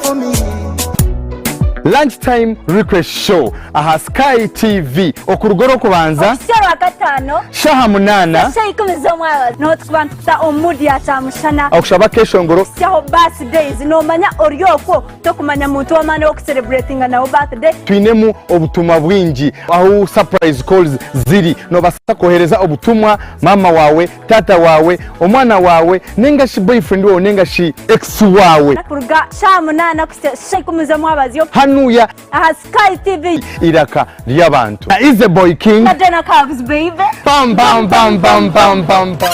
for me. Lunch time request show aha Sky TV okuruga orwokubanza Okuhitsya orwakataano shaha munana shaaha ikumi z'omwabazyo niho turikuba nitukuta omu mood ya kyamushana okushaba akeshongoro kuhitsyaho birthdays nomanya ori okwo tokumanya muntu w'amaani ow'okucelebratinga nawe birthday. Twinemu obutumwa bwingi ahu surprise calls ziri nobasa kohereza obutumwa mama wawe Taata waawe, omwana waawe, nainga shi boyfriend waawe nainga shi ex waawe. Kuruga shaaha munaana kuhitsya shaaha ikumi z'omwabazyo. Hanuya. Aha Sky TV. Eiraka ry'abantu. Na Easy Boy King. Na Dena Cubs baby. Bam bam bam bam bam bam bam.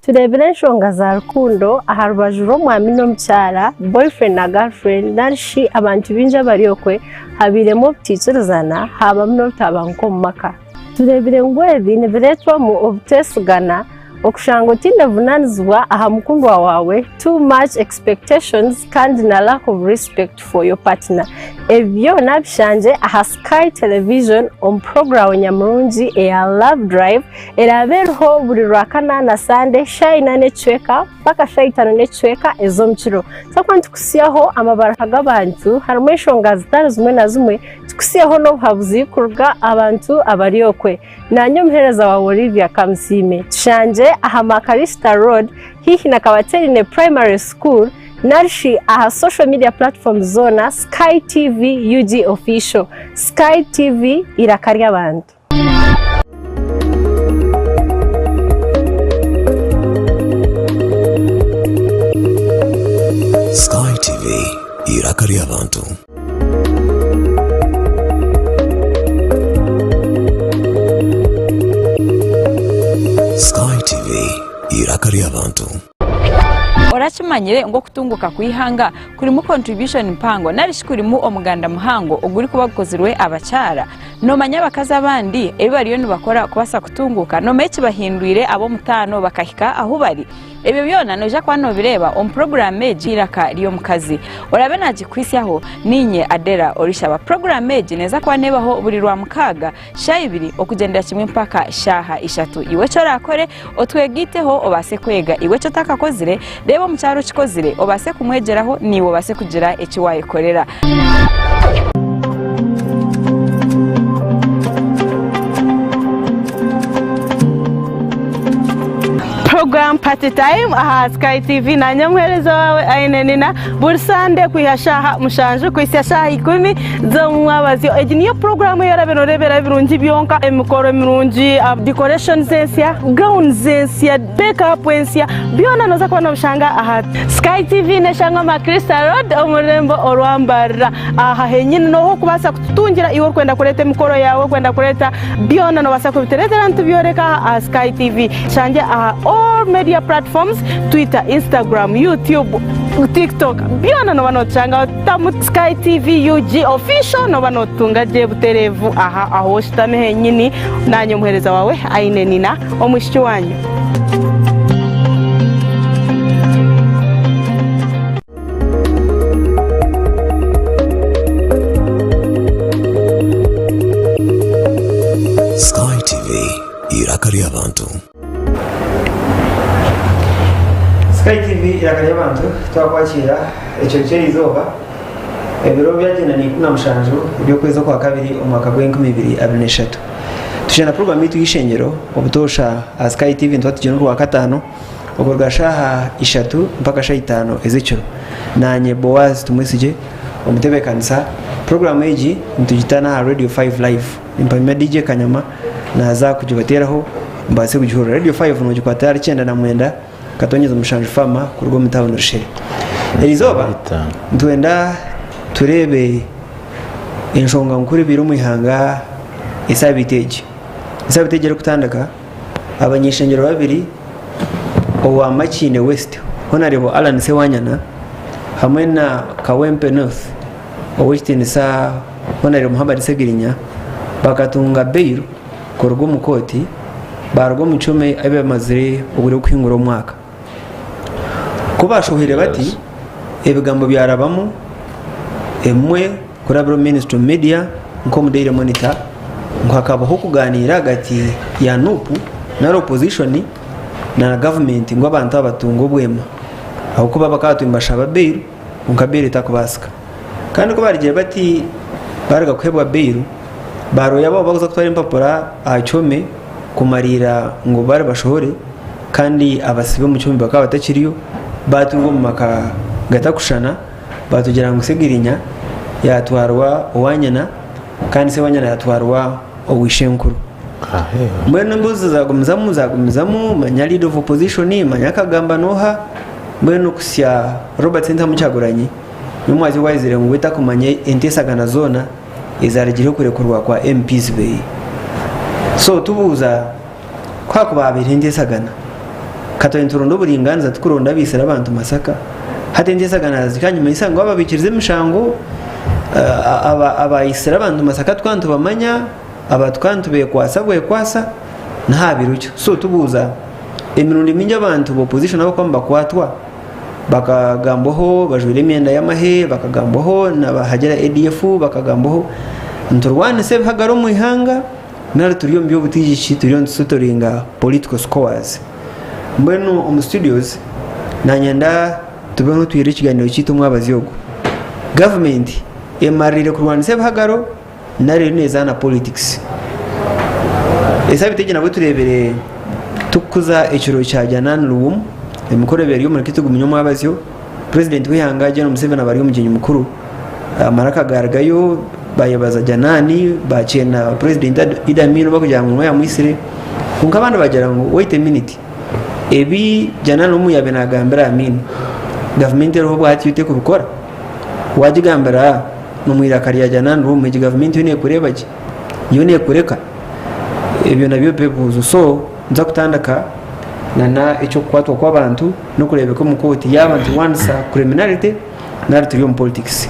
Tureebire enshonga za rukundo aha rubaju rw'omwami n'omukyara, boyfriend na girlfriend, nari shi abantu baingi abari okwe, habairemu obutaikirizana haabamu n'obutabanguko omu maka. Tureebire ngu ebi nibireetwamu obuteesigana, okushanga otaine buvunaanizibwa aha mukundwa waawe, too much expectations kandi na lack of respect for your partner. Ebi byona bishangye aha Sky Television omu puroguraamu nyamurungi eya Love Drive eraabe eriho buri Rwakana na Sande shaaha ina n'ekicweka mpaka shaaha itaano n'ekicweka ez'omukiro. Twakuba nitukutsyaho amabaruha g'abantu harimu enshonga zitari zimwe na zimwe Tukutsiyeho n'obuhabuzi kuruga abantu abari okwe. Naanye omuheereza waawe Olivia Kamusiime. Tushangye aha Makarista Road haihi na Kabaterine Primary School narishi aha social media platforms zoona Sky TV UG Official. Sky TV eiraka ry'abantu. Sky TV, eiraka ry'abantu. Sky TV, eiraka ry'abantu. Orakimanyire ngu okutunguka kw'eihanga kurimu contribution mpango narishi kurimu omuganda muhango ogurikuba gukozirwe abakyara? Nomanya abakazi abandi ebi bariyo nibakora kubaasa kutunguka? Nomanya ekibahindwire ab'omutaano bakahika ahu bari? Ebyo byona noija kuba noobireeba omu puroguraamu egi Eiraka ry'Omukazi. Oraabe naagikuhitsyaho, niinye Adela Orishaba. Puroguraamu egi neeza kuba neebaho buri Rwamukaaga, shaaha ibiri okugyendera kimwe mpaka shaaha ishatu. Iwe eki oraakore, otwegaiteho obaase kwega. Iwe eki otakakozire, reeba omukyara okikozire obaase kumwegyeraho naiwe obaase kugira eki waayekorera. Program Party Time aha Sky TV nanye omuheereza waawe Aine Nina buri Sande kwiha shaaha mushanju kuhitsya shaaha ikumi z'omumwabazyo. Egi niyo puroguramu ei orabe noreeberaho ebirungi byonka, emikoro mirungi, decorations ensya, gowns ensya, make up ensya, byona noza kuba nobishanga aha Sky TV neshangwa Macrista Road omu rurembo orwa Mbarara. Aha henyini noho okubaasa kututungira iwe orikwenda kureeta emikoro yaawe, orikwenda kureeta byona nobaasa kubitureetera nitubyoreka aha Sky TV. Tushangye aha all media platforms, Twitter, Instagram, YouTube, TikTok byona noba notushangaho tamu Sky TV UG official noba notutunga gye butereevu aha ahu oshutami henyini nanye omuheereza waawe Aine Nina omwishiki wanyu. Sky TV, eiraka ry'abantu. Sky TV eiraka ry'abantu twakwakiira ekiro ky'erizooba ebiro byagyenda ni 17 eby'okwezi okwakabiri omwaka gw'enkumi ibiri abiri n'eshatu tugyenda puroguramu yaitu y'eishengyero obutoosha aha Sky TV nituba tugyenda orwakataano Okuruga shaaha ishatu mpaka shaaha itaano ez'ekiro. Naanye Boaz Tumwesigye, omutebeekanisa. Puroguraamu egi nitugita n'aha Radio Five Live. Nimpamya DJ Kanyama naaza kugibateeraho mubaase kugihurira. Radio Five noogikwata ahari 99 katonyeza mushanju Farmer kuruga omu tauni Rushere. Erizooba nitwenda tureebe enshonga nkuru ebaire omu ihanga esaabiiti egi. Esaabiiti egi erikutandika. Abany'eishengyero babiri owa Makindye West Honarebo Allan Ssewanyana hamwe na Kawempe North Ow'ekitiinisa Honarebo Muhammad Ssegirinya bakatunga bail kuruga omu kooti baaruga omu kihome ahu bamazire obwire burikuhingura omwaka. Ku baashohwire bati, ebigambo byarabamu ebimwe kurabira omu mainstream media nk'omu Daily Monitor ngu hakabaho okugaaniira ahagati ya Nup nari opposition na gavumenti ngu abantu aba batunge obwema ahabw'okuba bakaba batuire nibashaba bail. kwonka bail etakubaasika. Kandi ku baarugire bati baaruga kuheebwa bail, baarooya baabo bakuza kutwara empapura aha kihome kumariira ngu baare bashohore kandi abasibe omu kihome bakaba batakiriyo, baaturwa omu maka gatakushushana, baatugira ngu Segirinya yaatwarwa owa nyina kandi Sewanyana yaatwarwa owa ishenkuru. Mbwenu embuzi zagumizamu zagumizamu manya leader of opposition manya akagamba noha mbwenu kusya Robert Ssentamu Kyagulanyi nomwazi owayizire ngu we takumanya entesagana zoona ezarugireho okurekurwa kwa MPs beye. So tubuuza kuhakuba habaireho entesagana katwine nituronda oburinganiza tukuronda abaitsire abantu Masaka hati entesagana zikanyumanyisa ngu ababikirize emishango abaitsire abantu Masaka tukaba nitubamanya Aba tukaba nitubekwasa bwekwasa n'aha biro kyo. So tubuuza, emirundi mingi abantu ba opposition abakuba nibakwatwa bakagambwaho bajwaire emyenda y'amahe, bakagambwaho nabahagira ADF, bakagambwaho niturwanisa ebihagaro omu ihanga nari turi omu by'obutegyeki turiyo nitusettlinga political scores. Mbwenu omu studios nanyenda tube nitwirira ekiganiro kyaitu omwabazyo ogu. Gavumenti emaririire kurwanisa ebihagaro nari eriyo nezaana politics. Esabiiti egi nabwo tureebire tukukuza ekiro kya Janan Luwum, emikoro ebaire eri omuri Kitugu Munyomwabazyo, Purezidenti w'eihanga Gen Museveni aba ari omugyenyi mukuru, amaraka gaarugayo bayebaza Janan, bakyena Purezidenti Idi Amin obu barikugira ngu niwe yamwitsire, kwonka abandi bagira ngu wait a minute, ebi Janan Luwum yaabaire nagambira Amin, gavumenti eriho obwahati yo terikubikora? Waagigambira n'omu iraka rya Janan Luwum egi gavumenti yo neekureeba gye? Yo neekureka? Ebyo nabyo bibuuzo. So nituza kutandika nana eky'okukwatwa kw'abantu n'okureebeka omu kooti yaaba niturwanisa criminality nari turi omu politics.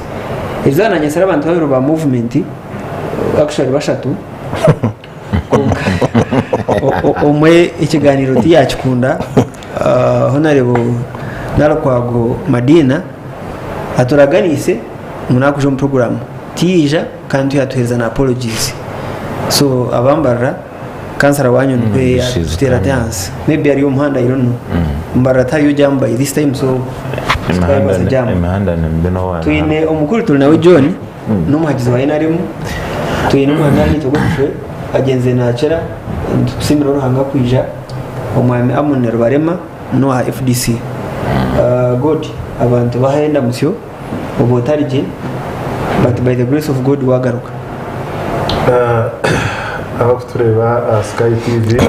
Erizooba nanyetsire abantu babiri ba movement actually bashatu kwonka omwe ekiganiro tiyakikunda Honourable Nalukwago Madina aturaganiise ngu nakwija omu puroguramu tiyaija kandi tiyatuheereza na apologies so abambarira kansara wanyu nikwe yatuteera ati ahansi maybe ari omu muhanda I don't know mbarira tihariyo jam by this time so titwabaasa jam. Emihanda ni mibi n'owaana. Twine omukuru turi nawe John n'omuhagizi wa NRM twine omwami Anita Godfrey agyenzire nakira nitusiimira Ruhanga kwija omwami Amon Rubarema n'owa FDC. God abantu bahayo endamutsyo oba otari gye but by the grace of God wagaruka. Abakutureeba aha Sky TV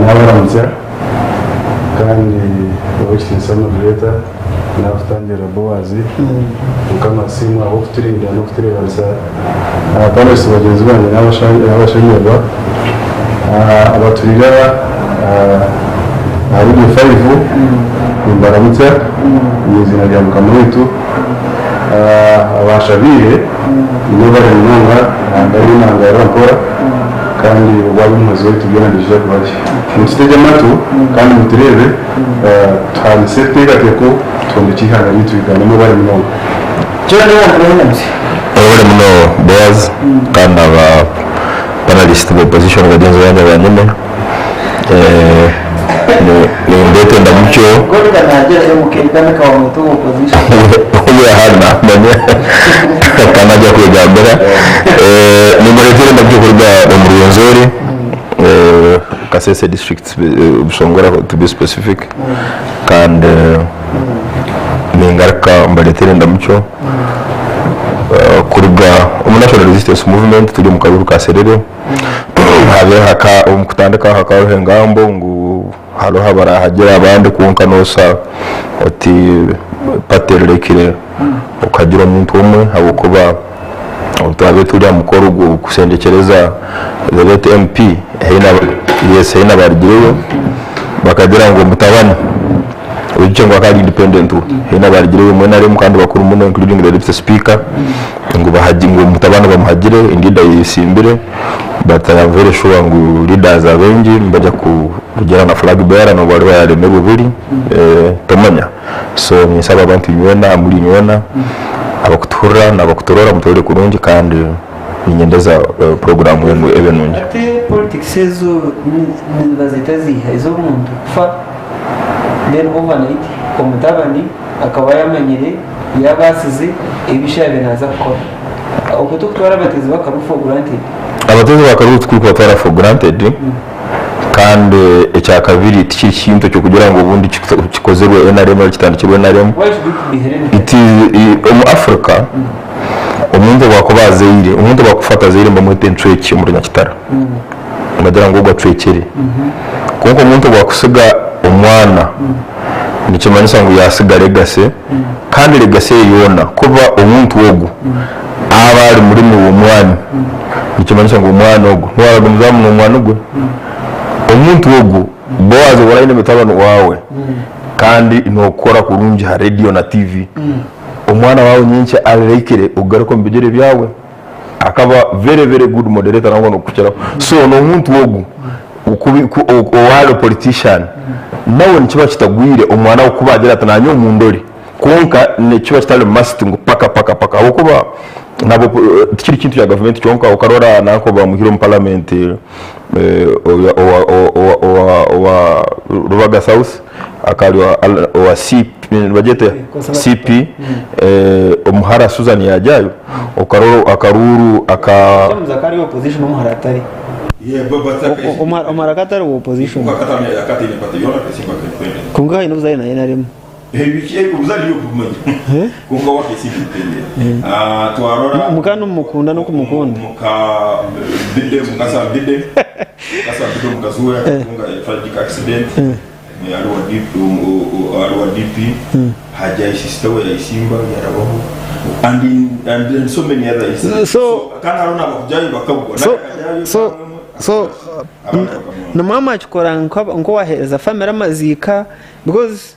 nabaramutsya kandi ow'ekitiinisa moderator n'abakutangirira Boaz Mukama asiimwe ahabw'okuturinda n'okutureebanisa Abapandiisi bagyenzi bangye n'abashemererwa abatwire aha Radio Faivu nimbaramutsya omu iziina rya Mukama waitu. Abanshabiire mwebare munonga ndabona nangarura mpora kandi obu ari omuhwezi waitu byona nibiija kuba gye. Mututegye amatu kandi mutureebe tuhanise ebiteekateeko twombekye eihanga ryaitu Uganda. Mwebare munonga. Webale muno Boaz kandi na ba panelist ba opposition bagyenzi bangye aba nyine. Nindeeta endamukyo namanya kandi najya kwegambira. Nimbareetera endamukyo kuruga omu Rwenzori, Kasese district Busongora to be specific kandi Ningaruka mbareetere endamukyo kuruga omu National Resistance Movement turi omu karuuru ka Serere habe haka omu kutandika hakaba hariho engambo ngu hariho abarahagira abandi kwonka nooshusha oti party erurekire okuhagira omuntu omwe ahabw'okuba obu twabaire turi aha mukoro gw'okushendekyereza the late MP yes haine abarugireyo bakagira ngu omutabani Oijukye ngu akaba ari independent we. Haine abarugireyo omu NRM kandi bakuru muno including the deputy speaker ngu bahagi ngu omutabani bamuhagire indeed ayesimbire but I am very sure ngu leaders abaingi nibaija kugyenda na flag bearer nobu ariba yaremerwe buri tomanya. So ninsaba abantu inywena muri inywena abakutuhurira nabakuturora muturore kurungi kandi ninyendeza program enu ebe nungi. Hati politics ezo nibazeta ziiha? Ez'omuntu kufa then overnight omutabani. Akaba yamanyire, yabaasize ebi ishe yaabaire naaza kukora. Okwo tikutwara abateezi b'akaruuru for granted. Abateezi b'akaruuru tikuri kubatwara for granted kandi ekyakabiri tikiri kintu eky'okugira ngu obundi kikozirwe nrm nari kitandikirwe nrm. Why should it be hereditary? It is omu Africa omuntu obu akuba azaire, omuntu obu akufa atazaire nibamweta encwekye omu Runyakitara. Nibagira ngu ogwo acwekire. Kwonka omuntu obu akusiga omwana nikimanyisa ngu yasiga legacy kandi legacy ye yoona kuba omuntu ogu aba ari murimi w'omwani nikimanyisa ngu omwana ogu niwe aragumizamu n'omwani gwe. Omuntu ogu Boaz obu aine mutabani waawe kandi nokora kurungi ha radio na TV, omwana waawe nyenkya arirekire okugaruka omu bigyere byawe. Akaba very very good moderator nangwa nokukiraho. So nomuntu ogu owari politician nawe nikiba kitagwire omwana we kuba agira ati nanye mundore kwonka nikiba kitari must ngu paka paka paka ahabwokuba nabo tikiri kintu kya gavumenti kyonka okarora nanka obu bamuhire omu parliament owa Rubaga South akaba ari owa nibagyeta CP omuhara Susan yagyayo okarora akaruuru aka Omuhara akaba atari owa opposition kwonka haine obuzaare na nrm. Muka nomukunda nokumukunda. So nimwe mwakikora nk'owahereza family amaziika because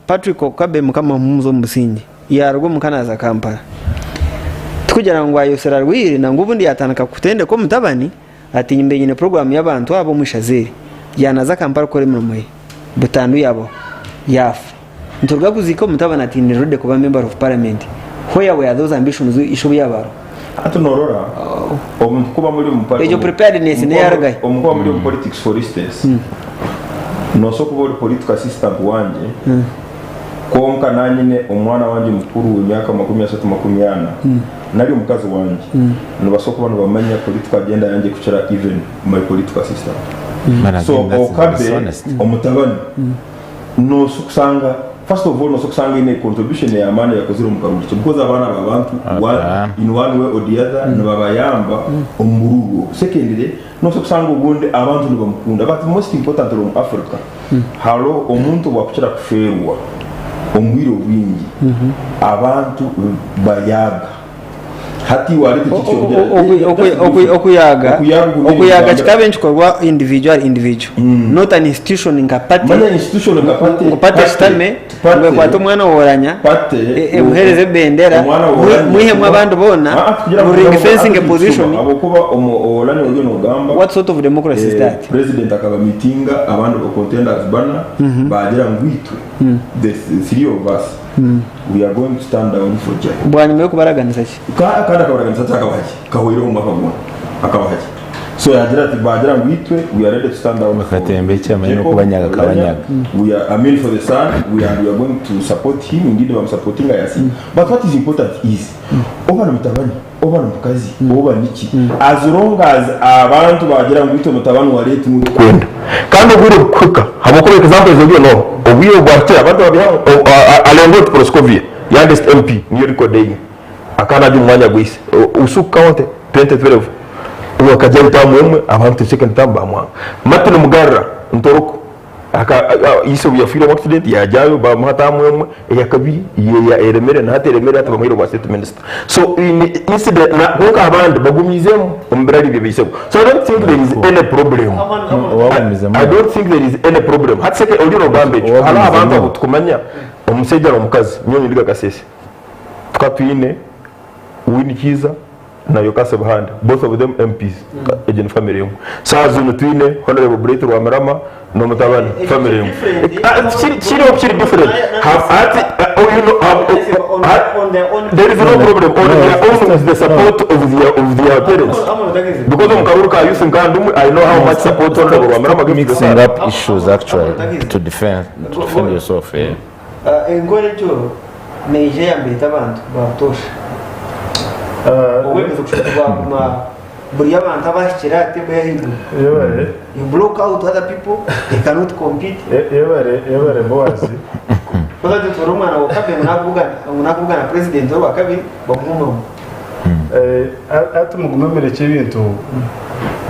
Patrick Okabe mukama amuhumuze omu busingye yaruga omuka naza Kampala tikugira ngu ayosire arwaire nangwa obundi yatandika kutendeka omutabani ati mbe nyine program y'abantu aba omu ishaza eri yanaza Kampala kukora emirimo ye butandu yabaho yafa nituruga kuziika omutabani ati ndi ready kuba member of parliament where were those ambitions ishe obu yaba ariho? Hati norora omuntu kuba muri omu Egyo preparedness neyarugahi? Omu kuba muri omu politics for instance nosobola kuba ori political assistant wangye kwonka nanyine omwana wangye mukuru wemyaka 30 40 nari omukazi wangye nibasobola kuba nibamanya political agenda yangye kukira even my political assistant But so again, that's okabe dishonest. omutabani Nosa kusanga first of all nosa kusanga eine contribution eyamaani eyakozire omu karuru kye because abaana babantu in one way or the other nibabayamba omu bururu obwo. Secondly nosa kusanga obundi abantu nibamukunda but most importantly omu Africa hariho omuntu obwakukira kufeerwa omu bwire obwingi abantu bayaga. Hati wareeta ekintu ky'okugira Okuyaga okuyaga kikaba ekikorwa individual ari individual not an institution nka party Manya institution nka party ngu party eshutame ngu ekwate omwana woranya emuhereze ebendera mwihemu abandi boona mu ring fencing a position Ahabw'okuba Oulanyah oriyo nogamba what sort of democracy is that? President akabamitinga abandi ba contenders bana bagira ngu itwe the three of us We are going to stand down for Jacob. Bwanyima y'okubaraganisa ki? Kandi akabaraganisa ati akabaha ki? Kahweireho omwaka gwona. Akabaha ki? So yagira ati bagira ngu itwe we are ready to stand down for Bakatemba ekyamani Jacob, n'okubanyaga Oulanyah. akabanyaga. We are, I mean for the son, we are, we are going to support him. Indeed bamusapotinga yasinga. But what is important is oba ni mutabani, oba ni mukazi, oba niki, as long as abantu bagira ngu itwe mutabani wa late niwe tukwenda. Kandi obwire bukuhika habwokuba example ezo oriyo noha obwire obwahikire abantu babihaho Alengot Proscovia youngest MP niyo record eine akaba naija omu mwanya gwa ise Usuku county 2012 obu akagya term emwe abantu second term bamwanga. Martin Mugarra Ntoroko Ise obu yafiire omu accident yagyayo bamuha term emwe eyakabiri eremere na hati eremere hati bamuhaire obwa state minister. So in incident na kwonka abandi bagumiizemu omu birari bye baisebo. So I don't think there is any problem. I don't think there is any problem. Hati seke ori nogamba ekyo hariho abantu abu tukumanya omusaija n'omukazi nyowe ninduga Kasese tukaba twine Winnie Kiiza na Yokase Buhanda both of them MPs egyo ni family emwe. Saaha zinu twine Honourable Bright Rwamirama n'omutabani family emwe. Kiriho kiri different hati there is no problem on their own with the support of their parents because omu karuuru ka youth nka ndimwe I know how much support Honourable Rwamirama gave to the Mixing son. up issues actually to defend yourself. Yeah. Enkora egyo neija eyamba eta abantu ba butoosha? Obwebembezi kushusha bwaguma buri abantu abahikire aha table y'ahaiguru. Yebare. You block out other people, they cannot compete. Yebare, yebare Boaz. Koza tutora omwana wa kabiri ngu nakubugana president orwa kabiri bamuhe omurimo. Hati mugume murekye ebintu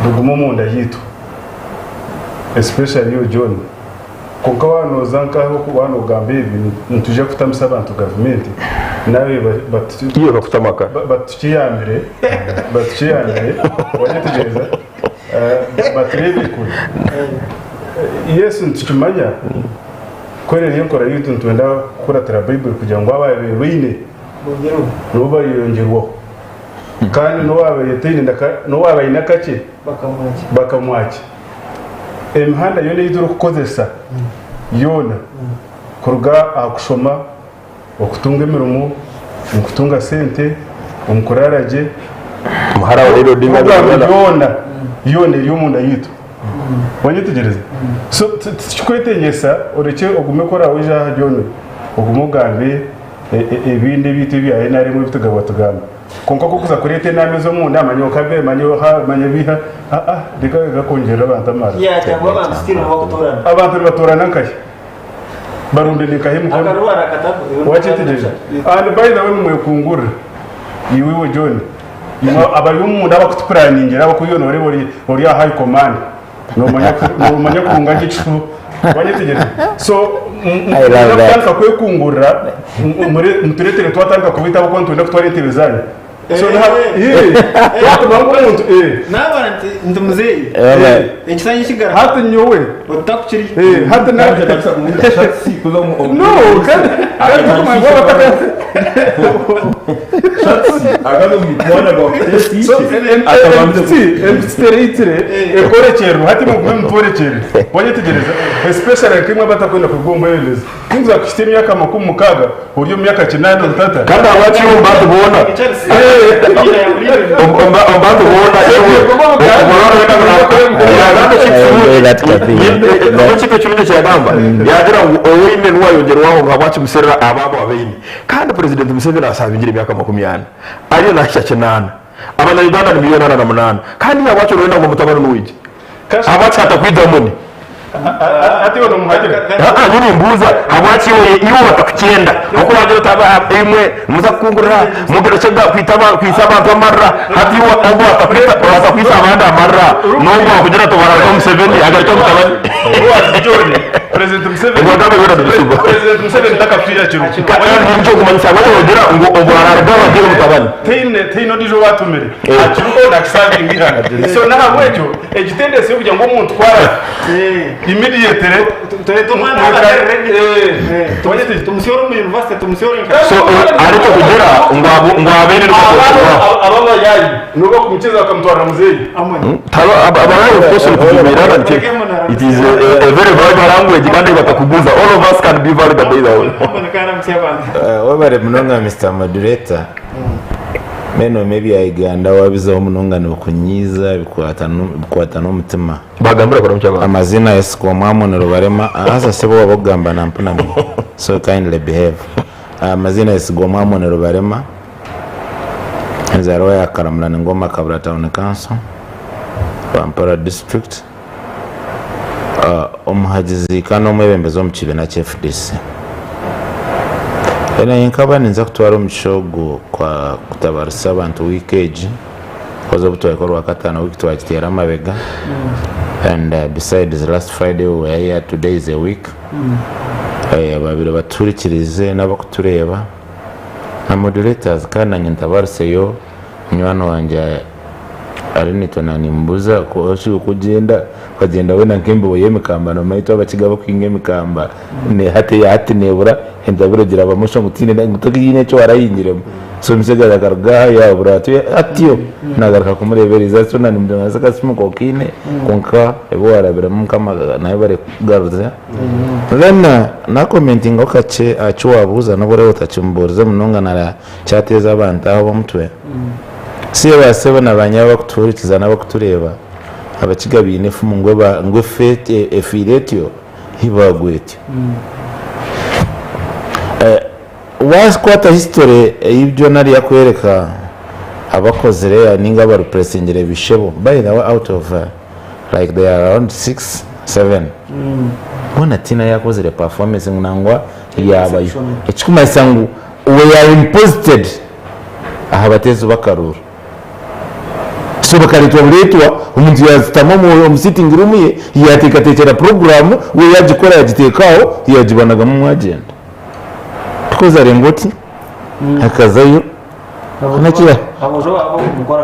bigume omunda yaitu especially you John. Kwonka waaba nooza nk'aha oku waaba noogamba ebi, nitwija kutamisa abantu gavumenti nawe Iwe bakutama ka? batukiyambire, batukiyambire, wanyetegyereza, batureebe kure. Yes, nitukimanya ku eri enkora yaitu nitwenda kukuratira Baiburi kugira ngu abaabaire baine nibo bariyongyerwaho kandi n'owaabaire taine n'owaaba aine akakye bakamwakya. Emihanda yoona ei turikukozesa yoona kuruga aha kushoma, okutunga emirimo, omu kutunga sente, omu kuraara gye, Muhara wa Raila Odinga puroguraamu yoona yoona eri omunda yaitu. Wanyetegyereza? So tikikwetengyesa orekye ogume ku oraabe oije aha John ogume ogambe ebindi ebiitu ebya NRM ebi tugaba tugamba. Kwonka ku orikuza kureeta enaama ez'omunda, manya okabe, manya oha, manya biiha, aa, reka reka kwongyerera abantu amaani. Yeah, cyangwa abantu still nibakutoorana. Abantu nibatoorana nkahi? Barundane nkahi emikono? Akarwara akatako. Wakyetegyereza? And by the way nimwekungurira, iwe iwe John, imwe abari omunda abakutupuraningira abakuriyo nooreeba ori ori aha high command, Noomanya ku- noomanya kurunga gye ekishuba wanyetegyereza so I love that. kutandika kwekungurira mutureetere twatandika kubaita ahabw'okuba nitwenda kutwara entebe zanyu so twatuma ngu omuntu Naabara nti ndi muzeeyi. Eh. Ekisanja ekigara. Hati nyowe otakukiri. Hati na no kandi kandi tukumanya ngu abataka Tereitire ekorekyererwa hati mugume mutworekyerere wanyetegyereza especially nkaimwe abatakwenda kuruga omu bwebembezi tinkuza kuhitsya emyaka 60 ori omu myaka kinaana otata Kandi ahabwaki omu bantu boona omu bantu boona ekintu ekirungi eki yagamba yagira ngu owaine niwe ayongyerwaho ngu habwaki muserera abo abo abaine Kandi Purezidenti Museveni asaabingire emyaka 40, ariyo nahikya kinaana. Abanya Uganda ni miliyoni 48. Kandi iwe habwaki orenda ngu omutabani niwe aije? Habwaki hatakwija Amoni? Aa, nyowe nimbuuza habwaki iwe iwe batakukyenda? Oku wagira oti aba imwe nimuza kukungurira mugarekye kwita kwitsa abantu amarira hati iwe ogu atakwita batakwitsa abandi amarira n'ogu akugira ati bararuka Museveni agaruke omutabani. President Museveni Obwo agamba byona nibisuba. President Museveni takafiire akiriho. Kandi nikyo kumanyisa abandi bogira ngu obwo araruga abagira omutabani. Teine teine ondiijo ou atumire Eh. akiriho nakisavinga eihanga. So nahabwekyo egi tendency yokugira ngu omuntu ku arafa immediately Turete omwana Eh. tumusyore omu university tumusyore nka So ariko kugira ngu abo ngu abeine Aba aba abayayi nibo bakumukiza bakamutwarira muzeeyi. Abayayi of course nikujumirana nti it is a very vulgar language kandi batakuguza all of us can be vulgar by the way. Webare munonga Mister Moderator. Mbwenu omwe ebya Uganda wabizaho munonga nibikunyiiza bikwata n'omutima. Bagambira kuramukya abantu. Amazina Yesiko Omwamoni Rubarema haza sebo waba okugamba nampunamye so kindly behave. Amazina Yesiga Omwamoni Rubarema Enzaarwa ya Karamurani Ngoma Kabura Town Council, Rwampara District, omuhagizi kandi omwebembezi omu kibiina kya FDC. Naanye nkaba ninza kutwara omugisha ogu kutabarutsya abantu wiiki egi because obu twahika orwakataano wiiki twagiteera amabega and besides last Friday we were here today is a week. Ababaire batuhurikiriize n'abakutureeba. Na moderators kandi nanye ntabaruseyo munywani wangye ari naitwe nanimubuza ku orikugyenda okagyenda weena nk'embibo y'emikamba nomanya itwe abakiga abakuhinga emikamba hati eyahati nebura entabire ogirabamu sho ngu tihaine ngu tihaine eki warahingiremu so omutsigazi akaruga aha yabura atyo atyo nagaruka kumureeba eriizooba so nanimugira ngu akasimu kokaine kwonka ebi warabiremu mukama nawe arikukugaruza. Then nakomentingaho kakye aha ki wabuuza nobu oraabe otakimubuurize munonga nara kyateeza abantu aho ab'omutwe. Siye ba sebo na ba nyabo abakutuhurikiza n'abakutureeba, Abakiga baine efumu ngu eba ngu efa efiire etyo, hi baagwa etyo. Wakwata history eyi byona ariyakwereka abakozire ninga abareplacingire bishebo by the way out of like they are around 6, 7 boona tihaine ayakozire performance ngu nangwa yabayo ekikumanyisa ngu we are imposited aha bateezi bakaruru. So bakareetwa bureetwa, omuntu yaashutama omu sitting room ye, yaateekateekyera puroguraamu, we yaagikora yaagiteeka aho, yaagibanagamu mwagyenda. Because arenga oti, akazayo,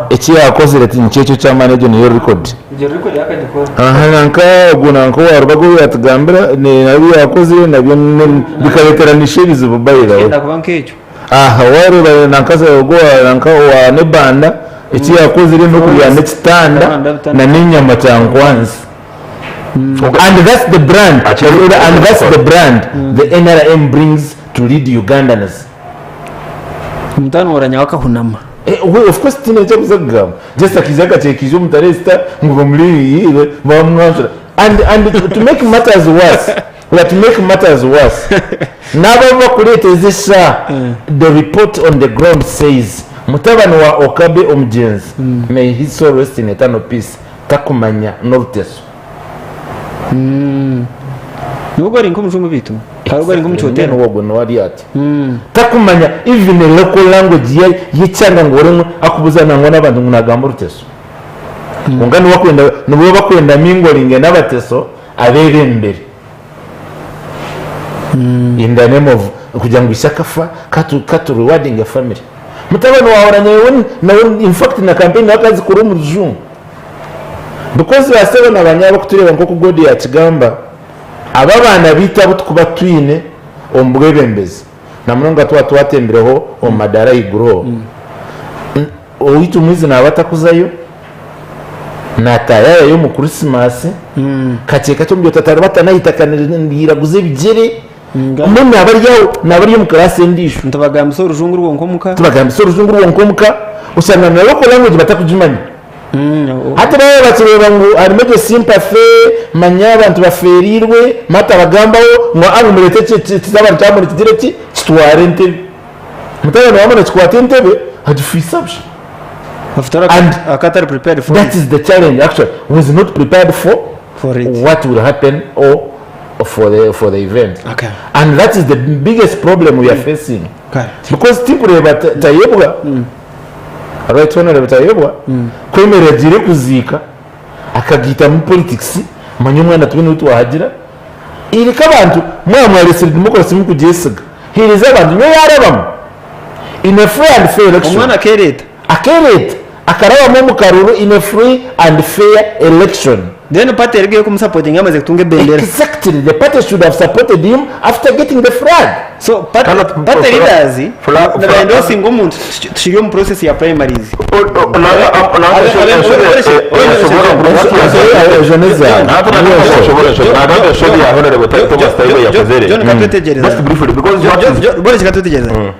eki yaakozire ti nikyo ekyo eky'amaani, egyo niyo record. Aha nanka ogwo nanka owa Rubaga ou yaatugambira, nabyo yaakozire nabyo bikareeteranisha ebizibu by the way. Aha wareeba nanka ogwo nanka owa Nebanda eki yakozire n'okubyama ekitanda na n'enyama kyankwanzi and that's the brand and that's the brand the nrm brings to lead Ugandans. Omutano oranyaho akahunama. Eh, we of course tihaine eki arikuza kugamba just akaija akakyeka omu taresita ngu bamuriire bamwanjura and and to make matters worse But to make matters worse, n'abo abu bakureeta ezi eshaaha, the report on the ground says mutabani wa Okabe omugyenzi, may his soul rest in eternal peace, takumanya n'oruteso. Niwe ari nk'omujungu beitu ahari ari nk'omukyotera. Niwe ogwo niwe ari ati. Takumanya even a local language ye y'ekyanga ngu oremwe akubuza nangwa n'abantu ngu nagamba oruteso. Kwonka niwe akwenda nibo bakwenda mingling n'abateso Abeebembere in the name of kugira ngu ishe akafa katu katu rewarding a family. Mutabani waawe oranye nawe in fact na campaign nawe akazikora omu rujungu. Because ba sebo na ba nyabo kutureeba nk'oku God yakigamba, aba abaana baitu abu tukuba twine omu bwebembezi na munonga twaba twatembireho omu madaara ahaiguruho, Owaitu omwizi naaba atakuzayo, naataayaaya omu Krisimaasi, kakye kakye omu by'otatari batanahita niraguza ebigyere, mbwenu naaba ari aho, naaba ari omu kiraasi endiijo. Nitubagambisa orujungu rwonka omuka. Tubagambisa orujungu rwonka omuka, oshanga na local language batakugimanya. Hati baaba bakireeba ngu harimu egyo sympathy, manya abantu bafeereirwe, matabagambaho ngu aa ngu mureete ekitabani kyamwe nikigire ki, kitware entebe. Mutabani waamara akikwata entebe agifiisa busha. And Akatari prepared for that it. is the challenge actually was not prepared for, For it. what will happen or for the, for the event. Okay. And that is the biggest problem we are facing. Okay. Because tikureeba Tayebwa, right honorable Tayebwa, kwemerera agiire kuziika akagiitamu politics manya omwana tube niwe twahagira ireka abantu mwaba mwaresire democracy mukugyesiga Heereza abantu nyowe yaarabamu in a free and fair election. Omwana akeereeta. Akeereeta akarabamu omu karuru in a free and fair election. Then party eriga ey'okumusapotinga yamaze kutunga ebendera. Exactly, the party should have supported him after getting the flag. So party, party leaders nibaendosinga omuntu tukiri omu process ya primaries.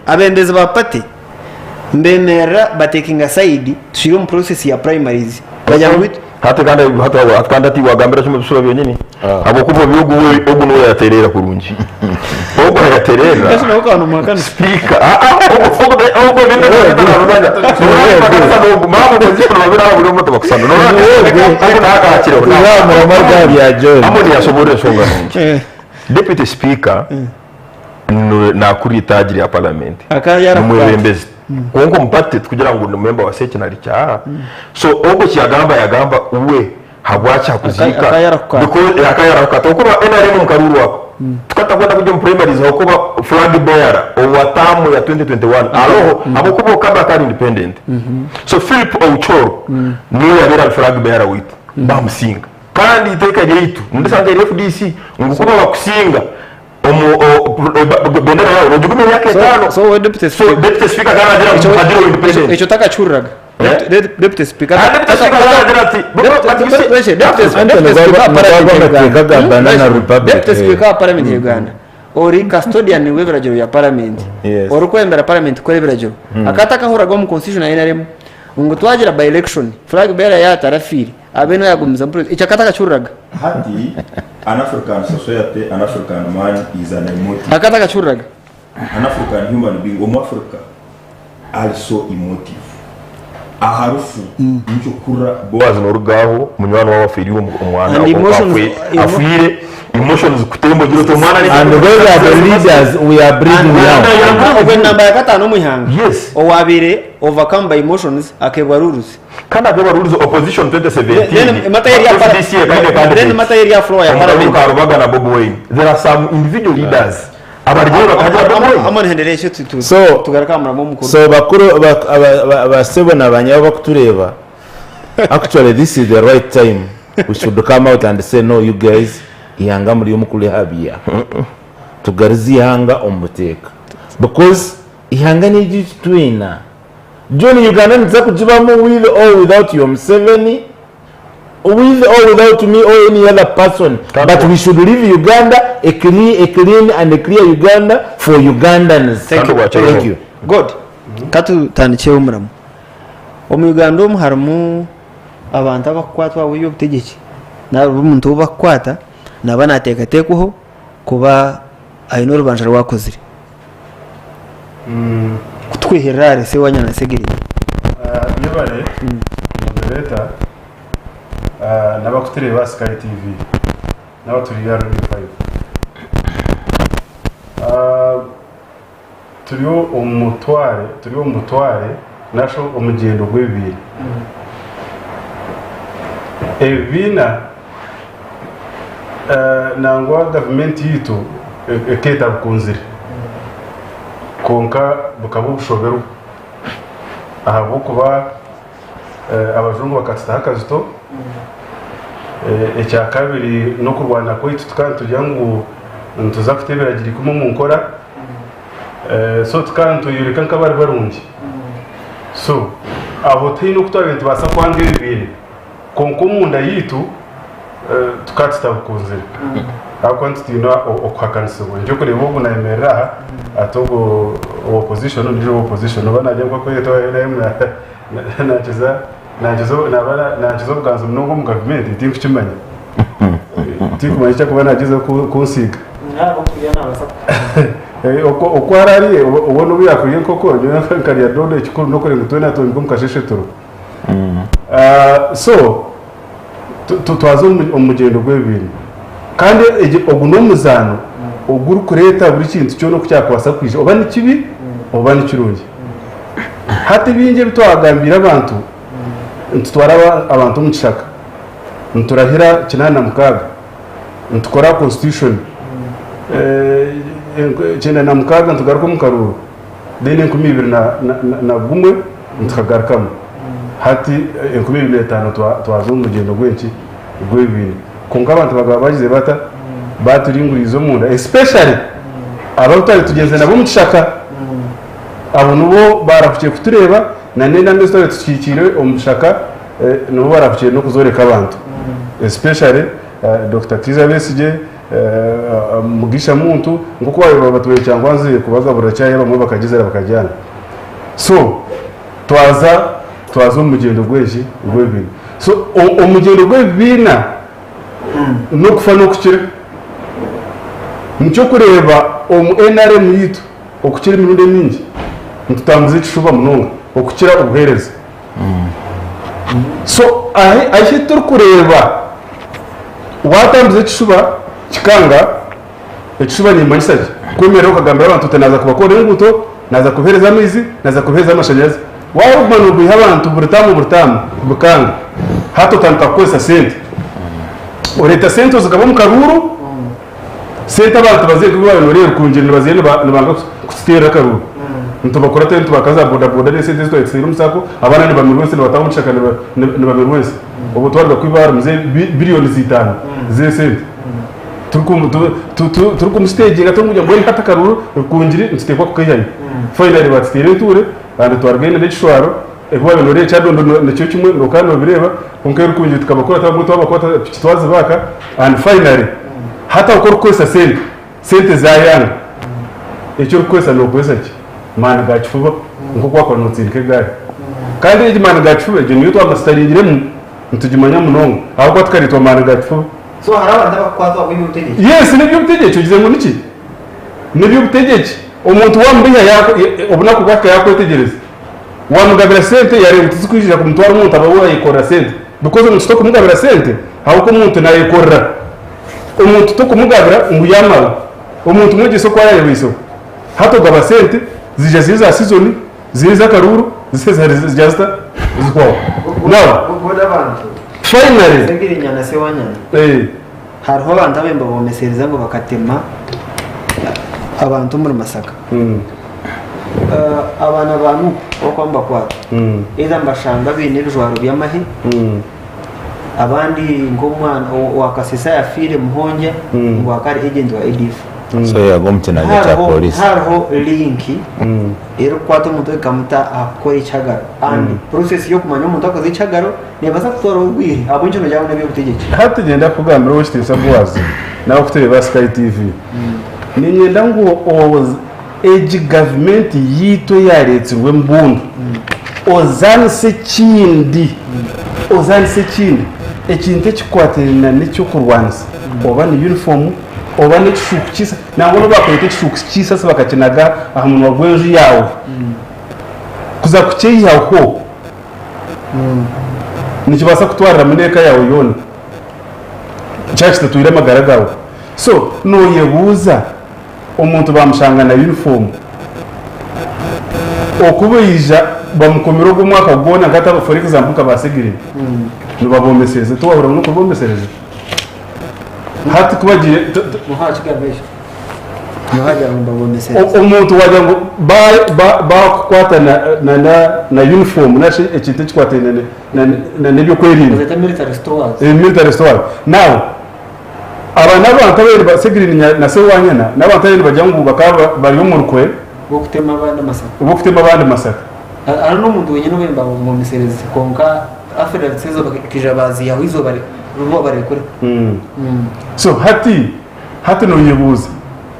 Abebembezi ba party nibemerera batekinga side tukiri omu process ya primaries bagira ngu Hati kandi hati hati kandi hati wagambira kimwe ebisuba byonyini habwokuba obi ogu we ogu niwe yaterera kurungi ogu ayaterera Kasi nawe ukaba nomuhakana. Speaker ah ah ogu ogu ogu ogu mama constitution babiri abo buri omwe tibakusana ogu nakakire Amoni yasoborora enshonga nungi Deputy Speaker nakurira itaagi rya parliament nomwebembezi kwonka omu party tikugira ngu ni member wa seki nari ki aa so ogwo ekiyagamba yagamba we habwaki hakuziika because akayarahuka okuba NRM omu karuuru ako tukatakwenda kugya omu primaries ahakuba flag bearer owa term ya 2021 aroho ahabwokuba okaba akari independent so Philip Ouchoro niwe yabaire ari flag bearer waitu bamusinga kandi eiteeka ryaitu nindisanga eri FDC ngu kuba bakusinga omu o- bendera yawe nogigumya emyaka etaano So we deputy so speaker. deputy speaker akaba naagira ngu muhagire independent Ekyo takakihuriraga. Eh? Deputy speaker. Ah, deputy speaker akaba naagira ati but you see- Anthony, gwaba amateeka ga Banana Republic, Deputy eh. speaker wa parliament ya Uganda ori custodian w'ebiragiro bya parliament Yes. orikwembera parliament kukora ebiragiro akaba atakahuriraga omu constitution ya NRM ngu twagira by election flag bearer yaaba atarafiire abe niwe yagumizamu president ekyo akaba atakakihuriraga Hati, an African society, an African man is an emotive. Akaba atakakihuriraga. An African human being, Omuafrika ari so emotive. Aha rufu nikyo kuhurira Boaz noruga aho munywani wawe afeirwe omwana And emotions- afwire emotions zikutemba ogira oti omwana ni And those are the leaders we are breeding now. Ogwo enamba ya kataano omu ihanga Yes. owabaire overcome by emotions akeebwa rules. Kandi akeebwa rules opposition 2017 Then matter eri ya FDC ekaine Then candidate matter eri ya floor ya omu karuuru parliament. ka Rubaga na Bobi Wine. There are some individual leaders abarugire bakagira Bobi Wine. Amon hendereye ekyo tu- tu- So- tugaruke aha murimo omukuru. So bakuru bak- aba- aba- basebo na banyabo bakutureeba actually this is the right time we should come out and say no you guys ihanga muri omu kurihabya tugarize ihanga omu buteeka because ihanga niryaitu twena John Uganda nituza kugibamu with or without your Museveni with or without me or any other person but we should leave Uganda a clean, a clean and a clear Uganda for Ugandans. Thank you. Thank you. God, katutandikyeho omurimo. Omu Uganda omu harimu abantu abakukwatwa ahabw'eby'obutegyeki. Nari omuntu ou bakukwata naaba naateekateekwaho kuba aine orubanja rwakozire. Kutwihirira ahari Sewanyana Segirinya. Yebare moderator n'abakutureeba aha Sky TV n'abaturiire aha Radio 5. Turi omu mutware turi omu mutware nasho omugyendo gw'ebibiina. Ebibiina nangwa gavumenti yaitu ekeeta bukunzire kwonka bukaba obushoberwa ahabw'okuba abajungu bakatutaho akazito. Ekyakabiri n'okurwana kwaitu tukaba nitugira ngu nituza kuta ebiragiro ikumi omu nkora so tukaba nitweyoreka nk'abari barungi. So aho tihaine oku twabaire nitubaasa kwanga ebibiina kwonka omunda yaitu tukaba tutabikunzire ahabw'okuba nitutiina okuhakanisibwa. Nikyo orikureeba ogu nayemerera aha ati ogu owa opposition ondiijo owa opposition oba naagira ngu akwetwa NRM Nankiza nankiza naba nankiza obuganzi munonga omu gavumenti tinkukimanya. Tinkumanya eki arikuba nagyezaho kunsiiga. Oku araarye obwo n'obu yaakurya enkoko nyowe nkarya doodo ekikuru n'okureeba ngu twena twembi omu kasheeshe turiho. So twaza omu mugyendo gw'ebibiina kandi ogu n'omuzaano ogurikureeta buri kintu kyona oku kyakubaasa kwija oba ni kibi oba ni kirungi. Hati bingi ebi twagambiire abantu, nitutwara abantu omu kishaka, niturahira 86, nitukora constitution, 96 nitugaruka omu karuuru, then 2001 nitukagarukamu. Hati 2005 twaza omu mugyendo gw'enki? Gw'ebibiina. Kwonka abantu bakaba bagize bata? Baturinguriize omunda especially abu twari tugyenzire nabo omu kishaka. Abo nibo baarahukire kutureeba na n'enamba ezi twaba tukiikiire omu bishaka nibo baarahukire n'okuzoreka abantu especially Dokita Kiiza Besigye, Mugisha Muntu nk'oku baabaire batwire Kyangwanzi kubagaburira chai abamwe bakagizira bakagyana. So twaza twaza omu mugyendo gw'eki gw'ebibiina. So omugyendo gw'ebibiina n'okufa n'okukira. Nikyo orikureeba omu NRM yaitu Okukira emirundi emingi nitutambuza ekishuba munonga okukira obuheereza. So ahi turikureeba watambuza ekishuba kikanga, ekishuba nimanyisa ki? Kwemerera okagambira abantu oti naaza kubakorera enguuto, naaza kubaheereza amaizi, naaza kubaheereza amashanyarazi. Waaba orikuguma nobiiha abantu buri taamu buri taamu bikanga, hati otandika kukozesa sente. Oreeta sente ozigaba omu karuuru. Sente abantu bazihe kubi waaba noreeba Rukungiri nibaziha nibanga kututeerera akaruuru. Nitubakuratayo nitubaka za boda boda n'esente ezi twaba tutaire omu sacco abaana nibamirwa ensi nibataaha omu kishaka nibamirwa ensi. Obwo twaruga kwiba ahari mzee billions itaano z'esente turikumusiteginga turikugira mbwenu hati akaruuru Rukungiri nituteekwa kukaihayo. Finally batuteire entuure and twarugayo n'ekishwaro ebi waaba noreeba Kyadondo nikyo kimwe nokaba nobireeba kwonka Rukungiri tukabakurata abamwe twabakwata piki twazibaaka and finally Hati aho ku orikukozesa sente, sente zaayanga, eki orikukozesa nookozesa ki? Maani ga kifuba nk'oku waakuba nootsindika egaari. Kandi egi maani ga kifuba egyo niyo twamasitaringiremu nitugimanya munonga ahabw'okuba tukareetwa maani ga kifuba. So hariho abantu abakukwatwa ahabw'eby'obutegyeki? Yes, n'eby'obutegyeki ogize ngu niki? N'eby'obutegyeki. Omuntu wamubeiha obunaku bwahika yakwetegyereza. Wamugabira sente yareeba ngu tizikwija kumutwara omuntu aba we ayekorera sente because omuntu tokumugabira sente ahabw'okuba omuntu nayekorera. Omuntu tokumugabira ngu yamara. Omuntu mwegyese oku arayebaiseho. Hati ogaba sente ziija ziri eza sizoni, ziri ez'akaruuru, zija zita zihwaho. Now finally. Segirinya na Sewanyana. Hariho abantu ababaire nibabomesereza ngu bakatema abantu omuri Masaka. Abaana ba Nup abakuba nibakwatwa either nibashangwa baine ebijwaro by'amahe abandi nk'omwana owa Kasese ayafiire Muhongya ngu akaba ari agent wa ADF. So yaagwa omu kinanja kya polisi. Hariho link erikukwata omuntu ekamuta aha kukora ekihagaro and process y'okumanya omuntu akozire ekihagaro Neebaasa kutwara obwire ahabw'enki noogira ngu n'eby'obutegyeki. Hati niinyenda kukugambira Owekitiinisa Boaz n'abarikutureeba aha Sky TV. Niinyenda ngu egi gavumenti yaitu eyaareetsirwe embundu ozaanise ekindi, ozaanise ekindi ekintu ekikwatiraine n'eky'okurwanisa oba ni yunifoomu oba n'ekishuuku ky'eisasi nangwa n'obu baakureeta ekishuuku ky'eisasi bakakinaga aha munwa gw'enju yaawe kuza kukyeihaho. Nikibaasa kutwariramu n'eka yaawe yoona kyaba kitatwire amagara gaawe. So nooyebuuza omuntu baamushanga na yunifoomu oku baija bamukomire ogwo omwaka gwona nka hati for example nka ba Segirinya nibabomesereza tiwahurira ngu n'okubomesereza? Hati ku bagiire Omuntu wagira ngu bakukwata na uniform nari shi ekintu ekikwataine n'ebyokwerinda military stores now aba n'abantu ababaire Segirini na Sewanyana n'abantu ababaire nibagira ngu bakaba bari omu rukwe rw'okutema abandi masaka. Hariho n'omuntu wenyine obaire nibamwomesereza kwonka affidavits ezo bakaija baaziihaho eizooba ribu babarekura. So hati Hati noyebuuza,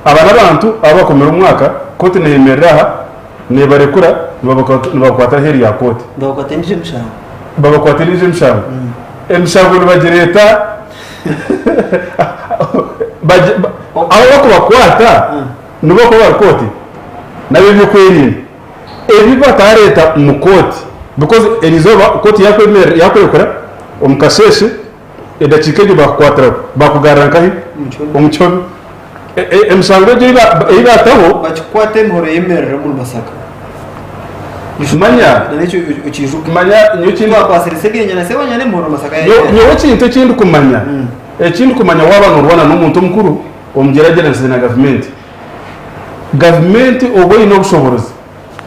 aba n'abantu abu bakomire omwaka, kooti neyemerera aha, nebarekura, nibabakwatira aheeru ya kooti. Nibabakwata endiijo emishango. Babakwata endiijo emishango. Emishango nibagireeta, abu abakubakwata nibo bakuba bari kooti n'ab'ebyokwerinda. Ebi bataareeta omu kooti because eriizooba kooti yakurekura omu kasheeshe, Edakiika egyo baakukwatiraho, baakugarura nkahi? Omu kihome. Emishango egyo ei baataho. Bakikukwata emihoro eyemerera omuri Masaka. Manya, N'ekyo okiijuke. Manya nyowe eki. Twakwasire Segirinya na Ssewanyana emihoro Masaka yayemerera. Nyowe ekintu eki ndikumanya, eki ndikumanya waaba noorwana n'omuntu omukuru, omugyeragyeranisize na gavumenti. Gavumenti oba eine obushoboorozi.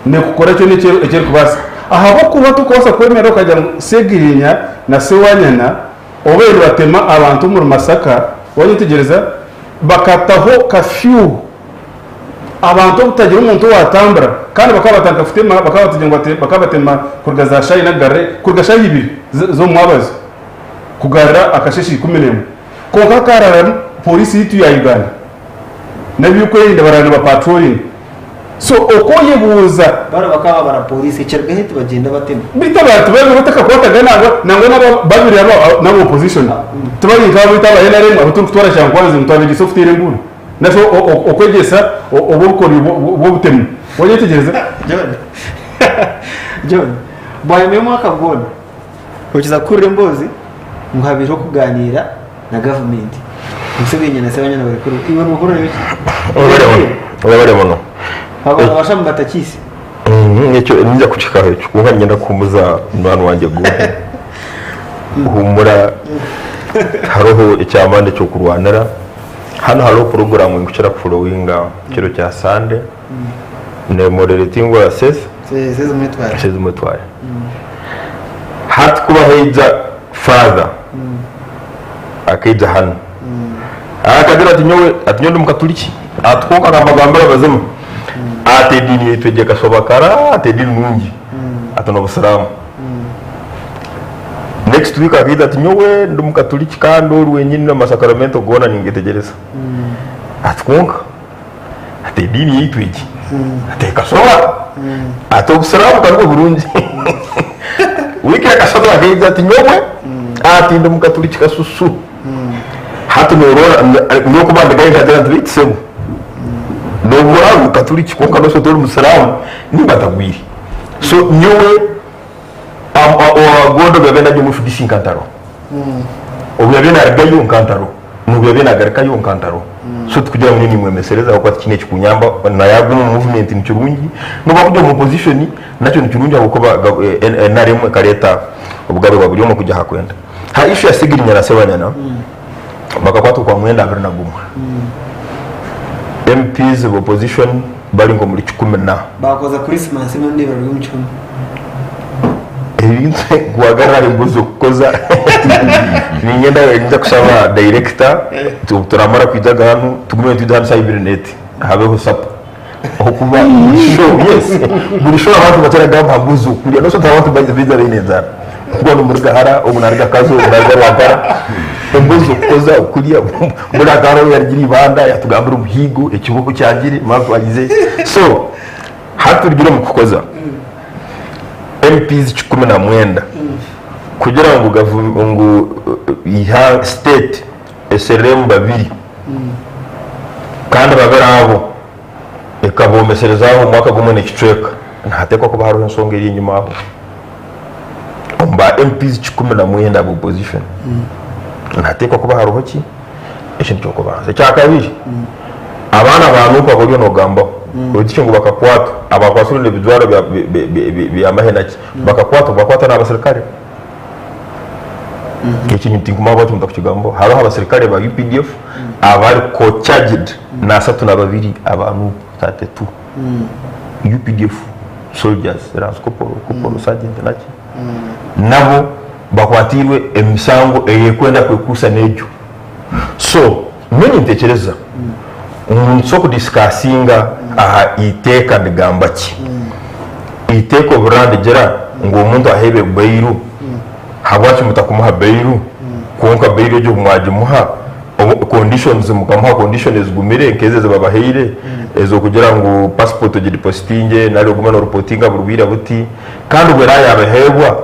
Neekukora kyona eki erikubaasa. Ahabw'okuba tokubaasa kwemerera okagira ngu Ssegirinya na Ssewanyana obu babaire nibatema abantu omuri Masaka, wanyetegyereza, bakataho kafyu abantu obutagira omuntu owaatambura kandi bakaba batandika kutema, bakaba batagira ngu bakaba batema kuruga za shaaha ina kugarura kuruga shaaha ibiri z'omu mwabazyo kugarura akasheeshe 11. Kwonka hakaarara pooriisi yaitu ya Uganda n'ebyokwerinda baraara nibapatrolinga. So okoyebuuza. Bari bakaba bara police ekirugaho tibagyenda batema. Beitu abantu babiri batakakwataga nangwa nangwa naba babiri aba naba opposition tibari nka beitu aba NRM abu turikutwara Kyankwanzi ngu twabegyesa okuteera enguudo nari shi okwegyesa obw'obukoryo bw'obutemu wanyetegyereza? John John bwanyima y'omwaka gwona okiza kuhurira emboozi ngu habaireho okuganiira na gavumenti Museveni na Ssebanyana bari kuri iwe nohurira biki? Webale muno. Abo abashamu batakiise. Ekyo ninza kukihikaho ekyo kwonka niinyenda kuhuumuza munywani wangye Gumpi. Huumura tihariho eky'amaani eky'okurwanira. Hanu hariho puroguraamu ei ndikukira kuforowinga kiro kya Sande neemoderetingwa Seth. Seth Mwetware. Hati kuba haija Father akaija hanu akagira ati nyowe ati nyowe ndi mukatuliki ati kwonka kambagambire amazima ati ediini yaitu egi ekashoba kara ati ediini nungi ati n'obusiraamu next week akaija ati nyowe ndi mukatuliki kandi oru wenyini amasakaramento goona ningetegyereza ati kwonka ati ediini yaitu egi ati ekashoba ati obusiraamu ka nibwo burungi wiiki yakashatu akaija ati nyowe ati ndi mukaturiki kasusu hati norora nyowe kuba ndigayo nkagira nti beitu sebo. N'obu oraabe ori Mukaturiki kwonka nooshusha oti ori Musiraamu, nainga atagwire. So nyowe Gondo obu yaabaire naija omu FDC nka ntariho. Obu yaabaire naarugayo nka ntariho. N'obu yaabaire naagarukayo nka ntariho. So tikugira ngu nyowe nimwemesereza ahabw'okuba tikiine ekikunyamba, na yaaguma omu movement ni kirungi, n'obu arikugira omu opposition nakyo ni kirungi ahabw'okuba NRM ekareeta obugabe bwa buri omwe kugira ahu arikwenda. Ha issue ya Ssegirinya na Ssebanyana, bakakwatwa okwamwenda 21. MPs ba opposition bari nk'omuri kikumi na. Bakoza Christmas emwe bari omu kihumi. Ebintu kuhagarara aha embuzi okukoza niinyenda ninza kushaba director turamara kwija hanu tugume nitwija hanu shaaha ibiri n'eti habeho sapo okuba buri show yes buri show abantu nibakyaragamba aha mbuzi okurya noshusha oti abantu baija baine enjara kuba nimuruga hara ogu naruga Kazo ogu naruga Rwampara embuzi okukoza okurya mbwenu hakaba hariho oyarugire Ibanda yatugambira omuhiigo ekibuga okyangire mapu agize so hati turugire omu kukoza MPs 19 kugira ngu ngu state esereremu babiri kandi babiri abo ekabomesereza aho omwaka gumwe n'ekicweka nihateekwa kuba hariho ensonga eri enyima aho omu ba MPs 19 aba opposition nihateekwa kuba hariho ki ekintu ky'okubanza ekyakabiri abaana ba Nup abu oriyo nogambaho ogira ngu bakakwatwa abakwatsirwe n'ebijwaro by'amahe naki bakakwatwa bakwatwa n'abasirikare Eki tinkumanya ahabwaki mutakukigambaho. Hariho abasirikare ba UPDF abari co-charged na 32 aba Nup, 32 UPDF soldiers, lance corporal, corporal, sergeant naki, nabo bakwatiirwe emisango eyekwenda kwekuusa n'egyo. So nyowe nintekyereza ngu nitusobola kudisikasinga aha iteeka nigamba ki. Eiteeka obu rirandigira ngu omuntu aheebwe bairu, habwaki mutakumuha bairu? Kwonka bairu egyo obu mwagimuha, conditions mukamuha condition ezigumire nk'ezo ezi babahaire ez'okugira ngu passport ogidepositinge nari ogume noreportinga buri bwire buti, kandi obwo eraba yabaheebwa,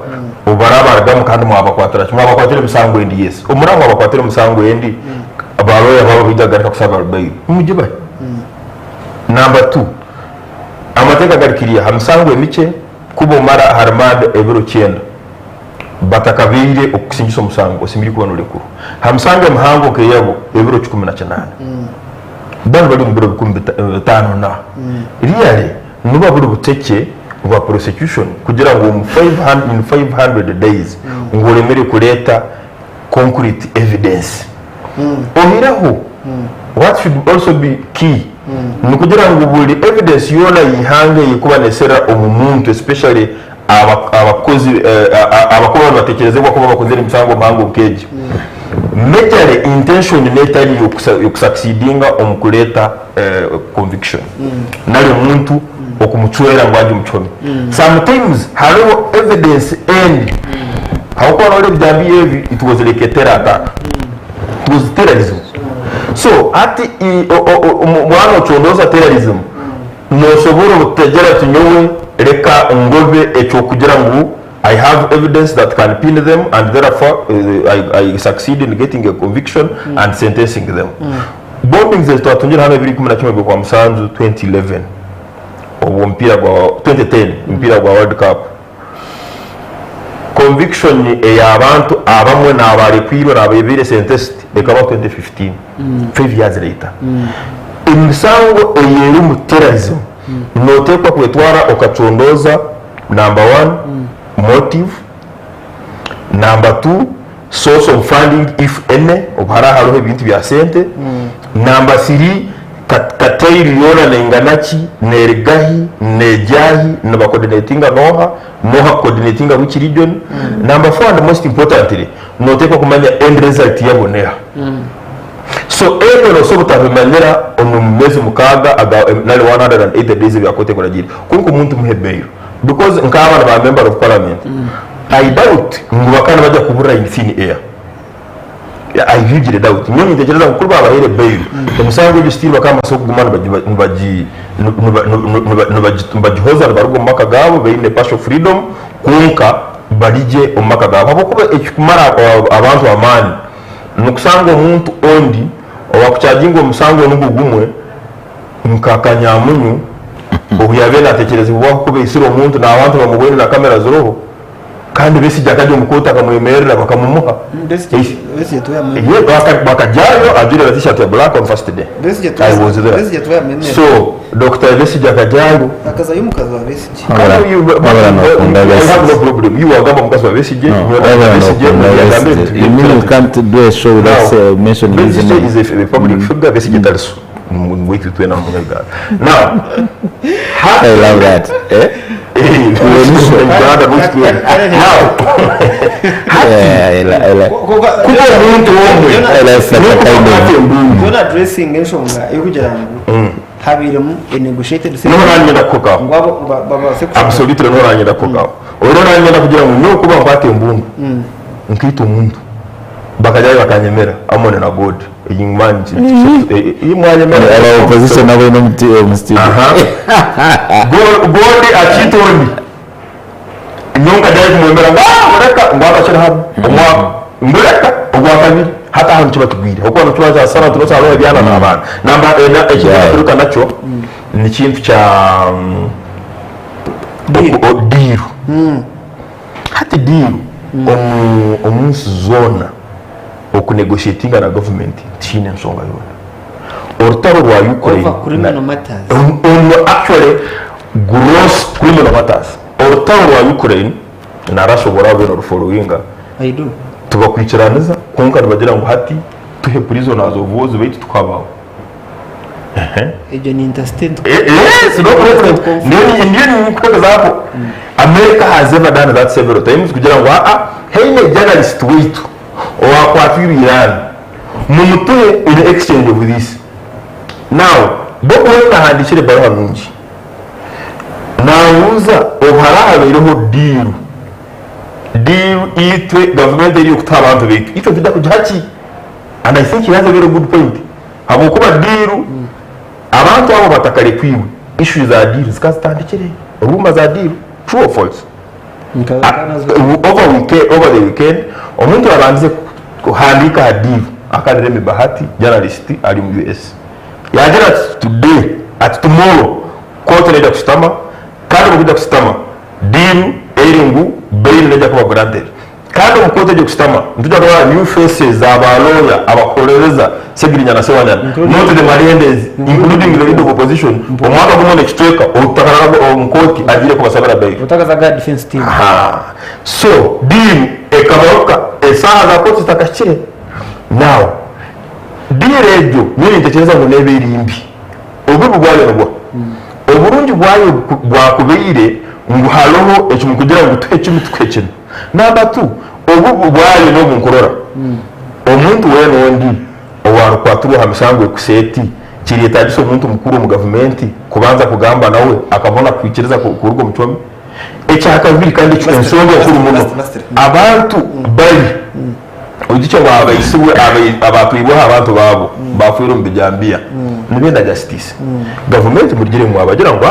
obu baraba barugamu kandi mwabakwatira ki? Mwabakwatira emisango endi? Yes. Obu muraba mwabakwatira emisango endi, ba lawyer baabo baija kugaruka kushaba bail, mugibahe. Number two. Amateeka gari kiriya ha misango emikye kuba omara aha rimanda ebiro kyenda batakabaire okukusingisa omusango osemeriire kuba norekurwa. Ha misango emihango nk'eyabo ebiro 18. Banu bari omu biro 50 na. Really nibuba buri butekye bwa prosecution kugira ngu omu in 500 days ngu oremere kureeta concrete evidence. Oihireho what should also be key nikugira ngu buri evidence yoona y'eihanga ey'erikuba neeserera omu muntu especially abakozi abakuba nibatekyerezebwa kuba bakozire emisango mihango nk'egi majorly intention n'etari y'okusucceedinga omu kureeta conviction nari omuntu okumucwera ngu agye omu kihome. Sometimes hariho evidence endi ahabw'okuba noreeba ebigambo ebi it was like a terror attack. It was terrorism. So hati waaba nocondooza terrorism nosobora obutagira oti nyowe reka ngobe eky'okugira ngu I have evidence that can pin them and therefore I succeed in getting a conviction and sentencing them. Bombings ezi twatungire hanu ebiro 11 by'Okwamusanju 2011 obu omupiira gwa 2010 omupiira gwa World Cup conviction ey'abantu abamwe n'abarekwirwe n'abebaire sentenced ekabaho 2015 5 years later. Emisango eyerimu terrorism noteekwa kwetwara okacondooza number one motive, number two source of funding if any obu haraba hariho ebintu bya sente, number three cartel yoona neingana ki, nerugahi, negyahi, niba coordinatinga nooha, nooha coordinatinga which region, number four and most importantly noteekwa kumanya end result yabo neeha. So ebyo noosobola obutabimanyira omu meezi mukaaga aga nari 180 days ebya kooti ekuragiire. Kwonka omuntu muhe bail because nk'aba ni ba member of parliament I doubt ngu bakaba nibajya kuburira in thin air. I hugely doubt. Nyowe nintekyereza ngu kuri baabahaire bail emisango egyo still bakaba nibabaasa kuguma nibagihoza nibaruga omu maka gaabo baine partial freedom kwonka bari gye omu maka gaabo ahabw'okuba ekikumara abantu amaani Nikushanga omuntu ondi owakucharginga omusango nigwo gumwe. Nka Kanyamunyu obu yaabaire naatekyerezibwaho ku baitsire omuntu n'abantu bamubwine na kamera ziriho kandi Besigye akagya omu kooti akamwemerera bakamumuha. Ye bakagyayo ajwaire na t-shirt ya black on first day. I was there. So Dokita Besigye akagyayo. Wabura nokunda I have Besigye. no problem. Iwe wagamba omukazi wa Besigye, No, nyowe wabura nagamba Besigye, nokunda ondi agamba Besigye. ebintu You mean you bye. can't do a show without Now, mentioning his Besigye name? is a public figure, Besigye tariso. Waitu twena mu Uganda. Now, I love that. Eh? Uganda waitu twena. Now, Yeah, I like. kuba omuntu omwe I like such a kind of. Yona addressing enshonga yokugira ngu habairemu a negotiated niho nanyenda kukugaho. ngu abo babaase Absolutely niho nanyenda kukugaho. Orwo nanyenda kugira ngu nyowe kuba nkwata embundu nkaita omuntu bakajyayo bakanyemera Amon na God. Iyi man iyi mwanyemera. Aba opposition nabo ino mu studio. Aha. God akita ondi. Nyowe nkajyayo kumwemera ngo ah mureka ngo abakira hano. Omwaka mureka ogwa kabiri hata ahantu kiba kigwire. Okuba nikiba kyasara tuba kyarora ebyana n'abaana. Namba ekintu ekituruka nakyo ni kintu kya diiru. Hati diiru omu nsi zoona okunegotiatinga na gavumenti tikiine ensonga yoona. Orutaro rwa Ukraine Over criminal matters. Actually gross criminal matters. Orutaro rwa Ukraine na Russia obu oraabe norufollowinga I do. tubakwikiraniza kwonka nibagira ngu hati tuhe prisoners of war baitu tukabaho. Egyo ni interstate. Yes, no problem. Niyo nikutegezaako. America has ever done that several times kugira ngu aa haine journalist waitu owakwatwirwe Iran mumutuhe in exchange of this. Now, Bobi Wine ahandiikire ebaruha nungi nabuuza obu haraahabaireho deal, deal itwe gavumenti eri okutuha abantu baitu itwe nitwija kugiha ki? And I think he has a very good point. Habwokuba deal abantu abo batakarekwiwe issue za deal zikaba zitandikire rumour za deal true or false? Over weekend, over the weekend omuntu abandize kuhandiika aha deal akaba ari Remy Bahati journalist ari omu US yagira ati today ati tomorrow court neija kushutama kandi omu kwija kushutama deal eri ngu bail neija kuba granted kandi omu kooti egyo kushutama nitwija kureba new faces aba lawyer abakuhorereza Ssegirinya na Ssewanyana not the Marendes including the leader of opposition omwaka gumwe nekicweka orutakara omu kooti agiire kubasabira bail. Otakazaga defense team. Aha. So deal ekabaruka esaaha za kooti zitakahikire. Now deal egyo nyowe nintekyereza ngu neeba eri mbi. Obubi bwayo nibwo oburungi bwayo bwakubaire ngu hariho eki mukugira ngu tuhe kinu tukuhe kinu. Number two, obubi bwayo n'obu nkurora omuntu weena ondi owarikwatirwa aha mishango ekuseeti kiryetagisa omuntu mukuru omu gavumenti kubanza kugamba nawe akabona kwikiriza kuruga omu kihome. Ekyakabiri kandi ekyo ensonga enkuru muno, abantu bari oijukye ngu abaitsirwe abatwirweho abantu baabo bafiire omu bijambiya nibenda justice. Gavumenti murugire mwabagira ngu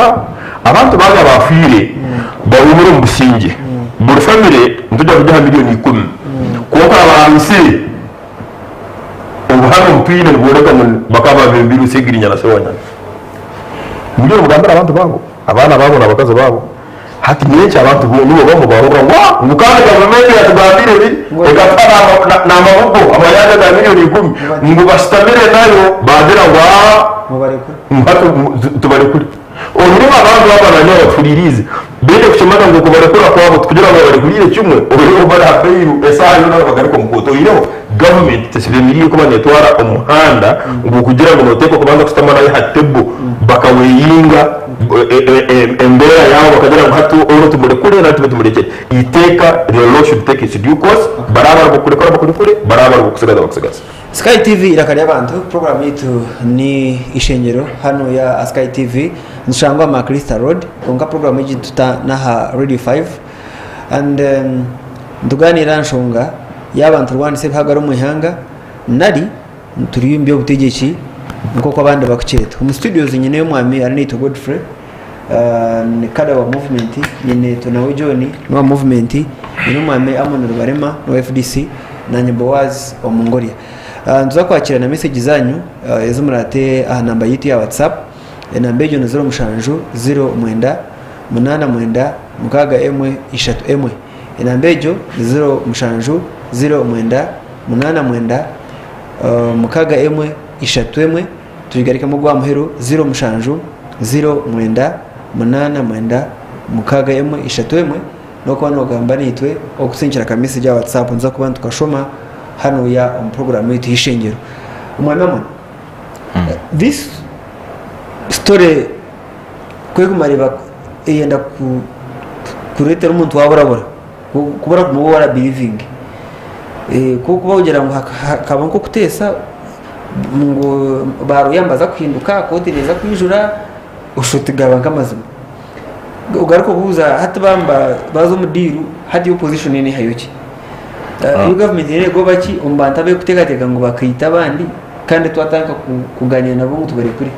abantu baanyu abafiire bahumure omu busingye, buri famire nitwija kugiha miriyoni ikumi kwonka ababaitsire obuhame obutwine nibworeka ngu bakaba babembirwe Ssegirinya na Ssewanyana. Mugire mugambire abantu baabo, abaana baabo n'abakazi baabo. Hati nyenkya abantu nibo bamwe barora ngu ah, ngu kandi gavumenti yatugambire ebi ekatuha n'amabugo amayanja ga miriyoni ikumi ngu bashutamire nayo baagira ngu ah, ngu hati tubarekure. Oihireho abantu aba nanyowe abatuhuriiriize baine kukimanya ngu okubarekura kwabo tikugira ngu babarekuriire kimwe oihireho bari aha bail esaaha yoona bagaruka omu kooti. Oihireho gavumenti teshemereire kuba neetwara omuhanda gw'okugira ngu nooteekwa kubanza kushutama nayo aha table bakaweyinga embeera yaabo bakagira ngu hati onu tumurekure nari tube tumurekire. Eiteeka, the law should take its due course, baraba bari ab'okurekura bakurekure, baraba bari ab'okutsigaza bakutsigaze. Sky TV iraka ry'abantu program yaitu ni ishengyero hanu ya Sky TV nitushangwa aha Maclister Road kwonka program egi nituta n'aha Radio 5 and nituganiira aha nshonga yaaba niturwanisa ebihagaro omu ihanga nari turi omu by'obutegyeki nk'oku abandi barikukyeta. Omu studios nyineyo omwami Arinaitwe Godfrey ni kada wa movement, nyine Tonawe John n'owa movement, nyine omwami Amon Rubarema n'owa FDC nanye Boaz Omungorya. Nituza kwakira na message zanyu ezi muraate aha namba yaitu ya WhatsApp. Enamba egyo ni 07 09 89 61 31. Enamba egyo ni 07 09 89 61 31. Tugigarukemu ogwa muheru 07 09 89 61 31. N'okuba noogamba naitwe okutsinkira aka message aha WhatsApp nituza kuba nitukashoma hanuya omu puroguraamu yaitu y'eishengyero. Omwami Amon, this story ku erikumara eba eyenda kureetera omuntu waaburabura, kubura kumanya ou orabirivinge. Ku orikuba ogira ngu hakaba nk'okuteesa ngu baroya nibaza kuhinduka, kooti neeza kwijura, oshusha oti gaba nk'amazima. Ogaruke obuuza hati baaba baaza omu diiru hati opposition yo nehayo ki? Yo gavumenti neegoba ki omu bantu abarikuteekateeka ngu bakaita abandi kandi twatandika kugaaniira nabo ngu tubarekure.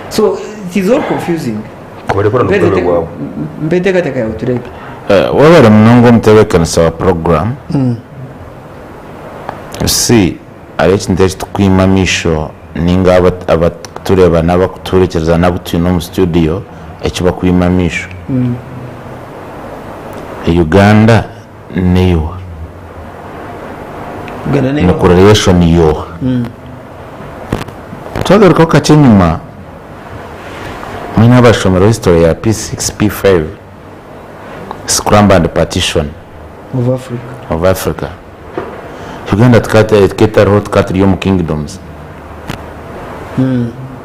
So it is all confusing. Kubarekura n'obugabe bwabo. Mpa enteekateeka yaawe tureebe. Webare munonga omutebeekanisa wa puroguraamu. You see hariho ekintu eki turikwima amaisho ninga abarikutureeba n'abarikutuhurikiriza n'abu twine omu studio eki barikwima amaisho. Uganda n'eyooha? Ni correlation yooha? Twagarukaho kakye enyima, mbwenu abashomire history ya P6, P5, scramble and partition of Africa. Uganda tukaba etariho tukaba turi omu kingdoms.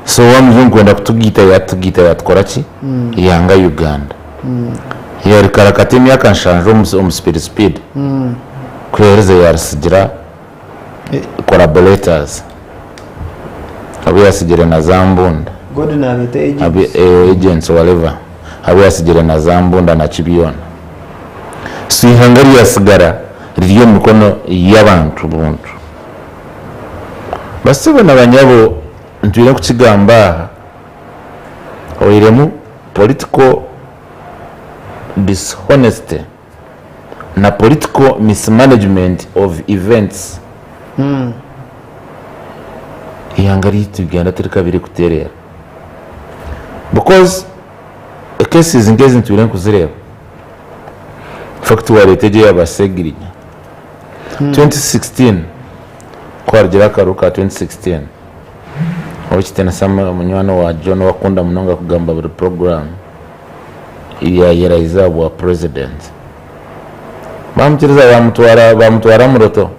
So wa muzungu kwenda kutugaita yatugaita yatukora ki? Yanga Uganda. Yarikarakata emyaka nshanju omu speed speed. Ku yaherize yarisigira collaborators abu yasigire na za mbunda. God nabeeta agents. Agents whatever abu yasigire na za mbunda na ki byona. So eihanga ryasigara riri omu mikono y'abantu buntu. Basebo na banyabo ntwire kukigamba aha, oiremu political dishonesty na political mismanagement of events. Eihanga ryaitu Uganda tirikabire kutereera because cases nk'ezi ntwire nkuzireeba. Infact wareeta egyo eya ba Ssegirinya 2016 ku harugireho akaruru ka 2016 Owekitiinisa munywani wa John owakunda munonga kugamba buri puroguraamu yayerahiza ahabwa president bamukiriza bamutwara bamutwara Muroto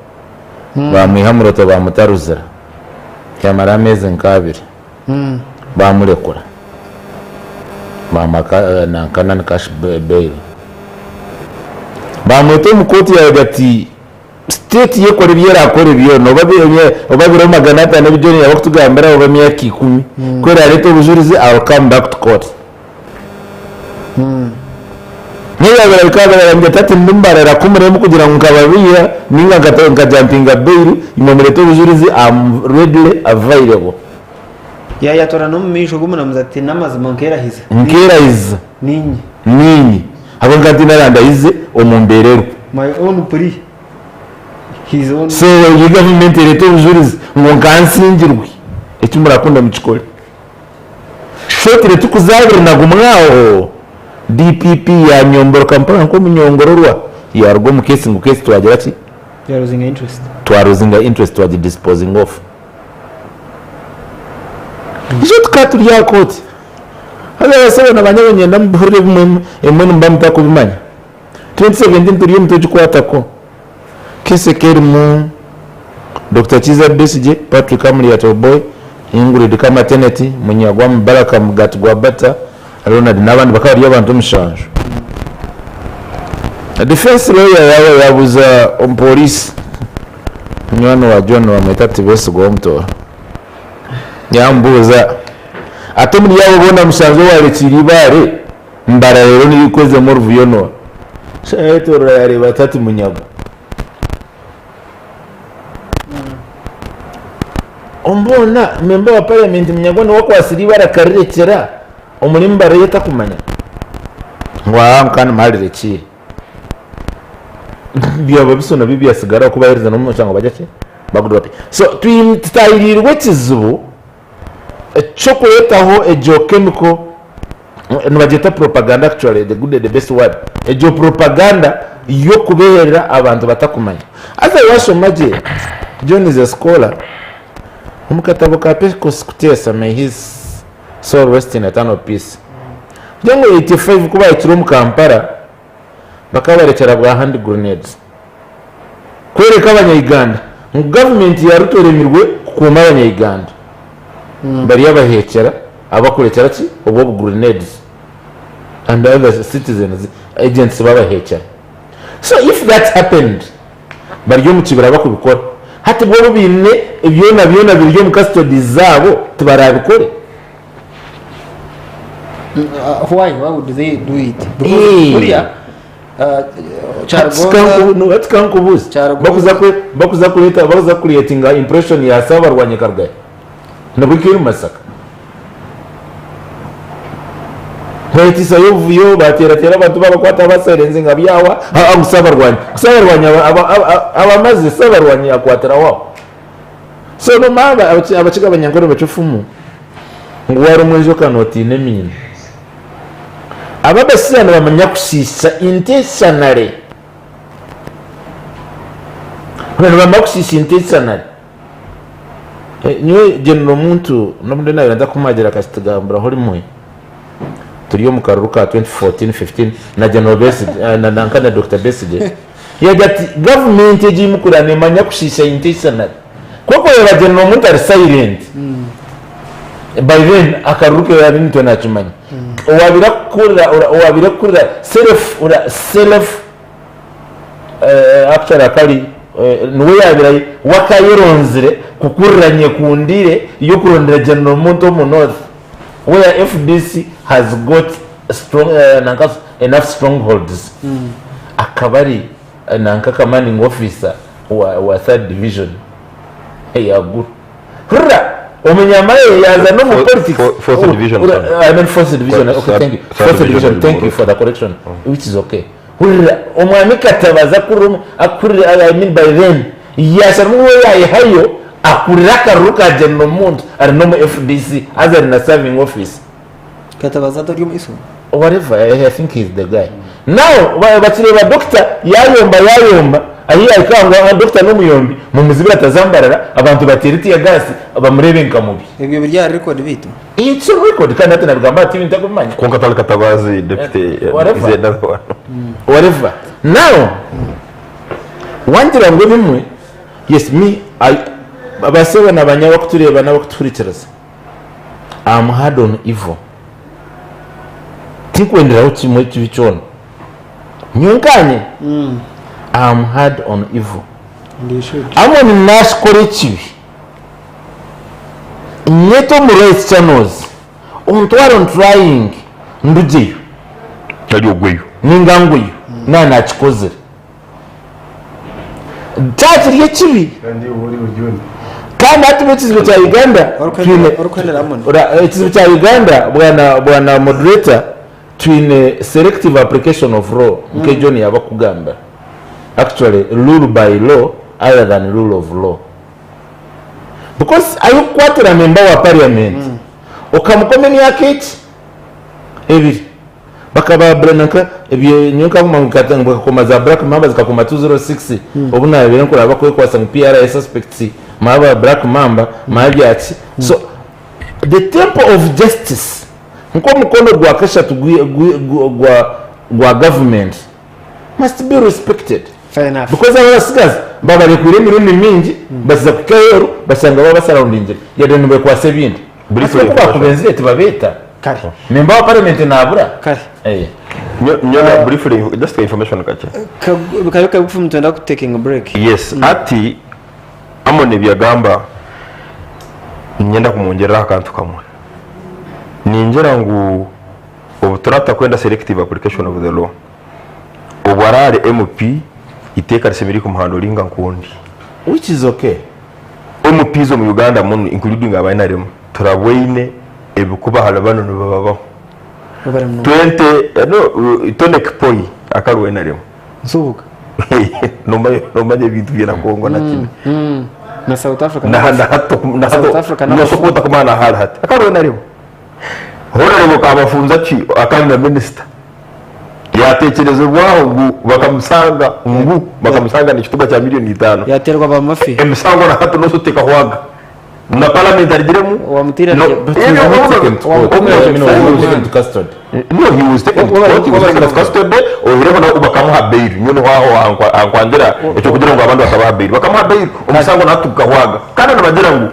bamwiha Muroto bamuta Ruzira yamara ameezi nk'abiri bamurekura bamuha nanka non cash bail bamweta omu kooti yagira ati state yo ekore ebi erakore byona oba biro 500 ebi John yaaba akutugambira oba emyaka 10 ku erareeta obujurizi I will come back to court. Niyo yaabaire arikwagira ati hati ndi mbarara ku muremu kugira ngu nkababiiha ninga nkajampinga bail imwe mureete obujurizi am readily available. Yaayatura n'omu maisho g'omuramuzi ati n'amazima nkerahiza. Nkerahiza. Niinye. Niinye. Ahabw'okuba nkaba ntiine arandahize omu mbeera eriho. My own plea. His own. So eyi gavumenti ereete obujurizi ngu nkansingirwe, eki murakunda mukikore. Shortly tikuzaabire na gumwe aho, DPP yanyomboroka mpora nk'omunyongororwa yaruga omu case ngu case twagira ki? Ya losinga interest. Twa losinga interest twagi disposing off. Ijo tukaba turi aha kooti. Haza abasebo na banyabo niinyenda muhurire ebimwe ebimwe nimuba mutakubimanya. 2017 turi omu togikwatako. Case eka erimu Dokita Kiiza Besigye, Patrick Amuriat Oboi, Ingrid Kamateneti, Munyagwa Mubaraka Mugati gwa Bata, Ronald n'abandi bakaba bari abantu omushanju. Defense lawyer yaaba yabuuza omupooriisi munywani wa John bamweta Tibesigwa w'omutooro yaamubuuza ati omuri abo boona mushanju owaarekiire eibaare Mbarara reero niyo ekwezemu oruvuyo n'oha? Shana yayetoorora yareeba ati ati Munyagwa. Omu boona, memba wa parliament Munyagwa niwe akwatsire eibare akarirekyera omuri Mbarara ei atakumanya? Ngu aa nka nimuha rirekiire. Byaba bisyo nabyo byatsigaraho ku baaherize n'omushango bagye ki? Bagudropinga. So tutahiriirwe ekizibu. Eky'okureetaho egyo chemical nibagyeta propaganda actually the good the best word egyo propaganda y'okubeherera abantu batakumanya. Haza washoma gye John is a scholar omu katabo ka Pecos Kuteesa may his soul rest in eternal peace kugira ngu 85 ku bahikire omu Kampala bakabarekyera bwa hand grenades kworeka abanya-Uganda ngu gavumenti ya Ruto eremirwe kukuuma abanya-Uganda bari abahekyera abakurekyera ki obwo obu grenades and other citizens agents babahekyera so if that happened bari omu kibira bakubikora hati bwo obu baine byona byona biri omu custodies zaabo tibarabikore? Why? Why would they do it? Because Eh. kuriya Kyargonza Hati kankubuuze Kyargonza- bakuza kwe bakuza kureeta bakuza kucreatinga impression ya Saabarwanyi ekarugahe nabwo eka eri Masaka Bayetisayo obuvuyo bateerateera abantu babakwata babaserenzinga byahwa haa ngu Saabarwanyi Saabarwanyi aba aba aba abamaze Saabarwanyi yakwatiraho aho So nomanya abakiga abanyankore nibaca ofumu ngu warumwa enjoka notiina emiino. Aba abashaija nibamanya kushiisha intentionally. Nibamanya kushiisha intentionally. Nyowe General Muntu n'obu ndiyo nabaire ntakumagira akakitugambiraho rimwe turi omu karuru ka 2014 15 na General Besigye nanka na Dokita Besigye Yagira ati, Gavumenti egi ei murikureba neemanya kushiisha intentionally. Kwonka oreeba General Muntu ari silent, by then akaruru ke yaabaire nitwe naakimanya. Owaabaire akukurira, owaabaire akukurira self, self actually akari niwe yaabaire we akaayeronzire kukurira nyekundire y'okurondera General Muntu omu North where FDC has got strong, nanka enough strongholds. Akaba ari nanka commanding officer wa, wa third division eya Gulu. Hurira omunyamahe yaza n'omu politics. Fourth division, sorry. I mean fourth division. Okay, thank you. Third Fourth division division, is thank you Moroto. for the correction, which is okay. Hurira omwami Katabazi akurira, akurira, I mean by then yasharamu we yayihayo akurira akaruru ka General Muntu ari n'omu FDC haza ari na serving office. Katabazi ati ori omu ISO? Whatever, I think he's the guy. Now, bakireeba doctor yayomba yayomba, ahi yahika ngu aha doctor n'omuyombi, mumuzibire atazambarara, abantu bateere tear gas, bamureebe nka mubi. Ebyo biri aha record beitu? It's on record kandi hati nabigamba aha TV ntakubimanya. Kwonka tari Katabazi deputy Whatever. is another one. Whatever. Now, wangira ngu ebimwe, yes me, I, abasebo na banyabo abakutureeba n'abakutuhurikiriza, Am hard on evil. Tinkwenderaho kimwe ekibi kyona. Nyowe nkanye am hard on evil. Amoni nashikora ekibi nyete omu right channels ontware on trying ndugyeyo Nari ogweyo. ninga ngweyo naba nakikozire. Kyakiri ekibi kandi hati ekizibu kya Uganda twine ekizibu kya Uganda bwana bwana moderator twine selective application of law nke John yaba akugambira actually rule by law other than rule of law because ahi okukwatira member wa parliament okamukoma emyaka eki ebiri Bakaba nanka ebyo nyowe nkaguma ngu nkata ngu bakakoma za black mamba zikakoma 206 obu nabaire nkuraba bakwekwasa ngu PRA suspects maba black mamba maba byaki so the temple of justice nk'omukono gwa kashatu gwi- gwi- gwa- gwa gwa government must be respected Fair enough. because abo abasigazi babarekwire emirundi mingi bakiza kuhika aheeru bashanga babasaraundingire yade nibekwasa ebindi Briefly, Hati oku bakubenzire tibabeeta Kare. Member wa parliament nabura. Kare. Eh. Nyowe briefly just ka information kakye. Kabe kagufu nitwenda ku taking a break. Yes, hati Amon ebyagamba niinyenda kumwongyereraho akantu kamwe. Ningira ngu obu turatakwenda selective application of the law, obu araare MP eiteeka risemeriire kumuhandoringa nk'ondi. Which is okay. MPs omu Uganda munu including aba nrm turabweine ebikuba ahari banu nibibabaho. 20 no Tony Kipoi akari owa nrm. Nsubuga. Nomanya nomanya ebintu byona Kongo na kinu. Na South Africa Na n'abafu. na hati na hati South Africa n'abafu. nosobola otakumanya na hali hati akaba nariho honorable Kabafunza ki akaba na minisita yatekerezebwaho ngu bakamusanga ngu bakamusanga n'ekituga kya miliyoni itaano Yaterwa ba mafia. emisango na hati nosa otekahwaga na parliament arigiremu Wamutira no, arigire- But he was not taken to court. I mean, he was taken to custody. No, he was taken to court, he was taken to custody, oihireho nabo bakamuha bail. Nyowe niho aho hankwangira eky'okugira ngu abandi bakabaha bail. Bakamuha bail, omusango nahati gukahwaga. Kandi nibagira ngu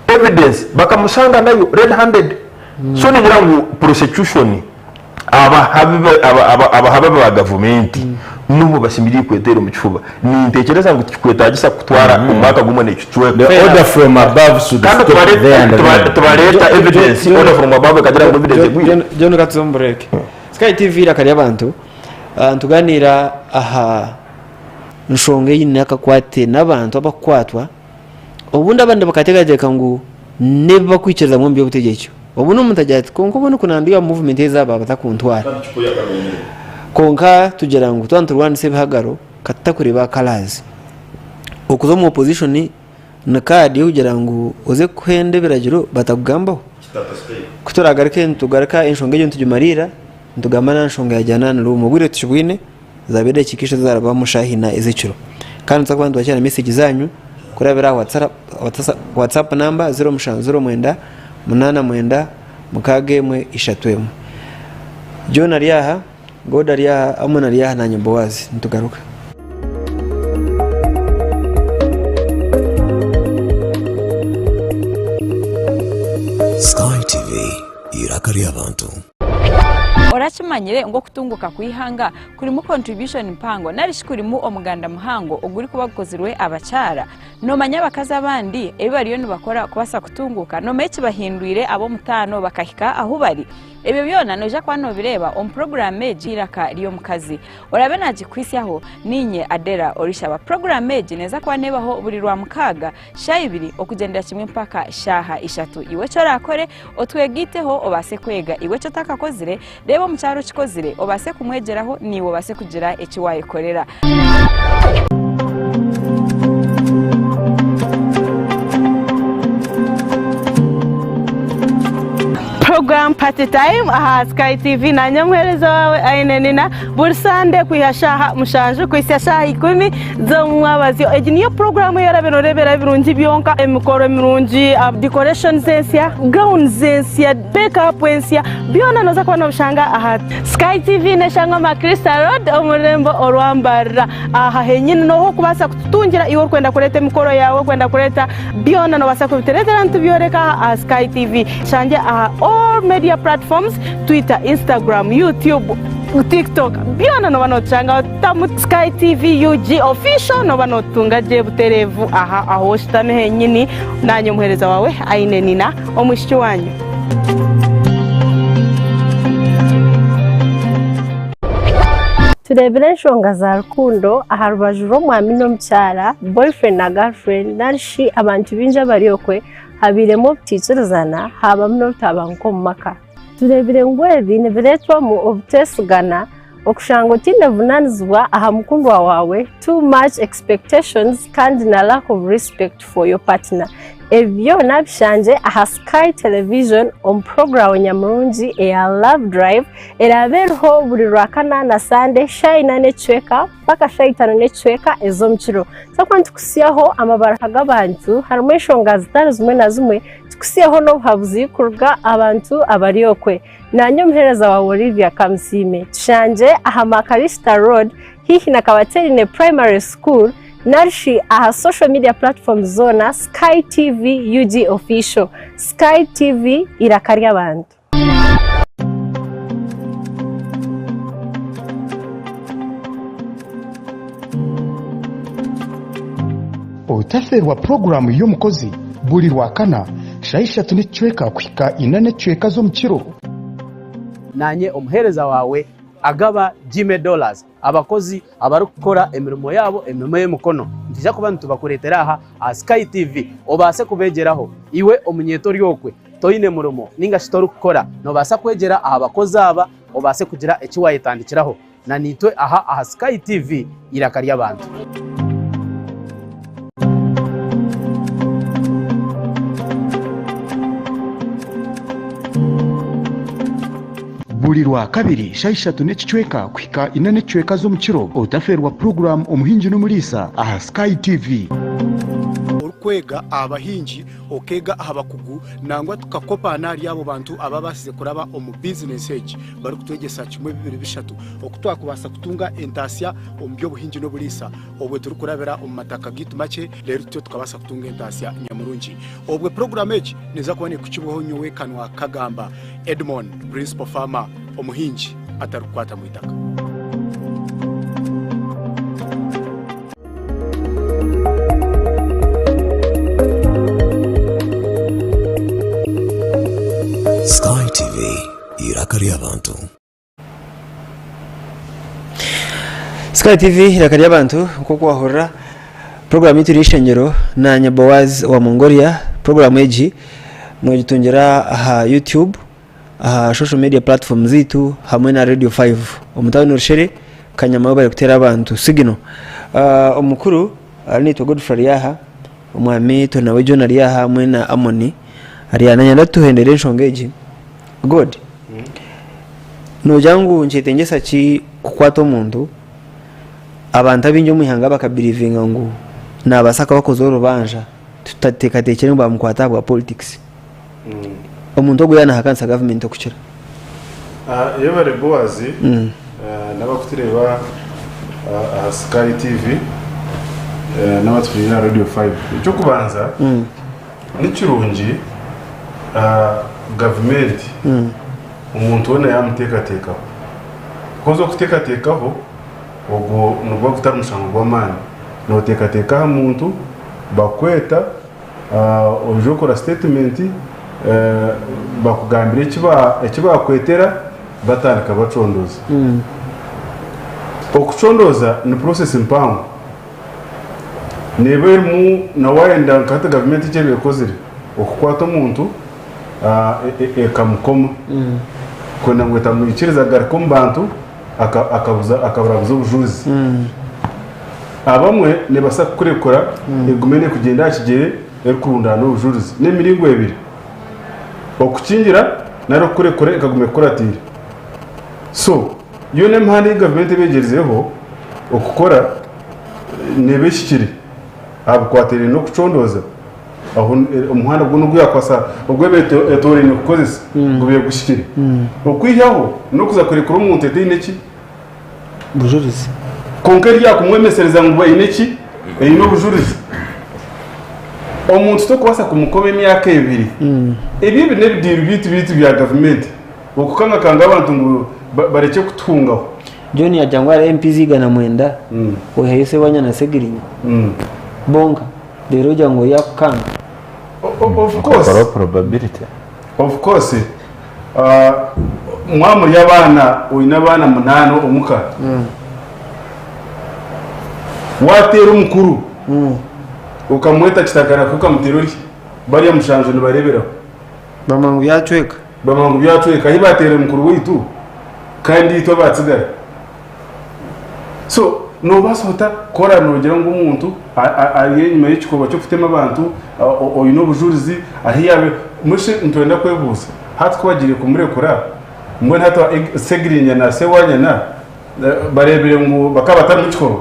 evidence bakamushanga nayo red handed. So ningira ngu prosecution abahababi ba gavumenti nubo bashemereire kweteera omu kifuba. Nintekyereza ngu tikikwetagisa kutwara omwaka gumwe n'ekicweka. The order from above should Kandi stop there and then. tubareeta evidence, order from above ekagira ngu evidence egwire. John katuze omu break. Sky TV eiraka ry'abantu ah, nitugaaniira aha nshonga eine akakwate n'abantu abakukwatwa obundi abandi bakateekateeka ngu n'ebi bakwikirizamu omu by'obutegyeki. Obundi omuntu agira ati kwonka obundi ku nandiga omu movement ezi aba batakuntwara. Kwonka tugira ngu twaba niturwanisa ebihagaro ka tutakureeba colours. Okuza omu opposition ni kaadi y'okugira ngu oze kuhenda ebiragiro batakugambaho. Ku turagaruke nitugaruka enshonga egyo nitugimariira nitugamba n'aha nshonga ya Janan Luwum. Obwire tukibwine zaaba edakiika ishatu zarabamu shaaha ina ez'ekiro. Kandi nituza kuba nitwakiira mesegi zaanyu kurabira aha WhatsApp namba 0709 89 61 31. John ari aha, God ari aha, Amon ari aha naanye Boaz. Nitugaruka. Sky TV, eiraka ry'abantu. Orakimanyire ngu okutunguka kw'eihanga kurimu contribution mpango narishi kurimu omuganda muhango ogurikuba gukozirwe abakyara? Nomanya abakazi abandi ebi bariyo nibakora kubaasa kutunguka? Nomanya ekibahindwire ab'omutaano bakahika ahu bari? Ebyo byona noija kuba nobireeba omu puroguraamu egi Eiraka ry'Omukazi. Oraabe naagikuhitsyaho, niinye Adela Orishaba. Puroguraamu egi neeza kuba neebaho buri Rwamukaaga shaaha ibiri okugyendera kimwe mpaka shaaha ishatu. Iwe eki oraakore, otwegaiteho obaase kwega. Iwe eki otakakozire, reeba omukyara okikozire obaase kumwegyeraho naiwe obaase kugira eki waayekorera. Program Party Time aha Sky TV nanye omuheereza waawe Aine Nina buri Sande kwiha shaaha mushanju kuhitsya shaaha ikumi z'omumwabazyo. Egi niyo puroguramu ei orabe nooreeberaho ebirungi byonka, emikoro mirungi, decorations ensya, gowns ensya, make up ensya, byona nooza kuba noobishanga aha Sky TV neshangwa Macrista Road omu rurembo orwa Mbarara. Aha henyini nooha okubaasa kututungira iwe orikwenda kureeta emikoro yaawe, orikwenda kureeta byona noobaasa kubitureetera nitubyoreka aha aha Sky TV. Tushangye aha all media platforms, Twitter, Instagram, YouTube, TikTok byona nooba nootushangaho tamu Sky TV UG official nooba nootutunga gye butereevu aha ahu oshutami henyini. Naanye omuheereza waawe Aine Nina omwishiki waanyu. Tureebire enshonga za rukundo aha rubaju rw'omwami n'omukyara, boyfriend na girlfriend, nari shi abantu baingi abari okwe habairemu obutaikirizana haabamu n'obutabanguko omu maka. Tureebire ngu ebi nibireetwamu obuteesigana, okushanga otaine buvunaanizibwa aha mukundwa waawe, too much expectations kandi na lack of respect for your partner. Ebi byona bishangye aha Sky Television omu puroguramu nyamurungi eya Love Drive eraabe eriho buri Rwakana na Sande shaaha ina n'ekicweka mpaka shaaha itaano n'ekicweka ez'omukiro. Twakuba nitukutsyaho amabaruha g'abantu harimu enshonga zitari zimwe na zimwe, tukutsyeho n'obuhabuzi kuruga abantu abari okwe. Naanye omuheereza waawe Olivia Kamusiime. Tushangye aha Makarista Road haihi na Kabaterine Primary School narishi aha social media platforms zoona Sky TV UG Official. Sky TV eiraka ry'abantu. Otafeerwa puroguraamu y'omukozi buri Rwakana shaaha ishatu n'ekicweka kuhika ina n'ekicweka z'omukiro. Naanye omuheereza waawe agaba Jimmy Dollars, abakozi abarikukora emirimo yaabo emirimo y'emikono. Nitwija kuba nitubakureetera aha aha Sky TV obaase kubeegyeraho. Iwe omunyeeto ori okwe toine murimo nainga shi torikukora, noobaasa kwegyera aha bakozi aba obaase kugira eki waayetandikiraho. Na naitwe aha aha Sky TV eiraka ry'abantu. Buri Rwakabiri shaaha ishatu n'ekicweka kuhika ina n'ekicweka z'omukiro otafeerwa puroguraamu Omuhingi n'Omuriisa aha Sky TV. Orikwega aha bahingi, okeega aha bakugu nangwa tukakopaana ahari abo bantu ababaasize kuraba omu bizinesi egi barikutwegyesa kimwe bibiri bishatu oku twakubaasa kutunga entaasya omu by'obuhingi n'oburiisa obwe turikurabira omu mataka gaitu makye reero tutyo tukabaasa kutunga entaasya nyamurungi. Obwe puroguraamu egi neeza kuba neekukibwaho nyowe Kanwa Kagamba Edmond, Principal Farmer, omuhingi atarikukwata mu itaka. Sky TV, eiraka ry'abantu. Sky TV iraka ry'abantu nk'oku wahurira puroguramu yaitu y'eishengyero naanye Boaz wa Mongolia puroguramu egi nogitungira aha YouTube aha social media platform zaitu hamwe na Radio 5 omu tawuni Rushere Kanyama ahu barikuteera abantu signal. Omukuru ari naitwe Godfrey ari aha, omwami Turinawe John ari aha hamwe na Amoni ari aha. Nanyenda tuhendere enshonga egi. God, noogira ngu nikyetengyesa ki kukwata omuntu, abantu abaingi omu ihanga bakabirivinga ngu naabaasa kuba akozire orubanja tutateekateekire ngu baamukwata ahabwa politics? Omuntu ogu yaaba naahakanisa gavumenti okukira. Yebare Boaz n'abakutureeba aha Sky TV n'abatuhuriire aha Radio 5. Eky'okubanza ni kirungi gavumenti omuntu weena yaamuteekateekaho. Because okuteekateekaho ogwo niguba gutari mushango gw'amaani. Nooteekateeka aha muntu bakweta Oije okora sitetimenti bakugambire eki bakwetera batandika bacondooza. Okucondooza ni process mpango neeba erimu na wayenda nka hati gavumenti eki eba ekozire okukwata omuntu ekamukoma kwenda ngu etamwikiriza kugaruka omu bantu akaburabuza obujurizi. Abamwe nibabaasa kukurekura egume nekugyenda aha kigyere erikurundaana obujurizi. N'emiringo ebiri, okukingira nari okukurekura ekaguma ekukuratiire. So, yoona emihanda ei gavumenti eba egyerizeho okukora neeba ehikire aha bikwatiraine n'okucondooza. Aho omuhanda gwona ogu yaakwasa ogu eba etooraine kukozesa gubaire guhikire. Okwihaho n'okuza kurekura omuntu etaine ki? Bujurizi. Kwonka eryakumwemesereza ngu eine ki? Eine obujurizi. Omuntu torikubaasa kumukoba emyaka ebiri. Ebi ebi n'ebidiiro byaitu byaitu bya gavumenti okukangakanga abantu ngu barekye kutuhungaho. John yaagira ngu hariho MP z'eigana mwenda oihayo Ssewanyana na Ssegirinya bonka reero ogira ngu yaakukanga. Of course. Hariho probability. Of course mwaba muri abaana oine abaana munaana omuka wateera omukuru okamweta kitakara ku okamuteera ori bariya mushanju nibareeberaho. Bamanya ngu byacweka. Bamanya ngu byacweka ahi bateerire mukuru waitu kandi itwe abatsigara. So noobaasa ota kukora noogira ngu omuntu ari enyima y'ekikorwa ky'okutema abantu oine obujurizi ahi yaabaire mbwenu shi nitwenda kwebuuza hati ku bagiire kumurekura mbwenu hati Ssegirinya na Ssewanyana bareebire ngu bakaba batari mu kikorwa?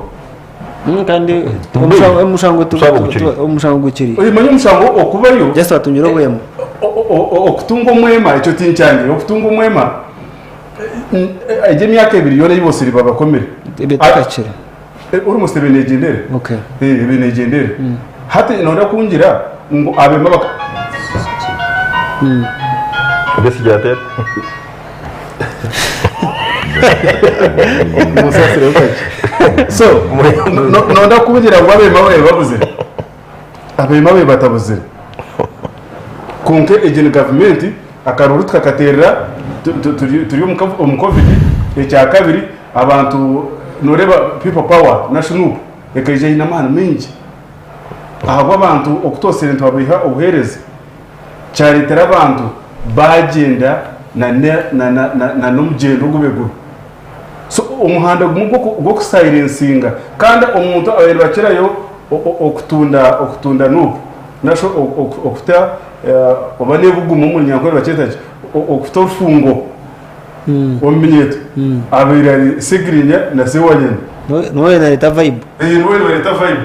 Kandi omushango omushango gukiri. Manya omushango okubayo. Just batungire obwema. Okutunga omwema ekyo tinkyangire okutunga omwema Egi emyaka ebiri yoona ei bosire babakomire. Etakakira. Almost ebe negyendere. Okay. Ebe negyendere. Hati noyenda kungira ngu abema baka. Besigye ateera. Munsasire kakye. So, noyenda kungira ngu abema babe babuzire. Abema babe batabuzire. Kwonka egi ni gavumenti Akaruuru tukakateerera turi omu covid, ekyakabiri abantu noreeba people power na nup ekaija eine amaani maingi ahabw'abantu okutwosire nitwabaiha obuheereza kyareetera abantu baagyenda na n'omugyendo ogubeguru. So omuhanda gumwe gw'okusayirensinga kandi omuntu abaire nibakirayo okutunda okutunda nup narishi okuta oba n'ebugumu omu runyankore nibakyeta ki okuta orufungo. Omu minyeeto abaire ari Segirinya na Sewanyana. Niwe nareeta vibe. Niwe nareeta vibe.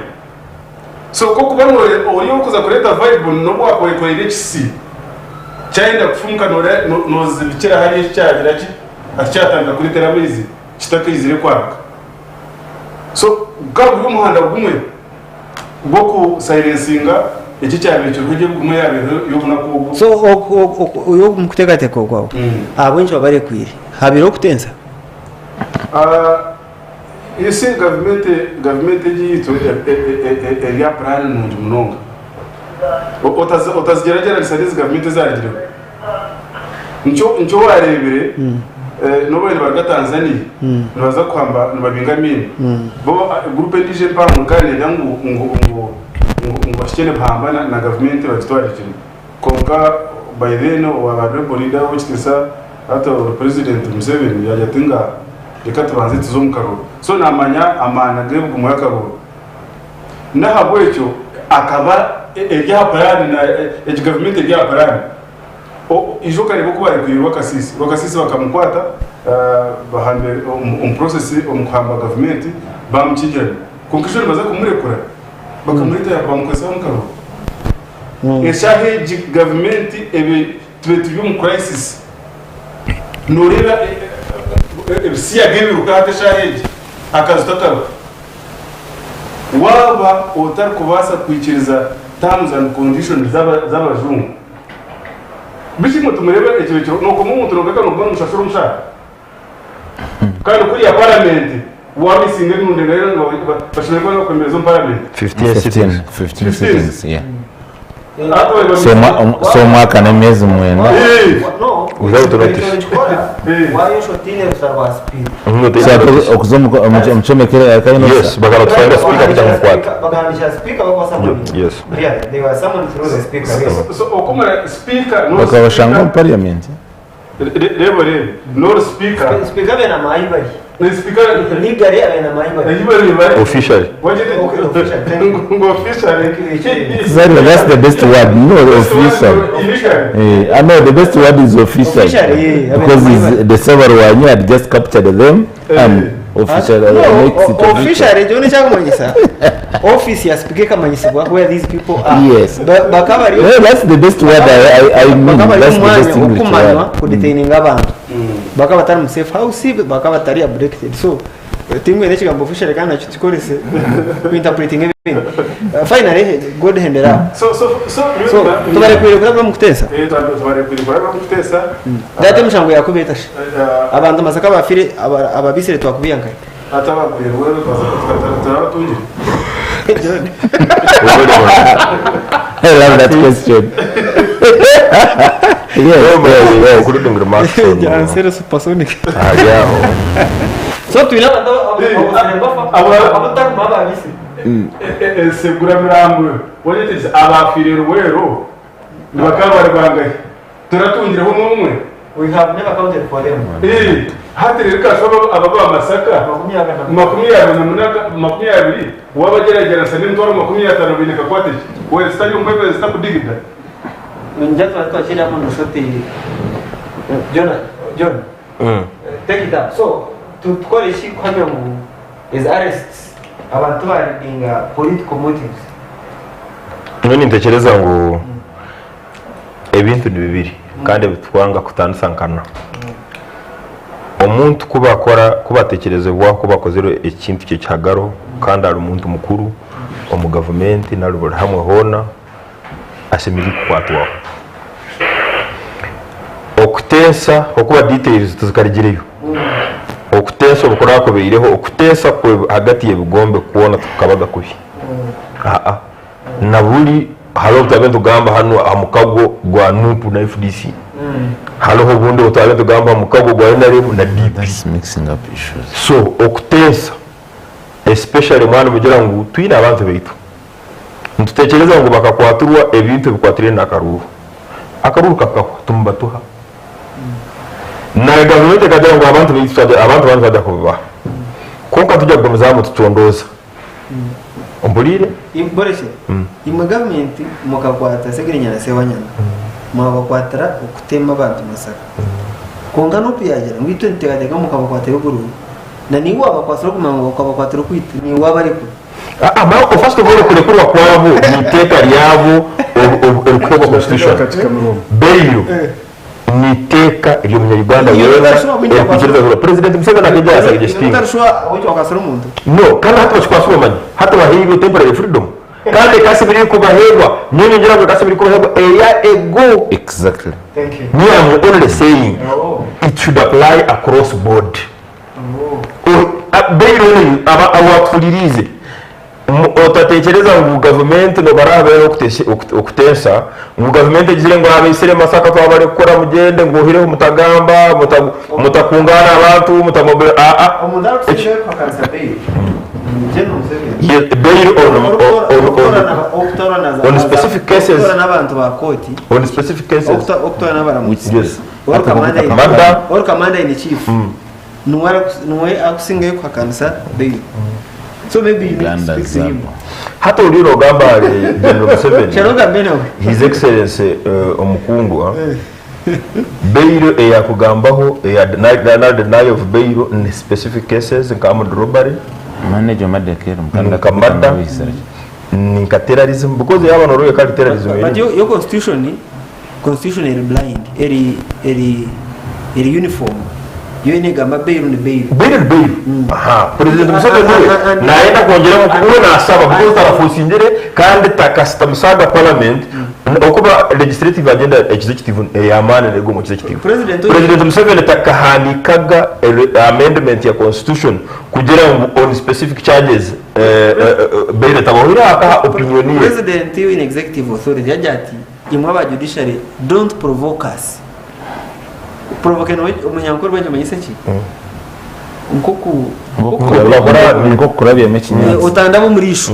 So ku okuba ori orikuza kureeta vibe n'obu wakuba oyekoreire ekisisi kyayenda kufumuka nozibikira hariya eki kyagira ki ati kyatandika kureetera amaizi kitakaizire kwaka. So gukaba guri omuhanda gumwe gw'oku silencinga eki ekyabaire kiriho egi ebigumo eyaabaire eriho ey'obunaku obwo. So omu kuteekateeka okwawe ahabw'enki babarekwire? Habaireho okutensa? You see gavumenti gavumenti egi eyaitu eri aha puraani nungi munonga. Otazigyeragyeranisa n'ezi gavumenti ezaarugireho. Nikyo nikyo waareebire n'obu baabaire nibaruga Tanzania nibaza kuhamba nibabinga Amin, bo guruupu endiijo empango ekaba neeyenda ngu ngu ngu ngu bahikye nibahamba na gavumenti bagitwarire kimwe. Kwonka by then owaaba ari Rebel leader ow'ekitiinisa hati ori President Museveni yaagira ati nga reka tubanze tuze omu karuuru. So naamanya amaani g'ebigumo y'akaruuru. N'ahabw'ekyo akaba eri aha puraani egi gavumenti eri aha puraani. Ija okareeba oku baarekwire Rwakasiisi. Rwakasiisi bakamukwata bahamba omu process omu kuhamba gavumenti baamukingirana. Kwonka ijo nibaza kumurekura bakamureeta bamukozesa omu karuuru. Eshaaha egi gavumenti ebe tube turi omu crisis. Nooreeba ebisiyaga ebiruka hati eshaaha egi akaju takaruka. Waaba otarikubaasa kwikiriza terms and conditions z'abajungu, biki imwe tumureebe ekiro kiro nookoma omuntu noogamba nooguma nomushashura omushaara? Kandi kuriya paramenti waamisinga emirundi engahi bashemereire kuba nibakwemereza omu paramenti? 15 sittings. 15 sittings, yeah. Hati So so omwaka n'emyezi mwenda. Without notice. So okuza omu kyomekere akaine Yes, bakabatwara speaker kuja kumukwata. Yes. So okumara speaker no bakabashanga omu parliament. Reeba oreebe n'ori speaker. Speaker abe na mayi bari. Ni speaker. Legally abe na mayi bari. Ahi bari bari. Officially. Ngu officially. Exactly, that's the best word. No, official. Eh, I know the best word is official. Officially, yeah. Because is the Sebarwanyi had just captured them and officially No, makes it official. officially ekyo nekyakumanyisa office ya speaker ekamanyisibwa where these people are. Yes. Bakaba bari Yeah, that's the best word I mean. bakaba bari That's the omwanya best English gw'okumanywa word. kudetaininga abantu bakaba batari mu safe house bakaba batari abducted so tingwine ekigambo officially kandi nakyo tukikorese kuinterpreting ebindi finally god hendera So so so so tubarekwire kurabira omu kuteesa Eh, tubarekwire kurabira omu kuteesa. Data emishango yakuba etashi abantu masaka abafire ababisire twakubiya nkahi Hati abagwire rwero turabatungire. I love that question. Yes. Including remarks on Jansere supersonic. Ah, yeah. So twine abantu abataruma ababisire. Segura mirambo wanyetegyesa abafiire rwero nibakaba bari bangahi turatungireho n'omwe. We have never counted for them. Eh, hati rero kashoba ababa Masaka 28 20 wabagerageza n'emitwaro 50 biine kakwate ki wera sitari omwebezi zitakudigida. Nja twakiramu noshuti John John take it up. So tukore iki kuhamya ngu is arrests abantu baridinga political motives. Nyowe nintekereza ngu ebintu ni bibiri kandi bitwanga kutandisa nkana. Omuntu ku bakora ku batekerezebwa ku bakozire ekintu ky'ekihagaro kandi ari omuntu mukuru omu gavumenti nari buri hamwe hoona ashemereire kukwatwaho. Okuteesa okuba details tizikarigireyo. Okuteesa obu kuraakubaireho okuteesa kwe hagati y'ebigombe kwona tikukabaga kubi. Aa na buri hariho obu twabaire nitugamba hanu aha mukago gwa NUP na FDC. Hariho obundi obu twabaire nitugamba aha mukago gwa NRM na DP. So okuteesa especially mwaba nimugira ngu twine abantu baitu. Nitutekyereza ngu bakakwatirwa ebintu ebikwatiraine n'akaruuru. Akaruuru kakahwa timubatuha. Na gavumenti ekagira ngu abantu baitu abantu banu twajya kubabaha. Kwonka tujya kugumizamu tucondooza. Ompuriire? Borekye, imwe gavumenti mukakwata Segirinya na Sewanyana mwabakwatira okutema abantu Masaka. Kwonka Nup yaagira ngu itwe nituteekateeka ngu mukabakwatira obururu na niiwe waabakwasire okumanya ngu okabakwatira okwita niiwe waabarekura. Aa Marco first of all okurekurwa kwabo niteeka ryabo erikuheebwa constitution. Bail niteeka ryomunya Uganda weena erikuikiriza kurekurwa. President Museveni akaija ya suggestinga. No kandi hati bakikwasirwe omanye hati bahairwe temporary freedom kandi ekasemereire kubaheebwa nyowe ningira ngu ekasemereire kubaheebwa eya ego. Exactly. Me am only saying it should apply across board. Bail onu owatuhuririize otatekyereza ngu gavumenti nobara habeho okuteesa ngu gavumenti egizire ngu abaitsire Masaka twabarekura mugyende ngu oihireho mutagamba mutakungaana abantu mutamobi aa bail on specific cases on specific cases yes murder Niwe niwe akusingayo kuhakanisa bail. So maybe you need to speak to him. Hati oriyo nogamba ahari General Museveni, Shall ogambe nawe. His Excellency eh, omukungu ah, bail eyakugambaho eya deny denial of bail in specific cases nka armed robbery, Manager Madekero mukanda nka murder, nka terrorism because yaba noroye kari terrorism But eri. your, your constitution Constitution eri blind, eri eri eri uniform. Yo negamba bail ni bail. Bail ni bail. Aha, President Museveni we nayenda kwongyeramu we nasaba because tarafosingire kandi takasitamisaga parliament okuba legislative agenda executive eyamaani negwa omu executive. President Museveni takahandikaga amendment ya constitution kugira ngu on specific charges bail etabaho. Oihireho akaha opinion ye. President in executive authority yagira ati Imwe aba judiciary don't provoke us. Provoke niwe omunyankore bwengye omanyise ki? Nkoku Nkokukurabyamu ekinyaatsi. Otandaba omu riisho.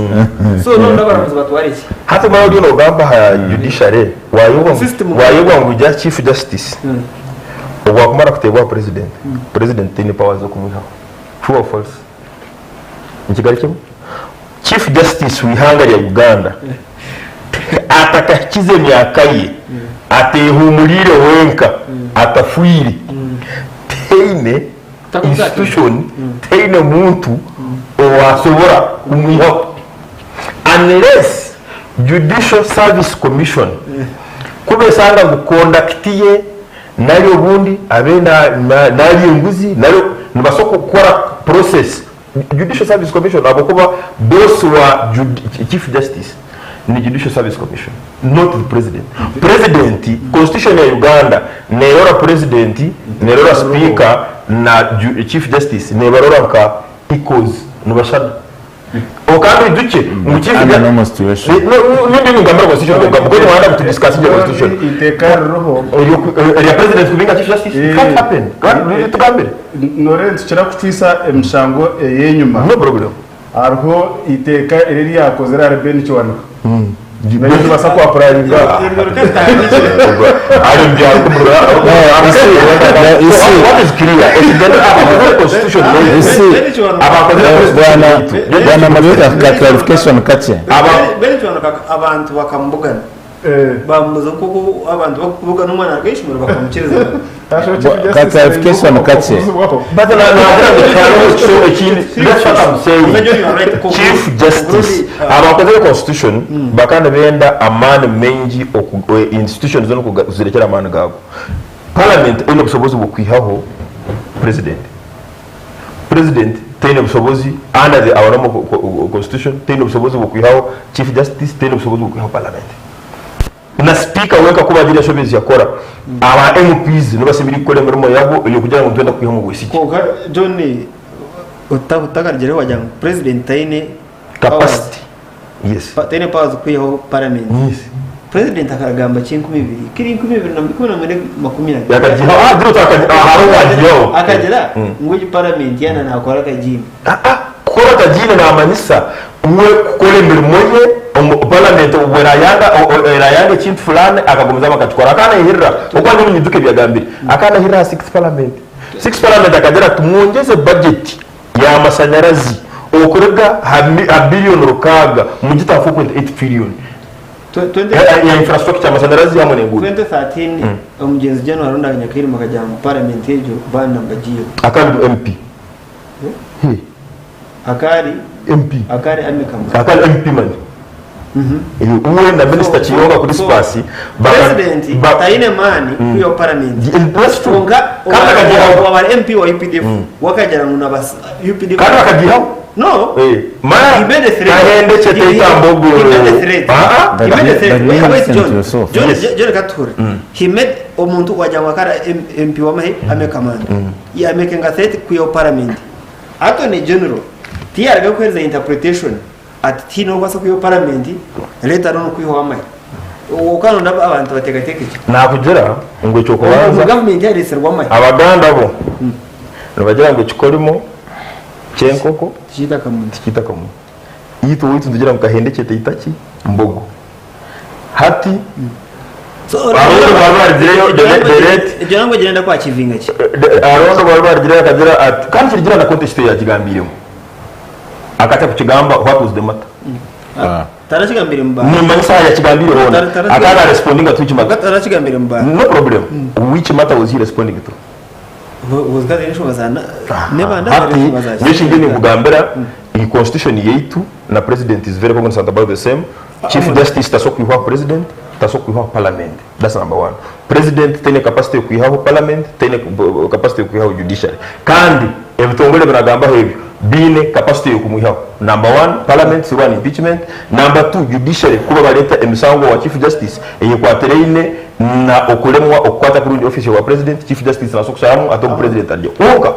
So nonda abaramuzi batware ki? Hati mara oriyo nogamba aha judiciary wayebwa ngu wayebwa ngu ja chief justice obu akumara kuteebwa aha president, president taine power z'okumwihaho. True or false? Nkigarukemu? Chief Justice w'eihanga rya Uganda atakahikize emyaka ye, ateehumuriire wenka, atafiire, tihaine institution, tihaine muntu owaasobora kumwihaho unless Judicial Service Commission ku eshanga ngu conduct ye nari obundi abe naarya enguzi nari nibabaasa kukora process. Judicial Service Commission ahabw'okuba boss wa Chief Justice ni Judicial Service Commission not the President. President, Constitution ya Uganda nerora President, nerora Speaker na Chief Justice nebarora nka equals, nibashana. Kandi oijukye ngu Chief Under normal situation. Nyowe ningambira Constitution kwonka because mwayenda ngu tu discussinge Constitution. Eiteeka ririho. Erya President kubinga Chief Justice? It can't happen. Tugambire. Noreeba nitukira kucwisa emishango ey'enyima. No problem. Hariho eiteeka eri eryakozire ahari Ben Kiwanuka. Naryo nitubaasa ku apurayinga. Bwana Mabika ka clarification kakye. Ben Kiwanuka abantu bakamubugana. Bamubuza nkoku abantu bakubugana omwana aruga ahishomero bakamukiriza. Ka clarification kakye. But nagira ngu tihariho so ekindi that's what I'm saying Chief Justice abakozire constitution bakaba nibenda amaani maingi oku institution zoona kuzirekyera amaani gaago. Parliament eine obusobozi bw'okwihaho president. President taine busobozi under the our normal constitution taine busobozi bw'okwihaho Chief Justice taine busobozi bw'okwihaho parliament. Na sipiika wenka ku baagira enshobe ezi yakora, aba MPs nibo bashemereire kukora emirimo yabo ey'okugira ngu nitwenda kukwihamu obwesigye. Kwonka John otakarugireho wagira ngu president taine Capacity. Yes. Taine power z'okwihaho parliament. Yes. President akagamba ki 2000 kiri 2019? Yakagihaho, ah, diro ah, hariho owagihaho. Akagira ngu egi parliament yaana nakora akagiina. Ah, ah, kukora akagiina namanyisa we kukora emirimo ye omu parliament obwo erayanga erayanga ekintu fulani akagumizamu akakikora. Akanahirira, ahabw'okuba nyowe ninyijuka ebi yagambire, akanahirira aha sixth parliament. Sixth parliament akagira ati mwongyeze budget y'amashanyarazi okuruga aha billion rukaaga mugite aha 4.8 trillion. Ya infrastructure, amashanyarazi hamwe n'enguudo. 2013 omugyenzi Gen Aronda Nyakairima akagira ngu parliament egyo baana nibagiihaho. Akaba ari MP. Akari MP. Akari Army Kamara. Akari MP manya. Uwe na Minister Kiyonga Crispus President taine maani kwihaho parliament. That's true. Kwonka Kandi akagiihaho. owaba ari MP wa UPDF we akagira ngu nabas UPDF. Kandi akagiihaho. No. Eh, ma He made a threat. kahende He- he- kyeteita mbogo. He made a threat. Ah, ah. He made a threat. But Wait, you wait, listen John. to yourself. John, Yes. John Kature. He made omuntu wagira ngu akari MP w'amahe Army Command. Yamakinga threat kwihaho parliament. Attorney General tiyaraga kuhereza interpretation ati tihaine orikubaasa kwihaho parliament let alone kwihaho amahe. Okaba noronda abantu bateekateeka ekyo. Nakugira ngu ekyokubanza Omu gavumenti yareetsirwe amahe. Abaganda bo nibagira ngu ekikorimo kyenkoko tikiita kamunye. Itwe owaitu nitugira ngu kahende kyeteita ki? Mbogo. Hati Arondo bari barigireyo the late Egyo nangwa gyenda kwakivinga ki? Arondo bari barigireyo akagira ati kandi kirigira na context eyakigambiiremu. Akatya kukigamba what was the matter? Tarakigambire mu bantu. Nimanya esaaha yakigambiire hoona. Akaba narespondinga to which matter? Tarakigambire mu bantu. No problem. Which matter was he responding to? Hati nyowe eki ninkugambira iyi constitution yaitu na president is very cognizant about the same. Chief justice tasobola kwihwaho president, tasobola kwihwaho parliament. That's number one. President taine capacity yokwihaho parliament, taine capacity yokwihaho judiciary. Kandi ebitongore ebinagambaho ebyo biine capacity yokumwihaho. Number one, parliament through an impeachment. Number two, judiciary kuba bareeta emisango owa chief justice eyekwatiraine na okuremwa okukwata kurungi office yowa president, chief justice nabaasa kusharamu ate ogu president arye. Kwonka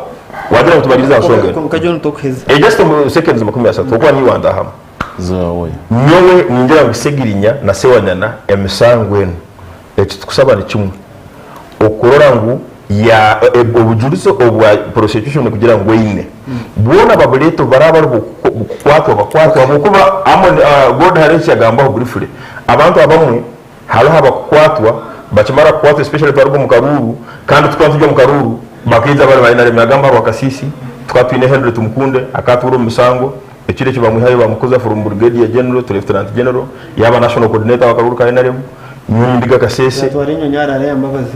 wagira ngu tubaririze aha nshonga enu. Just omu seconds 30 okuba niiwe wantahamu. Nyowe ningira ngu Ssegirinya na Ssewanyana emisango enu eki tukusaba ni kimwe, okurora ngu ya obujurizi obwa prosecution kugira ngu eine bwona babureete obu baraba bari kukwatwa bakwatwe ahabw'okuba Amon God hariho eki yagambaho briefly, abantu abamwe hariho abakukwatwa bakimara kukwatwa especially twaruga omu karuuru kandi tukaba turi omu karuuru bakaija bari ba NRM yagamba aha Rwakasiisi tukaba twine Henry Tumukunde akatuura omu misango Ekiro eki bamwihayo bamukuza from Brigadier General to Lieutenant General, yaaba National Coordinator w'akaruuru ka nrm, nyowe ndiga Kasese. Yatwara enyonyi arara ya Mbabazi.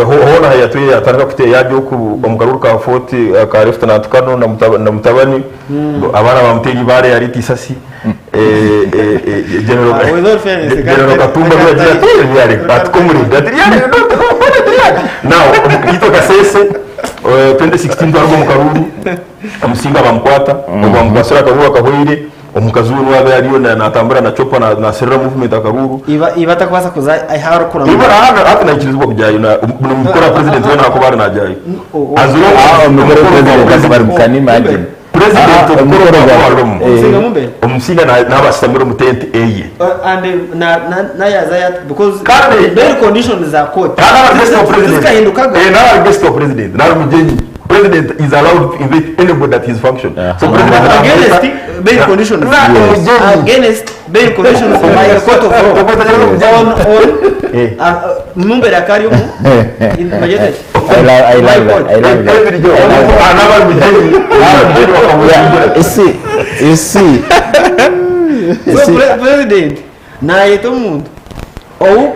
Hoona ahu yatwire yatandika kuteera yaagya oku omu karuuru ka Fort ka Lieutenant Colonel na mutabani, abaana bamuteera eibaare yariita eisasi, General Ah, with all fairness, General Katumba we yagira ati ryari ati comrade ati ryari ryari now itwe Kasese 2016 twaruga omu karuuru Omusinga bamukwata, obu bamukwasire akaruuru akahweire, omukazi we niwe abaire ariyo natambura na chopa naserera movement akaruuru. Iba iba atakubaasa kuza ahu arikuramura. Iba hati naikirizibwa kugyayo na omukuru wa president weena ahakuba ari nagyayo. Azire Ah, omukuru wa president akaba ari can you imagine? President Ah, omukuru omukuru akaba gwa- ari omu. Omusinga mumbe? Omusinga naaba ashutamire omu tent eye. And na na nayaza ya because Kandi- bail conditions za court. Kandi naaba ari guest wa president. Zikahindukaga. Eh, naaba ari guest wa president, naaba ari mugyenyi. President is allowed to invite anybody at his function. So president Against bail conditions. Yes. Against bail conditions by a court of law. On on mumbere akari omu in budget. I love, I love that. I love that. I love that. Yeah, you see, you see. You So see. president nayeta omuntu ou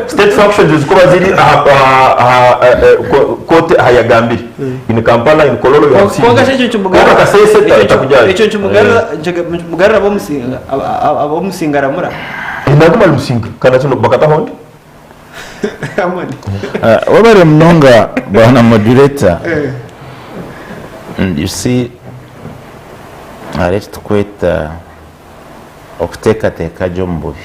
State functions zikuba ziri aha kooti aha yagambire in Kampala in Kololo you have seen. Kwonka shi ekyo nikimugarura Kwonka Kasese takugyayo. ekyo nikimugarura ab'omusinga ab'omusinga aramura. Naguma ari Musinga kandi hati bakataho ondi. Webare munonga bwana moderator. You see hariho eki turikweta okuteekateeka gye omu bubi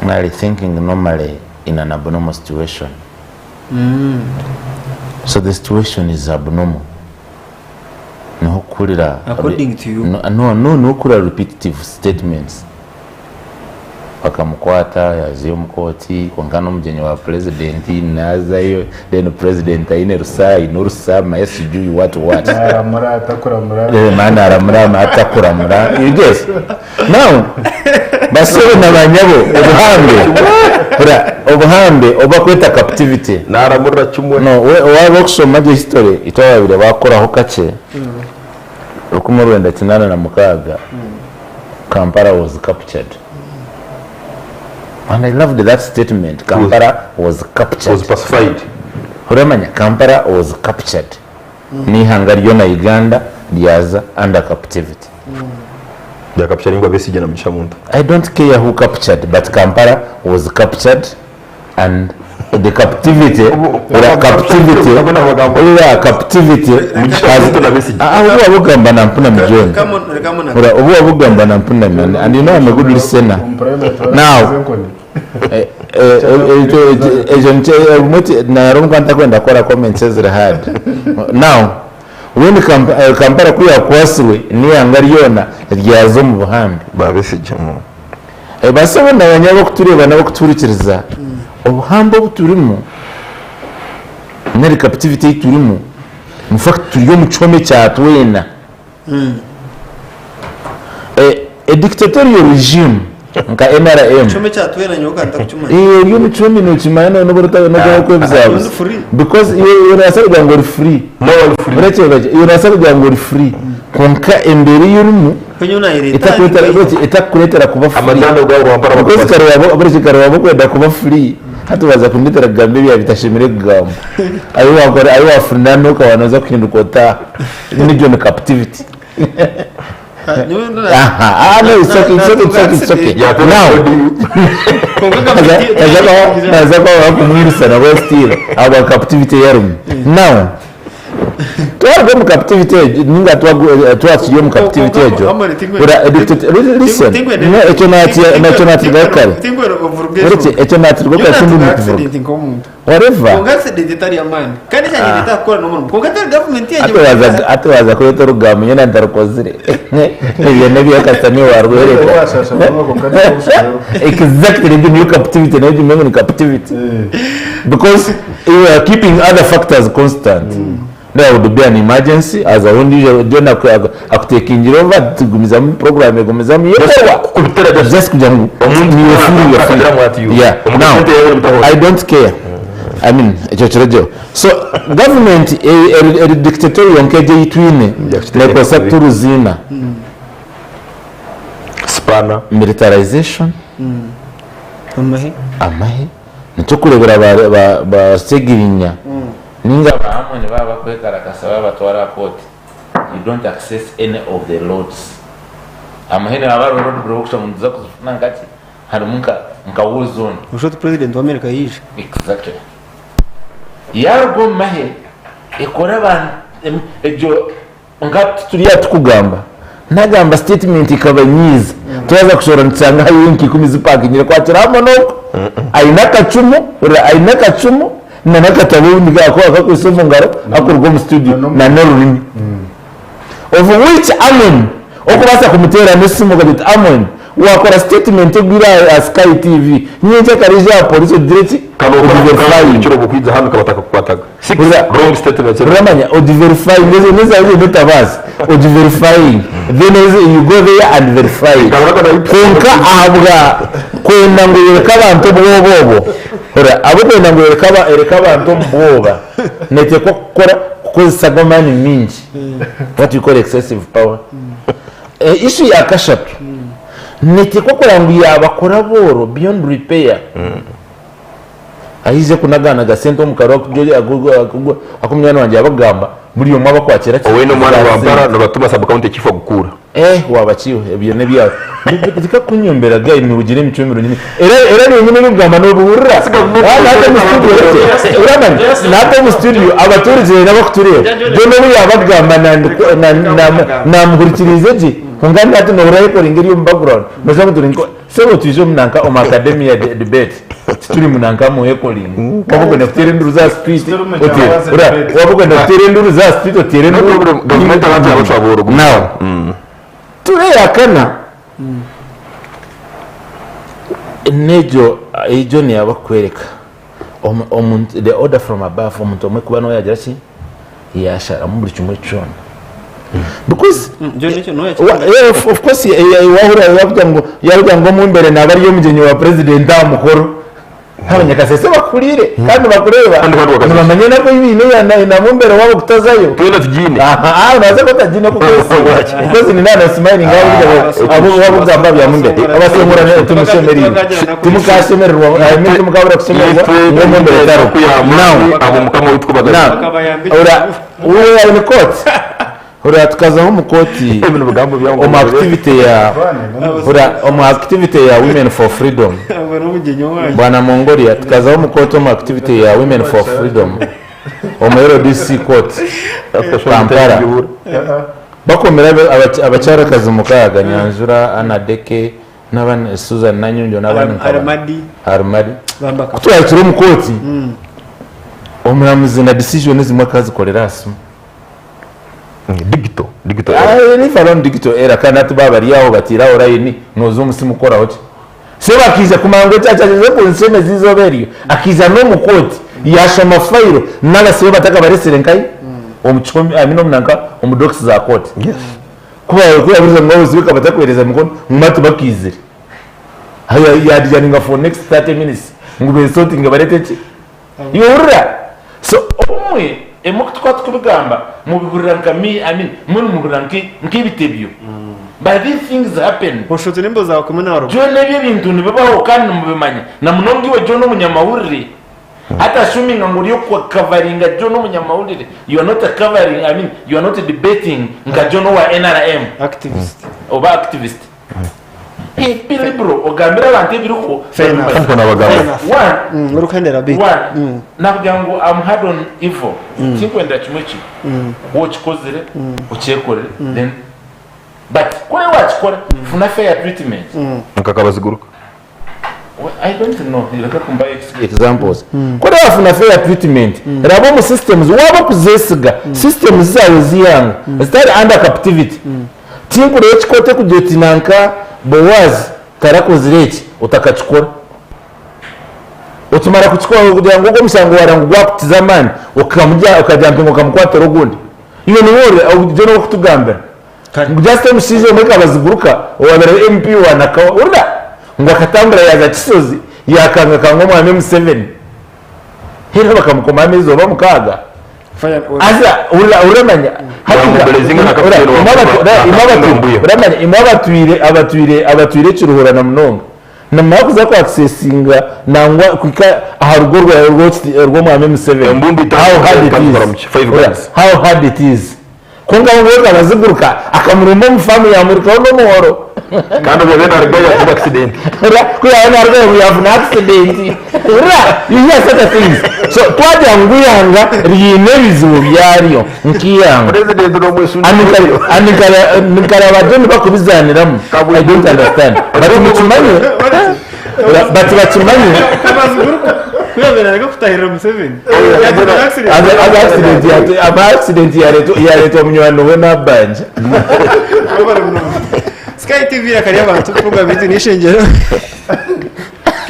nari thinking normally in an abnormal situation. So the situation is abnormal. Niho okuhurira According to you. No, no, no, niho okuhurira repetitive statements. Bakamukwata yazayo omu kooti kwonka n'omugyenyi wa purezidenti nazayo then purezidenti aine rusa aine orusa manya sijui what what. Naramura atakuramura. Eh, manya naramura manya atakuramura you get now basebo na banyabo obuhambe hurira obuhambe obu bakweta captivity. Naramurira kimwe. No we waaba orikushoma gye history itwe ababaire bakoraho kakye. 1986 Kampala was captured. And I loved that statement, Kampala was captured. Was pacified. Oramanya, Kampala was captured. N'eihanga ryona Uganda ryaza under captivity. Byakapturingwa Besigye na Mugisha Muntu. I don't care who captured, but Kampala was captured and the captivity ora captivity ora captivity has ah obu wabugamba nampuna John ora obu wabugamba nampuna and you know I'm a good listener now eh, eh, ekyo ekyo nikyo obumwe nari omuka ntakwenda kukora comments eziri hard now when eh, Kampala ku yakwasirwe n'eihanga ryona ryaza omu buhambe Ba Besigye. Basebo na banyabo abakutureeba n'abakutuhurikiriza, obuhambe obu turimu nari captivity ei turimu, in fact turi omu kihome kya twena. A dictatorial regime nka NRM, Ekihome kya twena nyowe ka ntakukimanya. Eh, ori omu kihome nokimanya noba orikwebuzabuza because iwe nobaasa kugira ngu ori free, nobaasa kugira ngu ori free kwonka embeera ei orimu etakukureetera kuba free because kare waaba buri kare waaba orikwenda kuba free hati waaza kundetera kugamba ebyaaba bitashemereire kugambwa ahi wakora ahi waafurina okaba nooza kuhinduka otaaha egyo ni captivity aha no it's okay it's okay it's okay it's okay now naza kuba bakumwirisa nabwo still ahabwa captivity ei arimu now Twaruga omu captivity egyo ninga twaba turi omu captivity egyo listen ekyo nakyo nakirugaho kare ekyo nakirugaho kare tindi mukuvuga whatever hati waaza kureeta orugambo nyowe ntarukozire ebyo n'ebya kasita niiwe waarwereka exactly egyo niyo captivity nayo gimanye ngu ni captivity because you are keeping other factors constant there would be an emergency as a undi John akutekingire over ati gumizamu program egumizamu yekorwa just kugira ngu niiwe free you are free yeah now I don't care I mean ekyo kirogyeho so government eri dictatorial nk'egi ei twine nekozesa turuziina Spanner. Militarization amahe Nikyo kureebera ba Ssegirinya ninga ba Amoni baaba bakwekalakasa baabatwara aha kooti, you don't access any of the roads. Amahe nibaba bariho road block kushusha ngu nituza kuzifuna nkaki, harimu nka war zone. Oshusha oti president wa America yaija. Exactly. Yaaruga omu mahe ekore abantu egyo Nka turiya tukugamba nagamba statement ekabanyiiza twaza kushora nitushanga hariyo enka ikumi zipakingire kwakira hamwe n'oku aine akacumu hurira aine akacumu na n'akatabo obundi aku akakwitse omu ngaro akuruga omu studio na n'orurimi of which Amon okubaasa kumuteeramu esimu okagira oti Amon wakora statement egwire aha Sky TV nyencakare ije aha police ogire ki ogiverifyinge. Uramanya ogi verifying ezo nizo ziri etabaasa ogi verifying then you go there and verify it kwonka ahabwa kwenda ngu oyereke abantu obwoba obwo hurira ahabw'okwenda ngu oyereke abantu omu bwoba noteekwa kukora kukozesa ago amaani maingi what we call excessive power. Issue ya kashatu neteekwa kureba ngu yaabakora abooro beyond repair. Ahize kunaganaga sente omu karu aku munywani wangye yabagamba buri omwe abakwakira ki Owena omwana za wa Mpara sente. nibatuma sub county ekifo gukuura. Eh waba ki ebyo nebyawe. Reka kunyombera guy niwe ogira emicwe mirungi era era niiwe nyine orikugamba nobihurira nahati omu studio oramanya nahati omu studio abaturigye nabakutureeba John obu yabagamba namuhurikiriize gye kwonka hati nohurira recording eri omu background noshusha ngu turi nka Sebo twije omu nanka omu academia debate tituri mu nanka mu heckling waba okwenda kuteera enduru za street oteere waba okwenda kuteera enduru za street oteere enduru Gavumenti abantu yabacwa buhoro now tureyakana negyo egyo neyaba kukwereka omuntu the order from above omuntu omwe kuba niwe yagira ki yasharamu buri kimwe kyona because of course wahurira yakugira ngu yakugira ngu omumbere naba ari omugyenyi wa president aha mukoro. Abanyakasese bakuhuriire kandi nibakureeba nibamanya enaku ei baine eya mumbere waabo kutazayo. Twena tugiine. Aha, noobaasa kuba otagiine kukwesiima because nina na smiling ahabw'okugamba aha bya mumbere. Abasingura timushemereirwe, timukashemererwa, I mean timukabura kushemererwa ngu omumbere tariho. Now, now, we are in court. Hurira tukazaho omu kooti omu activity ya hurira omu activity ya women for freedom bwana Mongolia tukazaho omu kooti omu activity ya women for freedom omu LDC court Kampala bakomire abakyarakazi mukaaga Nyanjura, Anna Deke, n'abandi Susan Nanyonjo n'abandi nka Arimadi. Arimadi kutwahikire omu kooti omuramuzi na decision ezimwe akazikorera aha simu. Digital, digital era. Ah, leave alone digital era kandi hati baba bari aho batiire aho layini noza omu simu kukoraho ki? So bakaija kumanya ngu ekyakyagyezize kunshemeza eizooba eryo akaija n'omu kooti yashoma fayiro n'abasibe batakabaresire nkahi? Omu kihome I mean omu nanka omu docks za kooti. Yes. Ku yaburize ngu abasibe kabatakuhereza mikono ngu hati bakaizire. Yadyaninga for next 30 minutes ngu besortinge barete ki? Yohurira? So obumwe emwe ku tukuba tukubigamba mubihurira nka me I mean mbwenu muhurira nke nk'ebitebyo but these things happen. Oshuutire embo zaawe kumwe na Ruba. John ebyo ebintu nibibaho kandi nimubimanya na munonga iwe John omunyamahurire hati assuminga ngu ori okukavaringa John omunyamahurire you are not covering I mean you are not debating nka John owa nrm Activist. oba activist. Be liberal ogambire abantu ebiriho Fair enough. Ariko nabagamba. One, Mm, orikuhendera bit. one, nakugira ngu am hard on evil tinkwendera kimwe ekibi wokikozire okyekorere then but ku oriba wakikora funa fair treatment. Nka Kabaziguruka. Well, I don't know reka kumba examples ku oriba wafuna fair treatment raba omu systems waaba okuzesiga systems zaawe z'eihanga zitari under captivity Tinkureeba ekikooti ekugira eti nanka Boaz tarakozire eki, otakakikora. Okimara kukikora kugira ngu ogwo omushango wareba ngu gwakutiza amaani, okamugya okajampinga okamukwatira ogundi. Iwe niwe ori ogyo niwe orikutugambira. Ngu just omushaija omwe Kabaziguruka owabaire ari MP wa Nakawa, hurira! Ngu akatambura yaaza Kisozi yaakangakanga omwami Museveni. Haihi bakamukoma ameezi oba mukaaga. Haza hurira oramanya hati nka Bamuberezinga na hurira kapiteni imwe wa abatu Kuba imwe na abatu Mbuya. oramanya imwe abatwire abatwire abatwire ekiruhura na munonga nimumara kuza ku accessinga nangwa kuhika aha rugo rwa rw'okiti rw'omwami Museveni Embumba itaano how hard it kandi is baramuki, five hurira guns. how hard it is Kwonka we akabaziguruka akamurumba omu faamu yaamurukaho n'omuhoro. Kandi obwo yaaba naarugayo yaatunga accident. Hurira, ku yaaba naarugayo ngu yaafuna accident. Hurira, you hear such a things. So twagira ngu eihanga riine ebizibu byaryo nk'eihanga. President n'omwesungi. And nkareba John bakubizaaniramu, I don't understand. But mukimanye, but bakimanye. Kabaziguruka ku yaabaire naaruga kutahirira Museveni yaagira accident. Aza accident yate aba accident yaretwa yaretwa munywani we Nabbanja. Webare munonga. Sky TV akari abantu program yitu n'ishengero.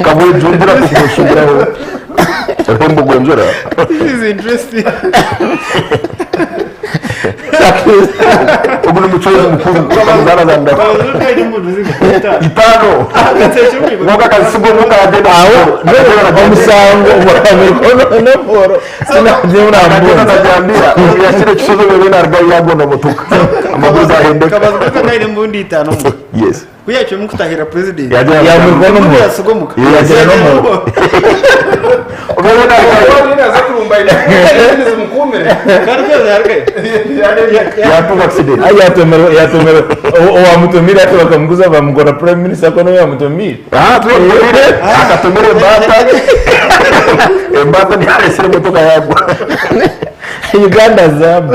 Kabwejumbura kukushubiraho. Ruhembo gwenjura. This is interesting. Ogu ni mucwezi mukuru. Kamuzara za ndako. Kabaziguruka aine embundu zingana? Itaano. Ngoka akazisiga omuka yagenda. Aho omusango gwamirwa n'omuhoro sinagye Akagenda urambunza. najambira. Yashyira ekisozi wewe narugayo yagona motoka. Amaguru zahendeka. Kabaziguruka aine embundu itaano omuka. Yes. Ku yaacwemu kutahirira president. Yagira Yamirwa Embundu n'omuhoro. yasiga omuka. Yagira n'omuhoro. Wewe narugayo. Kandi ku yaabaire naarugayo. Yatunga accident. Ai yatomerwa yatomerwa owamutumire ati bakamuguza bamukora prime minister ko niwe yamutumire. Ah, tubatumire. Akatumire embata. Embata ntiyaresire emotoka yagwa. Uganda zaabu.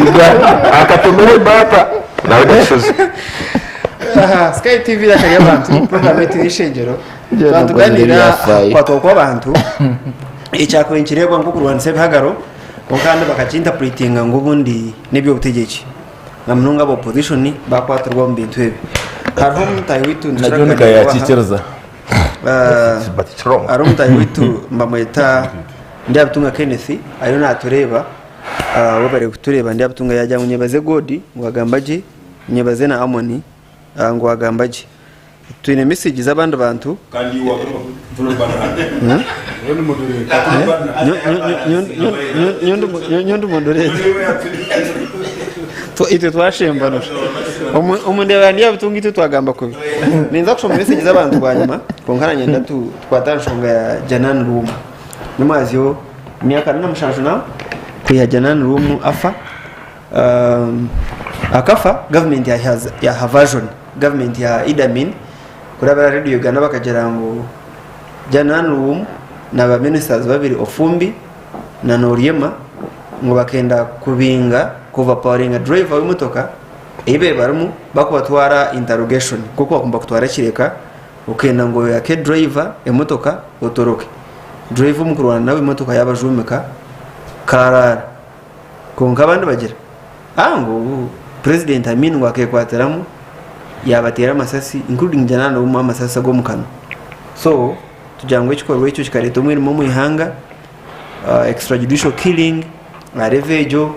Uganda. Akatumire embata. Nawe gakisozi. Aha, Sky TV akari abantu program yetu y'ishengero twatuganira kwatwa kw'abantu ekyakuba nikireebwa nk'okurwanisa ebihagaro kwonka kandi bakakinterpretinga ngu obundi n'eby'obutegyeki na munonga aba opposition bakwatirwa omu bintu ebi hariho omutahi waitu Na nitukira John kuganira aha. kayakikiriza. Ah, But it's wrong. hariho omutahi waitu mbamweta Ndyabitunga Kenneth ariyo natureeba ah, webare kutureeba Ndyabitunga yagira ngu nyebaze God ngu agamba gye nyebaze na Amoni ah, ngu agamba gye. Twine message z'abandi bantu. Nyowe ndi moderator. Itwe twashembanura. Omu ndeeba ndyabitunga itwe twagamba kubi. Ninza kushoma message z'abantu bwanyima kwonka nanye tukwate aha nshonga ya Janan Luwum. Nyomwazyo emyaka 47 now kwiha Janan Luwum afa. Akafa gavumenti yaha version. Gavumenti ya Idi Amin kurabira ahari Radio Uganda bakagira ngu Janan Luwum na ba ministers babiri Ofumbi na Noryema ngu bakenda kubinga ku overpoweringa driver w'emotoka ei babaire barimu barikubatwara interrogation nk'oku bakumba kutwara ekireka okenda ngu oyake driver emotoka otoroke. Driver omu kurwana nawe emotoka yabajuumika karaara. Kwonka abandi bagira ngu Purezidenti Amin ngu akekwatiramu yabateera amasasi including Janani obumwe amasasi ag'omu kanwa. So tugira ngu ekikorwa ekyo kikareeta omwirima omu ihanga, extrajudicial killing, aha level egyo,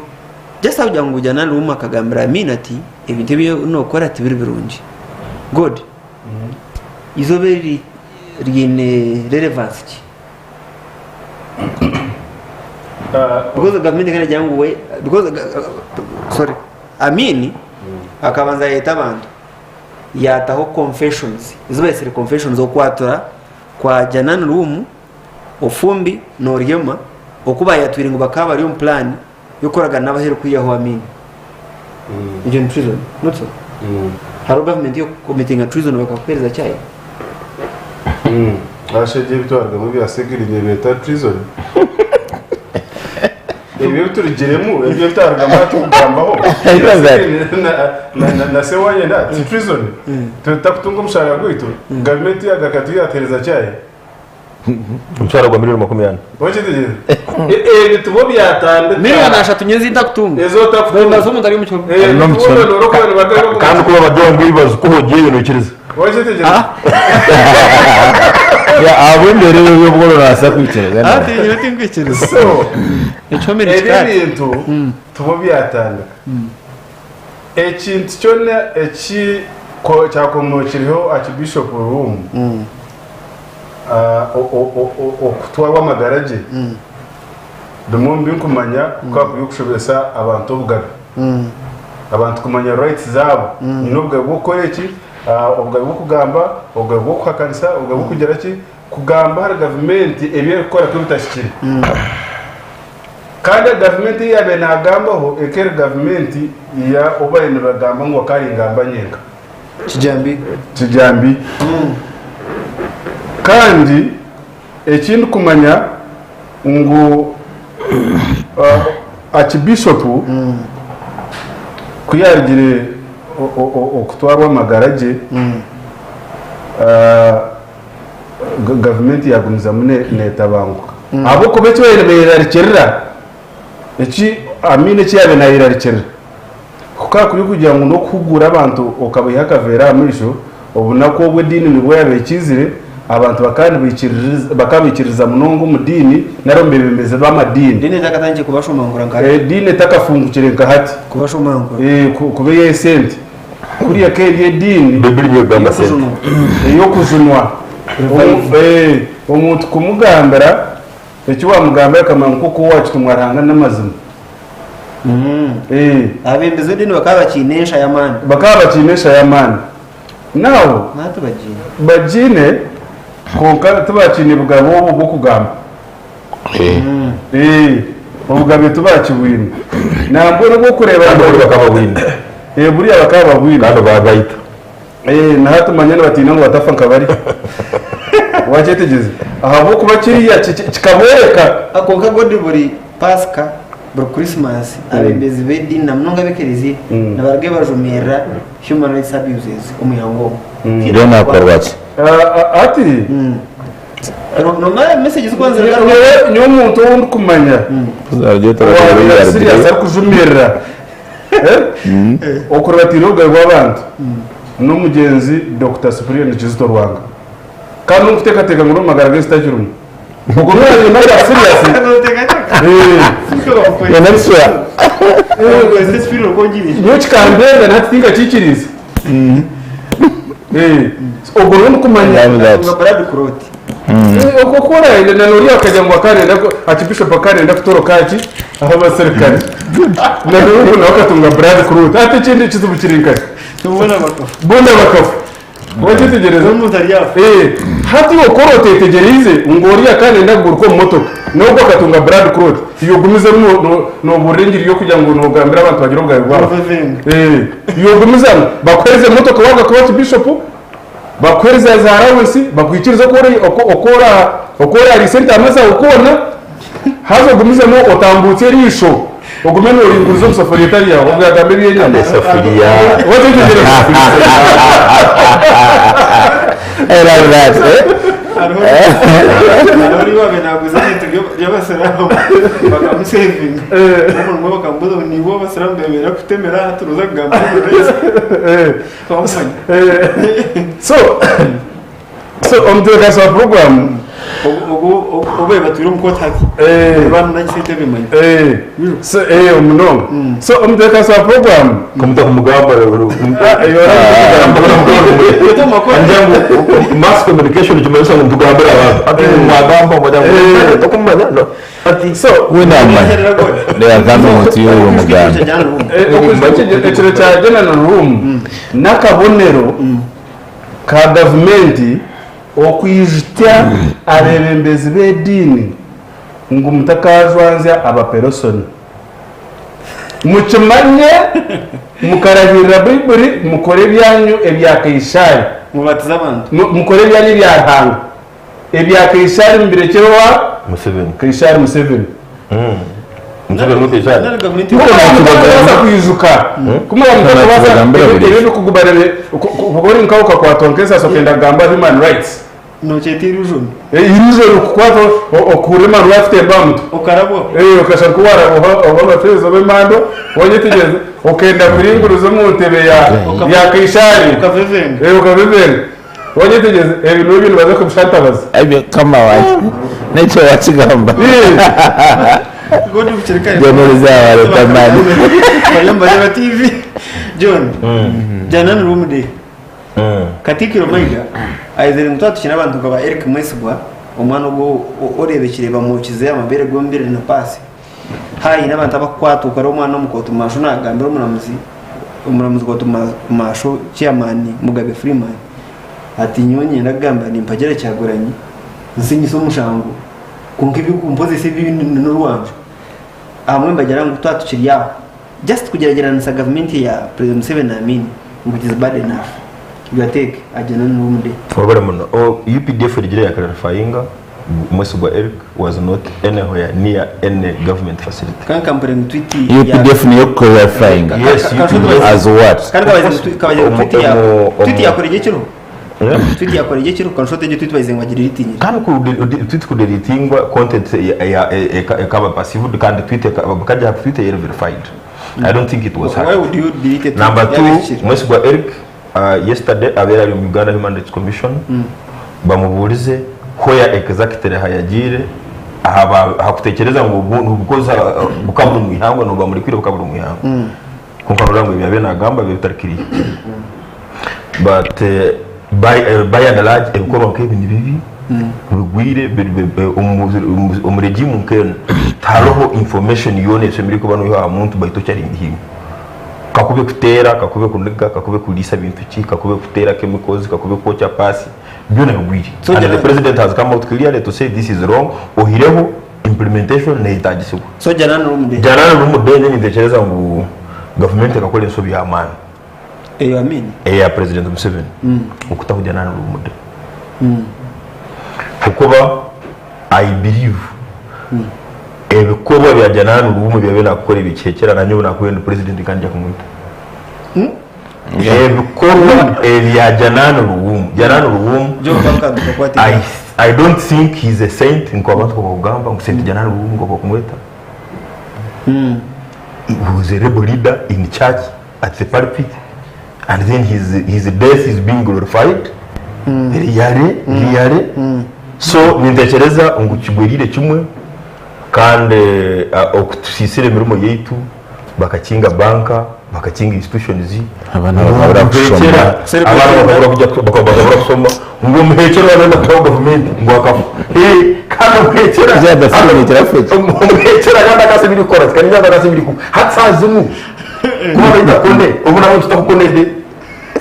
just ahabw'okugira ngu Janani Luwum akagambira Amin ati ebintu ebi nokora tibiri birungi. God, eizooba eri riine relevance ki? Because gavumenti ekaba negira ngu we because sorry Amin akabanza yayeta abantu yataho confessions ezi bayetsire confessions okwatura kwa Janan Luwum, Ofumbi na Oryema oku bayatwire ngu bakaba bari omu plan y'okukoragana n'abaheru kwihaho Amin. Egyo ni treason, not so? Hariho gavumenti y'okukomitinga treason bakakuheereza kyayi? Ashegye ebitwarigamo ebya Segirinya beeta treason. Ebyo ebiturugiremu ebyo ebitarigamu hati kugambaho. Na Sewanyana ti treason. Tutakutunga omushara gwaitu gavumenti yagakati yatereza kyayi. Omushara gwa milioni 40. Okitegeeza? Ebi tibo byatandika. Milioni ashatu nyenzi ntakutunga. Ezo otakutunga. Mbaza omuntu ari omu kihome. Eh, omu kihome. Kandi kuba bagira ngu ibaza uko ogiye noikiriza. Okitegeeza? Ahabw'embeera eyo y'obworo nobaasa kwikiriza. Ati nyowe tinkwikiriza. So, Ekihome ni ebi kikaari. ebintu tibo byatandika. Ekintu kyona eki kyakomokireho Archbishop Luwum okutwarwa amagara gye bimwe omu binkumanya kukaba kuri okushobesa abantu obugabe abantu kumanya rights zaabo nyine obugabe bw'okukora eki obugabe bw'okugamba obugabe bw'okuhakanisa obugabe bw'okugira ki kugamba ahari gavumenti ebi erikukora ku ebitahikire kandi gavumenti ei yaabaire naagambaho ekaba eri gavumenti ya ou baabaire nibagamba ngu akaba ari ngamba nyenka Kijambi. Kijambi. Kandi eki ndikumanya ngu Archbishop ku yaarugire okutwarwa amagara gye, gavumenti yaagumizamu neetabanguka. Ahabw'okuba eki baabaire nibeerarikirira, eki Amin eki yaabaire naayerarikirira, Ku ka kuri kugira ngu n'okuhuguura abantu okabaiha akaveera aha maisho, obunaku obu ediini nibwo yaabaire ekiizire, abantu bakaba baikiririza munonga omu diini nari omu beebembezi b'amadiini. Ediini etakatandikire kubashomangura nka hati. Ediini etakafungukire nka hati. Kubashomangura. Kuba ey'esente. Kuriya ka eri ediini. Baibuli niyo egamba sente. Ey'okujunwa. Omuntu kumugambira Eki waamugambira akamanya nk'oku owaakitumwa Ruhanga n'amazima. Abeebembezi b'ediini bakaba bakiine ensha y'amaani. Bakaba bakiine ensha y'amaani. Naho Nahati bagiine. Bagiine, kwonka tibakiine bugabe obwo bw'okugamba. Obugabe tibakibwine. Nambwenu obw'okureeba Kandi buri bakaba babwine. Buriya bakaba babwine. Kandi baabaita. Na hati manya nibatiina ngu batafa nka bari. Wakyetegyereza? Ahabw'okuba kiriya kikabooreka. Kwonka Godi buri Paasika, buri Krisimansi, abeebembezi b'ediini na munonga ab'ekereziya nibaruga bajumirira human rights abuses omu ihanga omwo. Mbwenu nakorwa ki? Hati Nomara message zikuba nizirugaraho. Nyowe omuntu ou ndikumanya owabaire serious arikujumirira Okuratiira obugabe bw'abantu n'omugyenzi Dokita Cyprian Kizito Lwanga kandi n'okuteekateeka ngu n'omu magara g'ensi takirimu. Ogwo n'owabaire naba serious. Nyowe kikambenga nahati tinkakikiriize. Ogwo niwe ndikumanya. I love that. Atunga blood clot. Okwo orahende na noriya akagira ngu akaba nayenda Archbishop akaba nayenda kutoroka ki aho abaserukare. Na n'ogu nawe akatunga blood clot. Hati ekindi ekizibu kiri nkahi? Boona bakafa. Boona bakafa. Wakyetegyereza? N'omuntu ari afa. Hati iwe ku otetegyereize ngu oriya akaba nayenda kuguruka omu motoka, n'ogwo akatunga blood clot, iwe ogumizemu nobuurira engiri y'okugira ngu nogambira abantu bagire obugabe bwabo. Iwe ogumizamu, bakuheereze emotoka waruga kuba Archbishop, bakuheereze za allowance, bakwikirize oku orariisa entaama zaawe kwona, haza ogumizemu otambuukye eriisho, ogume noringuriza omu safuriya etari yaawe, obwo yagamba eby'enyama. Esafuriya. Wakyetegyereza? I love that. Eh? Hariho ori waabaire naaguza ebintu by'abasiraamu bakamusevinga. Omurimo bakamubuuza ngu niiwe abasiraamu beemereire kutemera aha turuza kugamba ngu Twamumanya. So, so omutebeekanisa wa puroguraamu Obu batwire omu kooti hati. Abantu nagi sente bimanya. So, munonga. So omutebeekanisa wa puroguraamu Kamuta kumugamba ngu mass communication nikimanyisa ngu nitugambira abantu ati mwagamba mwagamba tokumanya no So We namanya. Yagamba omuntu y'oyo omuganda. Ekiro kya General Room n'akabonero ka gavumenti okwijutsya abeebembezi b'ediini ngu mutakajwanzya abaperosoni. Mukimanye, mukarahirira Baiburi, mukore ebyanyu ebya Kaisaari. Mubatize abantu. Mukore ebyanyu ebya Ruhanga. Ebya Kaisaari mubirekyere owa Museveni. Kaisaari Museveni. Museveni ni Kaisaari. Kumuraba kwijuka, kumuraba mutakubaasa ebyo ebikuguma kuba ori nkawe okakwatwa nk'ensaasi okenda kugamba human rights. Nokyeta illusion. Illusion kukwata okuhurira emandwa yakutemba aha mutwe. Okarabwaho. Okashusha nka owarabwaho oba abafeeza oba emandwa wanyetegyereza okenda kuringuriza omu ntebe ya ya Kaisaari. Okavevenga. Okavevenga. Wanyetegyereza ebi nibyo nibaza kubishantabaza. Ebyo kama waki nekyo wakigamba. John Rizaba Tamani. Bariyo nibareeba TV. John, jana ni room day. Katikkiro Mayiga ayizire ngu twaba tukine abantu nka ba Eric Mwesigwa, omwana ogwo oreebekire bamwokize amabeere gombire na paasi. Haine abantu abakukwatwa okareeba omwana omu kooti maasho nagambira omuramuzi, omuramuzi kooti maasho chairman Mugabe Freeman ati nyowe niinyenda kugamba nimpagira Kyagulanyi nsinyise omushango kwonka eby'okumpozesa ebi n'orwanju. Ahamwe nibagira ngu twaba tukiri aho just kugyeragyeranisa gavumenti ya President Museveni na Amin ngu it is bad enough. Your take agyenda n'omude. Wabare muno. O UPDF erigire ya clarifyinga Mwesigwa Eric was not anywhere near any government facility. Kandi kampure ngu tweet UPDF niyo clarifying. Yes, UPDF. As what? Kandi kabaze ngu tweet ya tweet yakora egyo ekiro. Tweet yakora egyo ekiro kanshote egyo tweet bayize ngu bagideletingire. Kandi ku tweet kudeletingwa content ekaba perceived kandi tweet bakagya aha tweet eri verified. I don't think it was Why hacked. would you delete a tweet? Number Yaba two, ekikire. Mwesigwa Eric yesterday abaire ari omu Uganda Human Rights Commission bamubuurize where exactly hayagiire aha kutekyereza ngu obukozi bukaba buri omu ihangwe nobu bamurekwire bukaba buri omu ihangwe. Kwonka noreeba ngu ebi yabaire nagamba bibaire bitari clear. But by and large ebikorwa nk'ebi ni bibi, bigwire omu regime nk'enu tihariho information yoona eshemereire kuba noiha aha muntu baitu okyari haihi. Kakube kuteera, kakube kuniga, kakube kuriisa bintu ki, kakube kuteera chemicals, kakube kwokya paasi, byona bigwire. And the president has come out clearly to say this is wrong, oihireho implementation neyetaagisibwa. So Janan Rumde. Janan Rumde nyowe nintekyereza ngu gavumenti ekakora ensobi y'amaani. Eyo Amin. Eya president Museveni okutaho Janan Rumde. Kukuba I believe ebikorwa bya Janan Luwum ebi yabaire nakukora ebikihekera nanye obu nakubaire ndi president nkaba ningya kumwita. Ebikorwa ebya Janan Luwum, Janan Luwum I, I don't think he's a saint nko abantu bakugamba ngu Saint Janan Luwum nko bakumweta. He was a rebel leader in church at the pulpit and then his, his death is being glorified. Really, really. So nintekyereza ngu kigweriire kimwe kandi okutusiisira emirimo yaitu, Bakakinga banka, bakakinga institutions, Abaana ngu bakabura kushoma. omuhekyera, abaana bakabura kujya bakabura kushoma, ngu omuhekyera waaba kutaho gavumenti ngu akafa. Hee, kandi omuhekyera omuhekyera kandi akasa ebiri kukora ki, kandi akasa ebiri kuba. Hati saaha zinu kuba baita kone, obu nabwo nitutaho kone de.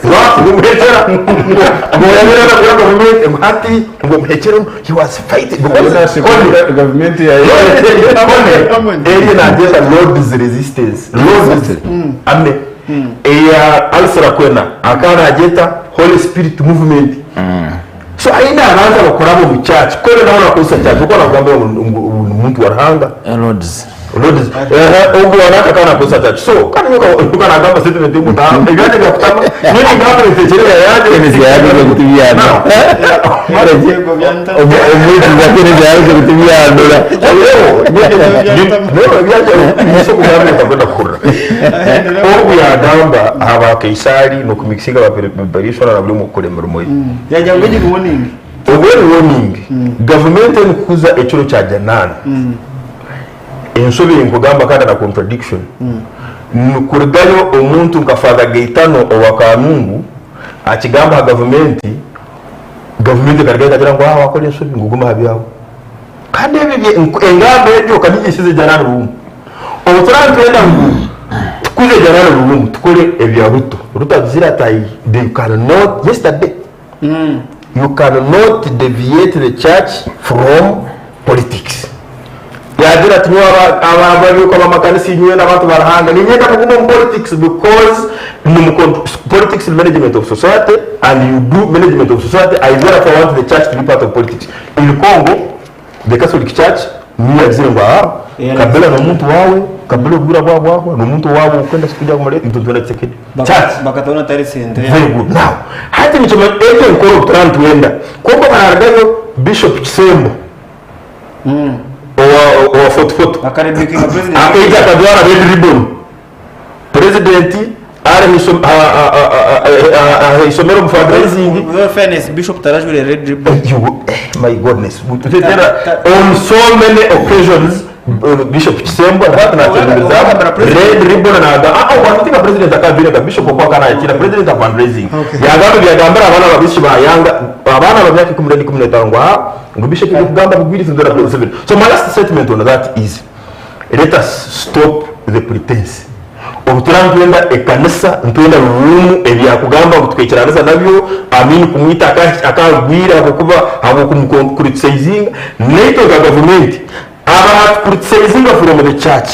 Lwaki ngu omuhekyera ngu oyabeire arakora gavumenti ngu hati ngu omuhekyera he was fighting because kone Gavumenti ya kone eriyo nagyeta lord's resistance lord's ame eya Alice Rakwena akaba nagyeta holy spirit movement so aine abantu abakuraba omu church kone nawe nakozesa church kuko nakugambira ngu ngu ni muntu wa Ruhanga Lords. Lords ehe ogwo wanaka akaba nakozesa church so kandi nyowe nagamba statement ngu ebyangye byakutama nyowe ningamba nitekyereza yangye Kenneth yayaguze kutibyana. Omwegi Kenneth yayaguze kutibyanura. Ogu yagamba aha ba Kaisaari n'okumikisinga ba perishona na buri omwe kukora emirimo ye. Yagira ngu egi ni warning. Obwo ni warning. Gavumenti erikukuza ekiro kya Janaana, enshobe ei nkugamba kandi na contradiction, nikurugayo omuntu nka Father Gaitano owa Kanungu akigamba aha gavumenti, gavumenti ekarugayo ekagira ngu aa wakora enshobi ngu guma aha byawe. Kandi ebi engamba egyo kanyegyesize Janaana Ruumu. Obu turaabe nitwenda ngu tukuze Janaana Ruumu tukore ebya Ruto. Ruto agizire ati they cannot yesterday You can not deviate the church from politics. Yagira ati nyowe ababiiko abamakanisa inywe n'abantu ba Ruhanga ninyenda mugume omu politics because politics is management of society and you do management of society I therefore want the church to be part of politics. In Congo the Catholic church niyo yagizire ngu aa Kabila n'omuntu waawe, Kabila obwire bwawe bwahwa n'omuntu waawe okwenda kugira ngu itwe nitwenda Tshisekedi. Church. Bakatona tari sente. Very good. Now, hati nikyo ekyo nkora obu turaba nitwenda. Kwonka bararugayo Bishop Kisembo owa owa Fort Portal Akarebukinga president. akaija akajwara red ribbon. President ari aha isomero omu fundraising. With all fairness, Bishop tarajwire red ribbon. You, eh, my goodness. On so many occasions Bishop Kisembo hati nakyebembeza red ribbon naga ah ah wanitinga president akabire ka bishop okwa kana yakira president of fundraising yagamba byagambira abana babishi ba yanga abana ba myaka 14 15 ngo ah ngo bishop kugamba kugwiriza ndora president. So my last statement on that is let us stop the pretense. Obu turaba nitwenda ekanisa nitwenda ruumu ebyakugamba ngu tukaikiranisa nabyo Amin kumwita akagwire ahabwokuba ahabw'okumucriticizinga naitwe nka gavumenti abaratucriticizinga from the church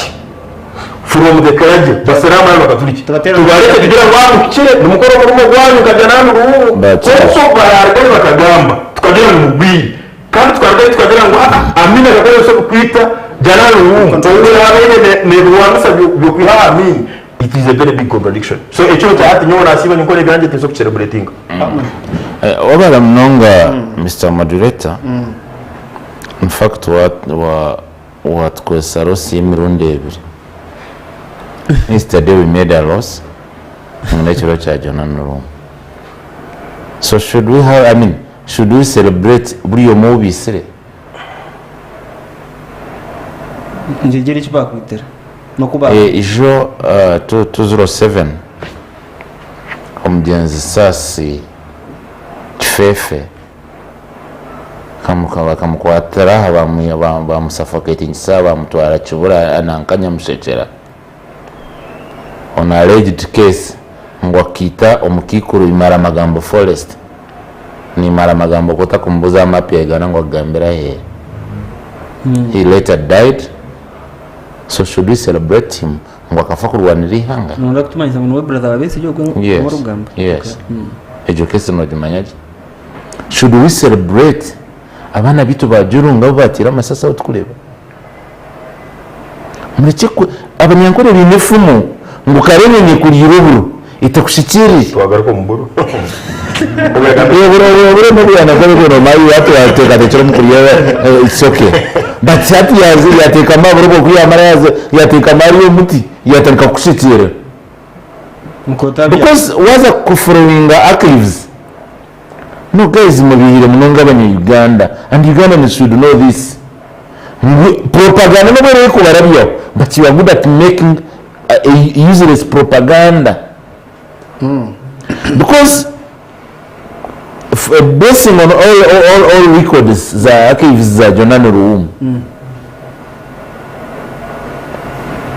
from the clergy basiraamu n'abakaturiki tubareke tugira ngu amuhikire nimukore omurimo gwanyu nka Janani Ruumu kwonka obu bararugayo bakagamba tukagira ngu mugwire Kandi tukarugayo tukagira ngu aa Amin akakora ensobi kwita Jalal Luwum ou yaabaire neerwanisa by'okwiha aha Amin. It is a very big contradiction. So ekiro kya hati nyowe nasiiba ninkora ebyangye tinsobola kukicereburetinga. Wabara munonga Mister Moderator, in fact watukozesa loss y'emirundi ebiri. Yesterday we made a loss n'ekiro kya Jonah Nurumu. So should we have, I mean, Should we celebrate buri omwe ou baitsire? Ngyegyera eki baakwitira n'oku ba. Ijo 207 omugyenzi Saasi Kifeefe bakamukwatira aha baamusuffocatingisa baamutwara Kibura nanka Nyamushekyera on alleged case ngu akaita omukaikuru Imaramagambo Forest. Nimara amagambo ku otakumubuza aha map ya Uganda ngu akugambire aheeri. He later died so should we celebrate him ngu akafa kurwanira eihanga? Noyenda kutumanyisa ngu niwe brother wa Besigye ogwo Yes, ou orikugamba? yes. Egyo case nogimanya gye. Should we celebrate abaana baitu ba Jurunga abu batiire amasasi ahu tukureeba? Murekye ku abanyankore baine efumu ngu kare enyonyi ekuriire oburo etekushikirire. Twagaruka omu buro. Oburo oburo n'obuyana bwo nomanya hati wateekateekire omu kurya it's okay but hati yateekama aha buro bwo ku yamara yateekama ahari omuti yatandika kukushikirira because waaza kuforowinga archives No guys mubihire munonga abanya Uganda and Ugandans should know this ngu propaganda nobu erikubarabyaho but you are good at making a useless propaganda because basing on all, all, all records za archives za Jonani Luwum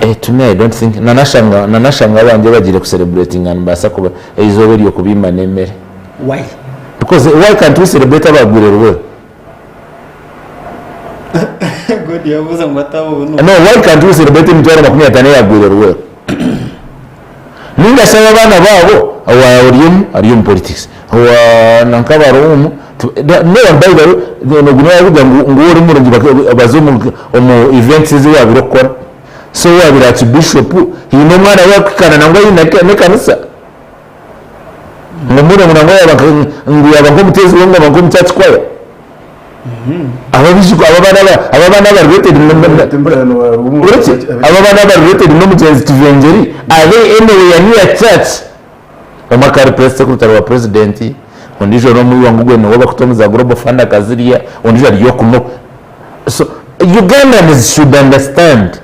eh, to me I don't think nanashanga nanashanga abanje bagire ku celebrating and mbasa kuba eizoba eryo kubimba n'emere. Why? Because why can't we celebrate abagwire Luwero? God yabuza ngu atabo No, why can't we celebrate emitwaro 50 eyagwire Luwero? Ninga shi abaana baabo owa ori ari omu politics owa nanka abaruumu no one by the way ogu niwe arikugira ngu ngu ori murungi baze omu omu events ezi waabire okukora so waabire archbishop haine omwana we arikuhikaana nangwa aine n'ekanisa ngu mbwenu ngu nangwa yaaba ngu yaaba nk'omuteezi w'engoma nk'omu church choir. Aba abaijukuru aba abaana aba aba abaana aba related Uretse aba abaana aba related n'omugyenzi Kivengeri are they anywhere near church? Omwe akaba ari press secretary wa president, ondiijo n'omwiba ngu ogwe niwe bakuta omu za global fund akazirya, ondiijo ari oku n'oku. So Ugandans should understand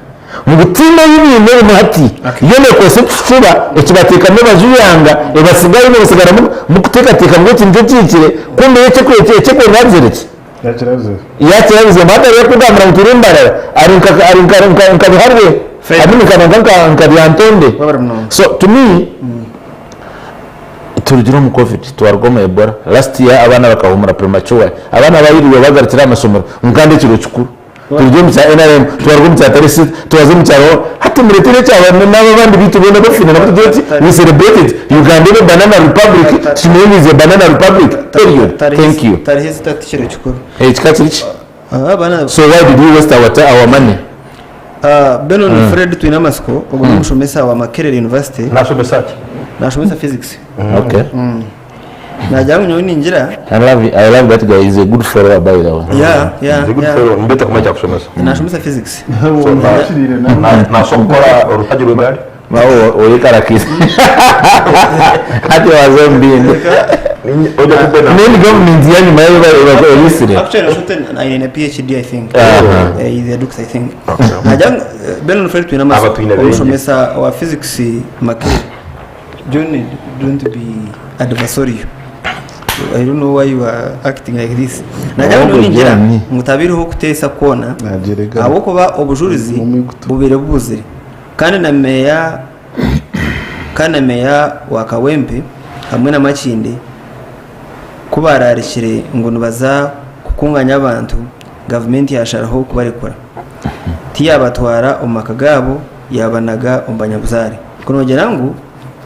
ngu tihaine ei baine ebimwe hati yoona ekozesa ekishuba ekibateekamu ebajuyanga ebasigayo imwe musigara mukuteekateeka ngu eki nikyo kihikire kumbe yo ekyekwenda ki? Yakirabize mbu hati ariyo akugambira ngu turi Mbarara ari nka ari nka nka nka Biharwe I mean nka nka nka Lyantonde so to me Turugire omu covid twaruga omu Ebola last year abaana bakahumura premature abaana bayirirwe bagarukire aha mashomero ngu kandi ekiro kikuru turugire omu kya NRM twaruga omu kya Tarisi twaza omu kyaro hati muretere ekya n'abo abandi beitu boona bafire nabo tugire ki we celebrate it Uganda ebe banana republic tukimanye ngu is a banana republic period thank you. Tarihi zitatu ekiro kikuru. Kikaba kiri ki? So why did we waste our, our money? Benon mm. Fred Twinamatsiko ogwo mm. n'omushomesa wa Makerere University. Nashomesa ki? Nashomesa physics. Mm. Okay. Mm. Nagira ngu nyowe ningira. I love I love that guy. He's a good follower by the way. Yeah, yeah. He's a good yeah. follower. Mbete kumanya kyakushomesa. Nashomesa physics. So na nashomesa orutagi rw'egari. Mawe oyekarakisa. Hati waza omu bindi. Neni gavumenti yanyuma yayo eyisire. Actually, nashote aine PhD I think. Aha. He's a doctor I think. Nagira ngu Benon Fred Twine Aba twine bingi. omushomesa wa physics Makerere. John, don't be adversarial. I don't know why you are acting like this. Nagira ngu Ahubwo ningira John. ngu tabireho kuteesa kwona ahabw'okuba obujurizi bubaire bubuzire. Kandi na meeya kandi na meeya wa Kawempe hamwe na Makindye ku baararikire ngu nibaza kukunganya abantu, gavumenti yaasharaho kubarekura. Tiyaabatwara omu maka gaabo yaabanaga omu banyabuzaare. Ku noogira ngu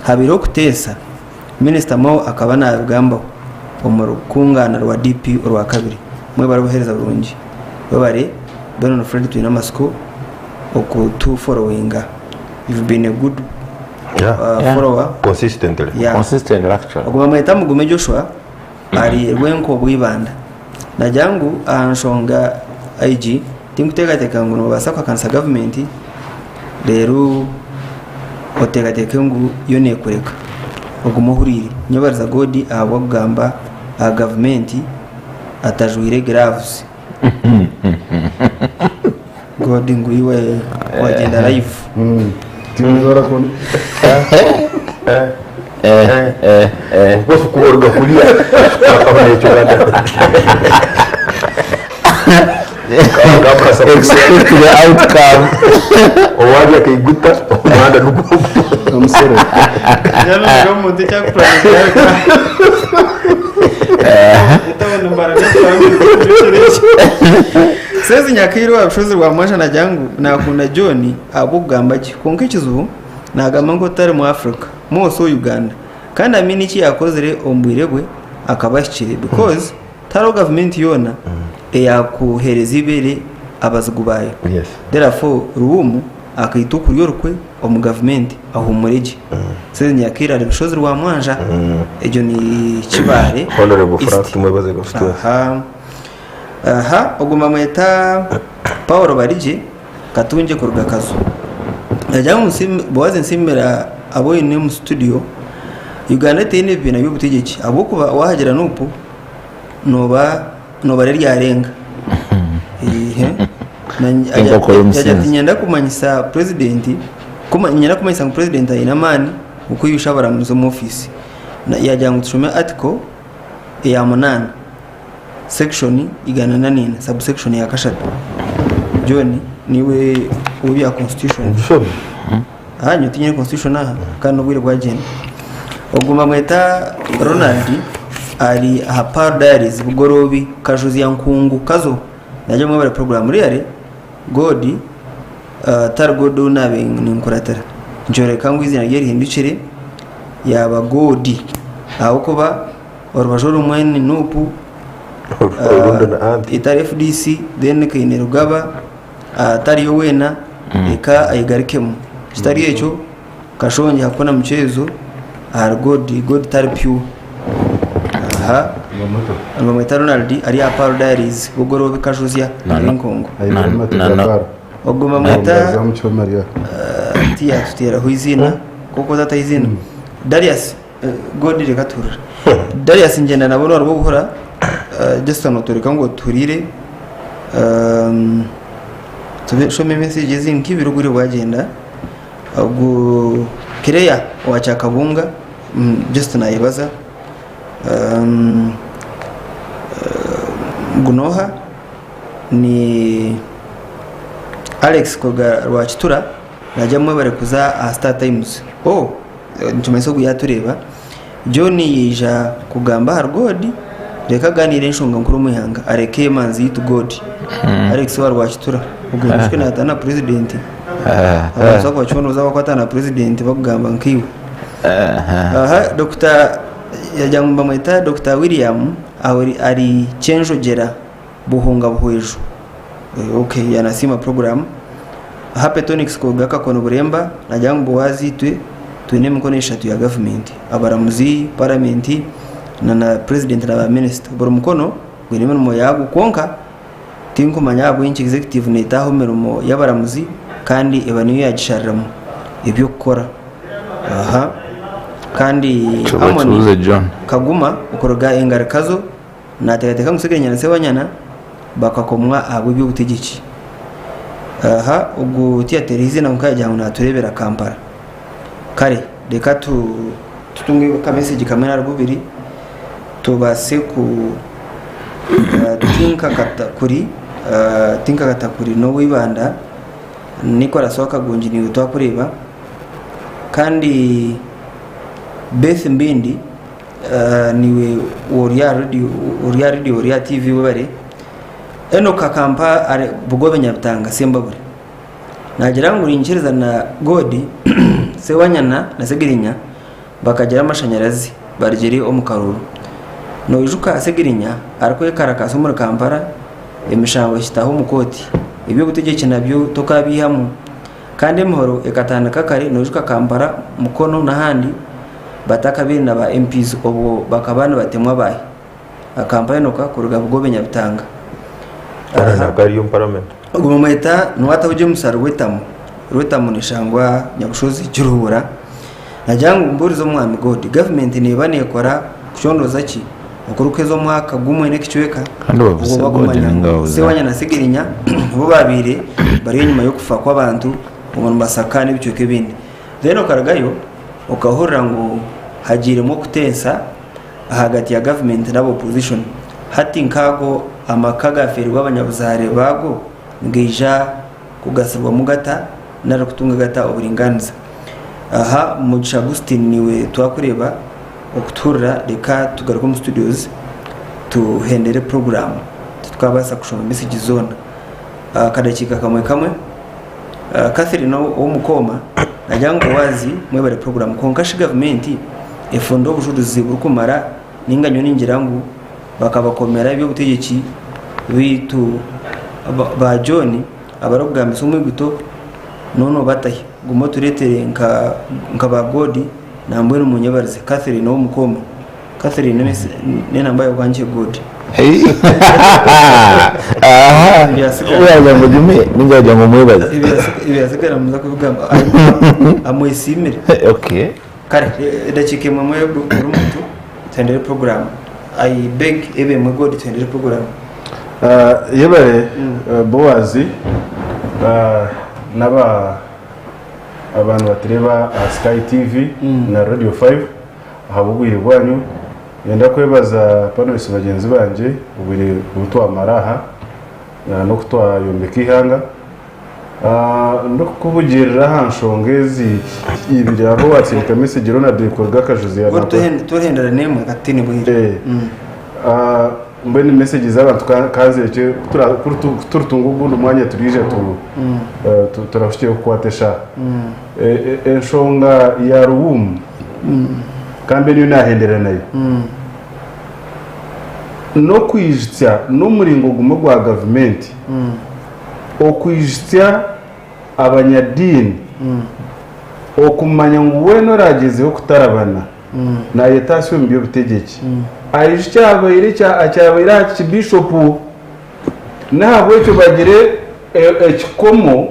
habaireho okuteesa, Minisita Mao akaba naabigambaho omu rukungaana rwa DP orwakabiri. Mwebare obuheereza burungi. Webare Benon Fred Twinamatsiko. Okutu followinga you've been a good Yeah. follower Consistently. Yeah. Consistently actually. Ogu bamweta Mugume Joshua ari Rwenko Bwibanda. Nagira ngu aha nshonga egi tinkuteekateeka ngu nobaasa kuhakanisa gavumenti reero oteekateeke ngu yo neekureka ogume ohuriire. Nyebariza God ahabw'okugamba aha gavumenti atajwaire gloves. God ngu iwe wagyenda live. Of course kuoruga kuriya akabona ekyo Expect the outcome. Owarya akaiguta omuhanda nugwo omusore. omuntu Sezi Nyakairu wa Bushozi rwa Mwasha nagira ngu nakunda John ahabw'okugamba gye kwonka ekizibu nagamba ngu otari mu Africa more so Uganda kandi Amin eki yakozire omu bwire bwe akaba ahikire because tihariho gavumenti yoona eyakuhereza eibeere abazigu baayo therefore Luwum Akaitwa okurya orukwe omu gavumenti ahuumure gye. Sezi Nyakairu ari Bushozi rwa Mwanja. Egyo ni Kibaare Honorable East. Frank Tumwebaze constituency. Aha. Aha, ogwo bamweta Paul Barigye Katungye kuruga Kazo. Nagira ngu nsiime Boaz nsiimira abu oine omu studio. Uganda teine ebibiina by'obutegyeki ahabw'okuba waahagira Nup nooba noobara eryarenga. Ehe. Enkoko y'omusinzi. Yagira ati niinyenda kumanyisa purezidenti. Niinyenda kumanyisa ngu Purezidenti aine amaani g'okweyusha abaramuzi omu ofiisi. Yaagira ngu tushome Article eya munaana, section 104, subsection ya kashatu. John, niiwe ow'ebya constitution. Aha nyowe tinyine constitution aha kandi n'obwire bwagyenda. Ogwo bamweta Ronald ari aha Pearl Diaries Bugoroobi Kajuzya Nkungu Kazo nagya mwebare program really God uh, tari God ou naabe ninkuratira nikyoreka ngu eizina rye rihindukire yaaba God ahabw'okuba orubaju orumwe ni NUP Orundi ni etari FDC then Kainerugaba Atariyo weena reka ayegarukemu. Kitari ekyo Kashongye hakuna mchezo ahari God, God tari pure. Aha nibamweta Ronald ari aha Pearl Diaries Bugoroobi Kajuzya ari Nkongo. Ogwo bamweta tiyatuteeraho eiziina kwonka otataho eiziina Darius God reka tuhurire. Darius ngyenda nabo n'orwobuhura just nootworeka ngu otuhuriire. Tushome message ezindi nk'ibiri obwire bwagyenda. Ogu Claire owa Kyakabunga just nayebaza. Ogu n'oha? Ni Alex kuruga Rwakitura nagya mwebare kuza aha Star Times. Oh! Nikimanyisa ogu yatureeba. John yaija kugamba ahari God, reka aganiire enshonga nkuru omu ihanga, areke emanzi yaitu God. Alex owa Rwakitura, ogwo noshusha nataana na president. Abantu bakubacoondoza bakwatana na president bakugamba nkaiwe. Aha Dokita yagira ngu nibamweta Dokita William ari Kyenjogyera Buhunga Buhweju. Ok yanasiima program. Happy Tonics kuruga Kakono Buremba nagira ngu Boaz itwe twine emikono eshatu ya gavumenti, abaramuzi, paramenti na na president na ba minisita. Buri mukono gwine emirimo yagwo kwonka tinkumanya ahabw'enki executive netaaha omu mirimo y'abaramuzi kandi eba niyo yagishariramu eby'okukora. Aha kandi Amon Tubacuuze John. Kaguma okuruga Engarikazo Naateekateeka ngu Segenya na Ssewanyana bakakomwa ahabw'eby'obutegyeki. Aha ogu tiyateeraho eiziina kwonka yaagira ngu naatureebera Kampala. Kare reka tutunge ka message kamwe nari bubiri tubaase ku Tinkakatakuri Tinkakatakuri n'owa Ibanda, Nicholas Wakagungi niiwe twakureeba kandi Beth Mbindi Niiwe ori aha radio ori aha radio ori aha TV webare. Enock akampa Bugobe Nyabitanga Sembabule. Nagira ngu niinyikiriza na God Ssewanyana na Ssegirinya bakagira amashanyarazi barugire omu karuuru. Noijuka Ssegirinya arikwekarakaasa omuri Kampala emishango ekitaaha omu kooti. Eby'obutegyeki nabyo tokaabiihamu. Kandi emihoro ekatandika kare noijuka Kampala, Mukono n'ahandi batakabaire na ba MPs obwo bakaba nibatemwa baahi? Akampa Enoka kuruga Bugobe Nyabitanga. Ntabwo ari omu parliament. Ogwo bamweta niwe ataho James Rwetamu. Rwetamu neshangwa Nyabushozi Kiruhura. Nagira ngu mbuurize omwami God, gavumenti neeba nekora kucondooza ki okurikuheza omwaka gumwe n'ekicweka Kandi bavuze obwo God bakumanya ninga ngu bavuze Ssewanyana na Ssegirinya nibo baabaire bari enyima y'okufa kw'abantu omu Masaka n'ebicweka ebindi. Then okarugayo okahurira ngu hagiiremu okuteesa ahagati ya gavumenti n'aba opposition. Hati nk'ago amaka agafeerirwe abanyabuzaare baago nigaija kugasirwamu gata nari kutunga gata oburingaaniza? Aha Mugisha Augustine niiwe twakureeba okutuhurira reka tugaruke omu studios tuhendere puroguraamu titukabaasa kushoma mesegi zoona. Akadakiika kamwe kamwe. Catherine ow'omukooma nagira ngu Boazi mwebare puroguraamu kwonka shi gavumenti efunda obujurizi burikumara ninga nyowe ningira ngu bakabakomera eby'obutegyeki beitu ba John abarikugambisa omwiguto noona obatahi guma otureetere nka ba God nambwenu munyebarize Catherine ow'omukooma Catherine n'enamba yaawe okwangye God. Wagira ngu ogime ninga wagira ngu omwebaze. Ebyatsigara muza kubigamba amwesiimire. Okay. Kare edakiika emwe emwe buri muntu tuhendere puroguraamu. I beg ebe emwe God tuhendere puroguraamu. Yebare Boazi n'aba. Abantu batureeba aha Sky TV na Radio 5 ahabw'obwire bwanyu. Niinyenda kwebaza panelists bagyenzi bangye obwire obu twamara aha n'oku twayombeka eihanga. Ndikukubugirira aha nshonga ezi ibiri hariho owatsindika message Ronald kuruga Kajuzi Tohendera n'emwe katutaine bwire. Mbwenu message z'abantu kanzirekye ku turitunga ogundi mwanya turiija turahukye kukwata eshaaha. Enshonga ya Luwum ka mbe niyo naahendera nayo. N'okwijutsya n'omuringo gumwe gwa gavumenti okwijutsya abanyadiini okumanya ngu weena oraagyezeho kutarabana naayetaasya omu by'obutegyeki. Aija ekyabaire ekyabaire aha kibishopu, n'ahabw'ekyo bagire ekikomo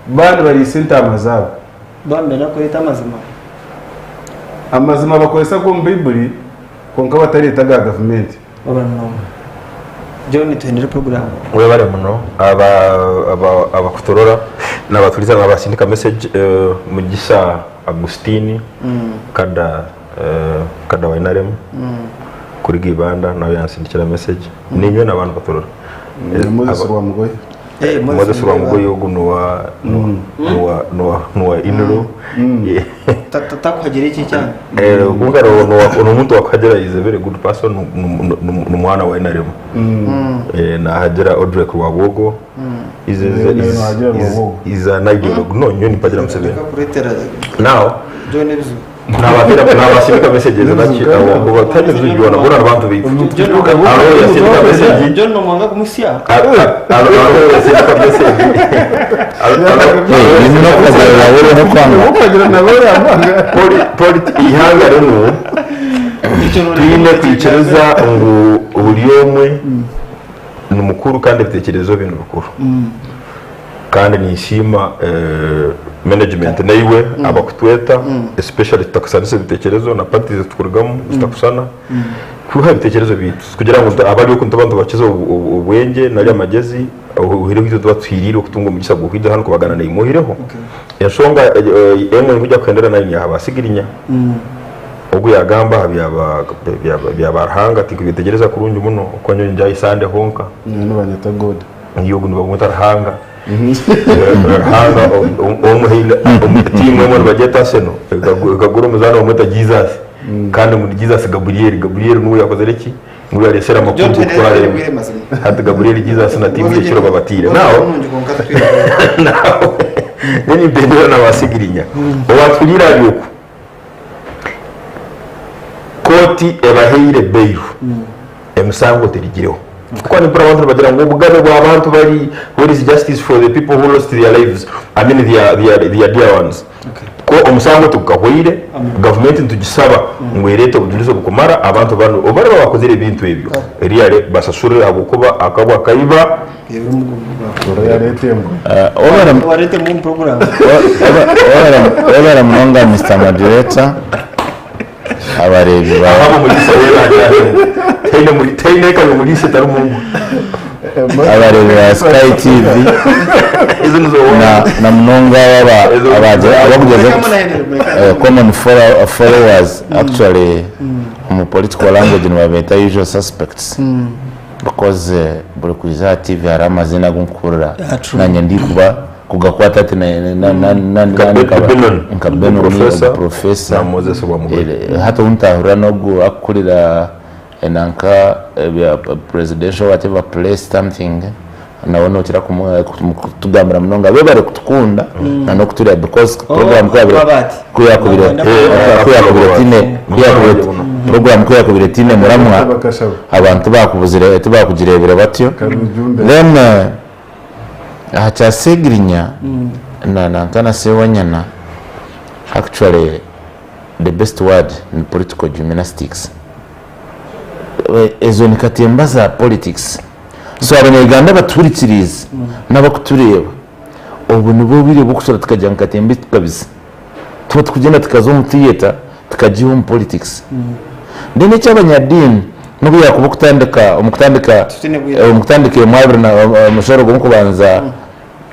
baaba nibariisa entaama zaabo. Baaba nibenda kureeta amazima. Amazima bakozesa ag'omu Baibuli kwonka batareeta aga gavumenti. John tuhendere puroguraamu. Webale muno abakuturora nabaturiza nabasindika message Mugisa Agustini kada kada wa NRM kuriga Ibanda nawe yansindikira message ninywe nabandi baturora. Moses Rwamugoye. Moses Rwamugoye ogu nuwa nuwa nuwa nuwa inro. Takuhagira eki ekyana. Kwonka nomuntu wakuhagira is a very good person nomwana wa NRM. Nahagira Audrey Rwabwogo is is an ideologue no nyowe nimpagira Museveni. Now nabasindika messages naki abo batari bizibu byona bona abantu baitu. Abo yasindika message. John nomwanga kumusya. Abo yasindika message. Ihanga rinu twine kwikiriza ngu buri omwe ni mukuru kandi ebitekerezo bye ni bikuru kandi ninsiima management naiwe abakutweta especially tutakusanisa ebitekerezo na parties ezitukurugamu zitakusana kuha ebitekerezo byaitu kugira ngu abari oku nituba nitubakiza obwengye nari amagyezi oihireho itwe tuba tuhiriire okutunga omugisa gw'okwija hanu kubagana naimwe oihireho enshonga emwe nkugira kuhendera nayo ni aha ba Sigirinya ogu yagamba aha bya ba Ruhanga tinkubyetegyereza kurungi muno ahabw'okuba nyowe ningyayo Sunday honka. Nyowe nibanyeta God. Ogu nibamweta Ruhanga. Ruhanga omu tiimu emwe nibagyeta Arsenal ekagura omuzaani bamweta Jesus kandi ngu ni Jesus Gabriel. Gabriel niwe yakozire ki? Niwe yareesire amakuru g'okutwara emwe. Hati Gabriel Jesus na tiimu ye ekiro babatiire. Now, now nyowe nimpendera na ba Sigirinya. Owaturiire ari oku, kooti ebahaire bail, emisango terigireho. Kuba nimpurira abantu nibagira ngu obugabe bw'abantu bari, where is justice for the people who lost their lives, I mean their, their, their dear ones. Ko omusango tigukahweire, gavumenti nitugisaba ngu ereete obujurizi obukumara abantu banu obu bariba bakozire ebintu ebyo really basasurire ahabw'okuba akabwa kaiba. Webare munonga Mister Moderator, abareebi ba. Tihaine eka y'omuriisa etarimu mbwa. Abareebi ba Sky TV na munonga abakugyezaho common followers actually omu political language nibabeeta usual suspects because buri kwija aha TV hariho amaziina agu nkuhurira nanye ndikuba kugakwata hati nka Benoni ogu professor hati ou ntahurira nogu akukurira Nanka ebya presidential whatever place something nawe nokira kutugambira munonga bebare kutukunda na nokutureba because program kuyakubire tine program kuyakubire tine muramwa abantu tibakubuzire tibakugirebire batyo then aha kya Segirinya na nanka na Sewanyana actually the best word ni political gymnastics. Ezo ni katemba za politics. So abanya-Uganda abatuhurikiriize n'abakutureeba, obu nibwo bwire bw'okushara tukagira ngu katemba ezi tukabiza. Tuba tukugyenda tukaza omu theatre tukagiiha omu politics. Then eky'abanyadiini n'obu yaakuba okutandika omu kutandika omu kutandika emwe abiri na omushoro gw'okubanza.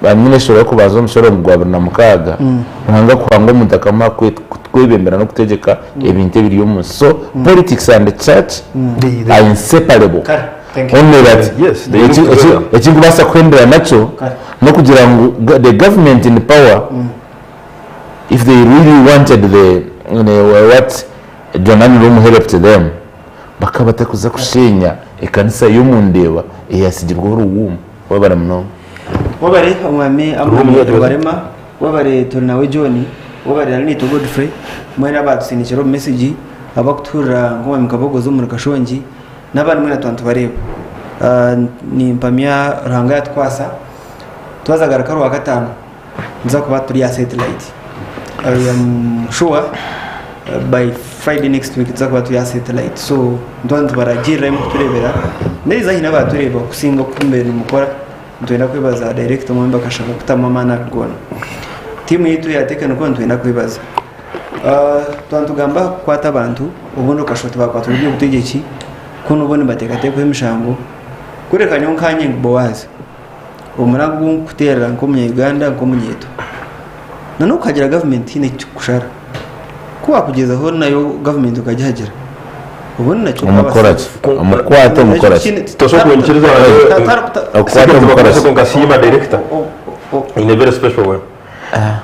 Nyine eshuura y'okubanza omushororongo gwa 26, Ruhanga kuhanga omuntu akamuha kwebembera n'okutegyeka ebintu ebiri omu nsi. So politics and the church are inseparable. Only that eki nkubaasa kuhendera nakyo n'okugira ngu the government in power if they really wanted the what Jonani Lumu helped them bakaba batakuza kushenya ekanisa y'omundeeba eyatsigirweho oruwuuma. Webare munonga. Webare omwami Amon Rubarema, webare Turinawe John, webare Arinaitwe Godfrey, mwena abatusindikire obu message, abakutuhurira nk'omwami Kabogoza omuri Kashongi n'abandi mwena twaba nitubareeba. Nimpamya Ruhanga yatukwasa twaza garuka Orwakataano nituza kuba turi aha satellite. I am sure by Friday next week nituza kuba turi aha satellite so nituba nitubaragirira imwe kutureebera n'eriizooba haine abaratureeba kusinga oku mubaire nimukora nitwenda kwebaza director omwami Bakashaba kutamu amaani aga goona. Tiimu yaitu eya tekiniko nitwenda kwebaza. Twaba nitugamba aha kukwata abantu obundi okashusha oti baakwatirwe eby'obutegyeki kunu bo nibateekateekwaho emishango kureka nyowe nkanye ngu Boaz Omurango ogu nkukuteerera nk'omunya Uganda nk'omunyeeto na n'okuhagira gavumenti tihaine ekikushara. Ku waakugyezaho nayo gavumenti okagihagira obundi nakyo Omukora ki? Omukwate omukora ki? Tosobola kunyikiriza Okukwata omukora ki? Nkasiima director in a very special way.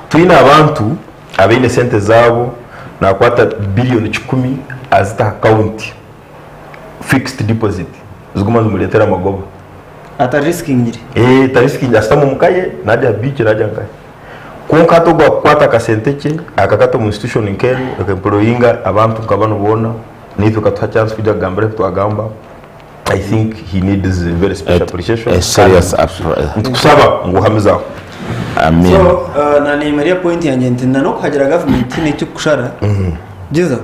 Twine abantu abaine sente zaabo nakwata billion kikumi azita aha county fixed deposit ziguma nizimureetera amagoba. Atarisikiingire. Ee, tarisikiingire ashutama omu ka ye, naarya aha biiki naarya nkahe. Kwonka hati ogu akukwata akasente kye akakata omu institution nk'enu eka-employinga abantu nka banu boona, naitwe ekatuha chance kwija kugambira ebi twagamba, I think he needs a very special appreciation A serious kandi nitukusaba ngu ohamize aho. Amen. So, na nimara point yangye nti na n'okuhagira gavumenti tihaine ekikushara, gyezaho.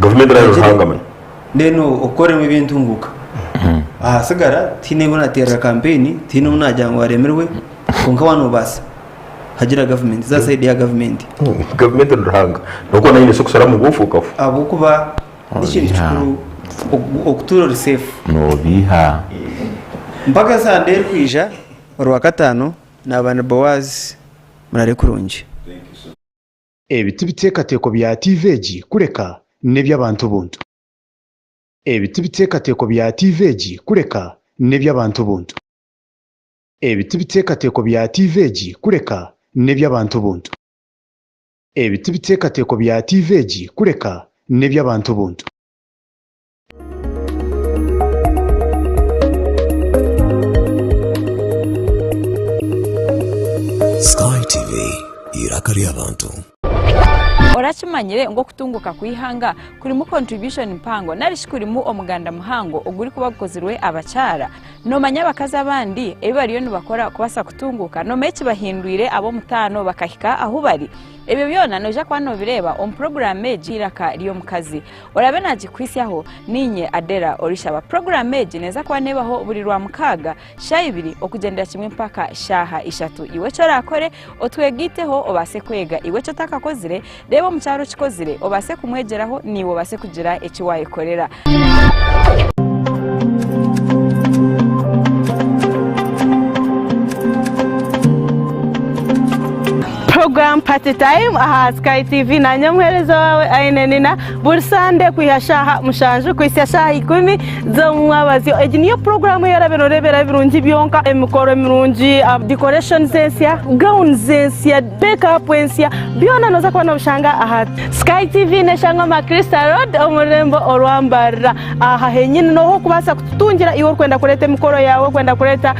Gavumenti nayo Ruhanga manya. Then okoremu ebyentunguka. Ahasigara tihaine obu naterera kampeyini, tihaine obu nagira ngu aremirwe, kwonka waaba nobaasa hagira gavumenti, za sayidi ya gavumenti. Gavumenti ni Ruhanga. Nokuba nayo eine kusara mubuufu okafa. Ahabw'okuba n'ekintu kikuru okutuura ori seefu. Nobiiha. Mpaka sande erikwija, orwakataano, naaba ni Boaz, murare kurungi. Ebi ti biteekateeko bya tiivi egi kureka n'eby'abantu buntu. Ebi ti biteekateeko bya tiivi egi kureka n'eby'abantu buntu. Ebi ti biteekateeko bya tiivi egi kureka n'eby'abantu buntu. Ebi ti biteekateeko bya tiivi egi kureka n'eby'abantu buntu. Sky TV, eiraka ry'abantu. Orakimanyire ngu okutunguka kw'eihanga kurimu contribution mpango narishi kurimu omuganda muhango ogurikuba gukozirwe abakyara? Nomanya abakazi abandi ebi bariyo nibakora kubaasa kutunguka? Nomanya ekibahindwire ab'omutaano bakahika ahu bari? Ebyo byona noija kuba nobireeba omu puroguraamu egi Eiraka ry'Omukazi. Oraabe naagikuhitsyaho, niinye Adela Orishaba. Puroguraamu egi neeza kuba neebaho buri Rwamukaaga, shaaha ibiri okugyendera kimwe mpaka shaaha ishatu. Iwe eki oraakore, otwegaiteho obaase kwega. Iwe eki otakakozire, reeba omukyara okikozire obaase kumwegyeraho naiwe obaase kugira eki waayekorera. Program Party Time aha Sky TV nanye omuheereza waawe Aine Nina buri Sande kwiha shaaha mushanju kuhitsya shaaha ikumi z'omumwabazyo. Egi niyo puroguramu ei orabe nooreeberaho ebirungi byonka, emikoro mirungi, decorations ensya, gowns ensya, make up ensya, byona nooza kuba noobishanga aha Sky TV neshangwa Macrista Road omu rurembo orwa Mbarara. Aha henyini nooha okubaasa kututungira iwe orikwenda kureeta emikoro yaawe, orikwenda kureeta.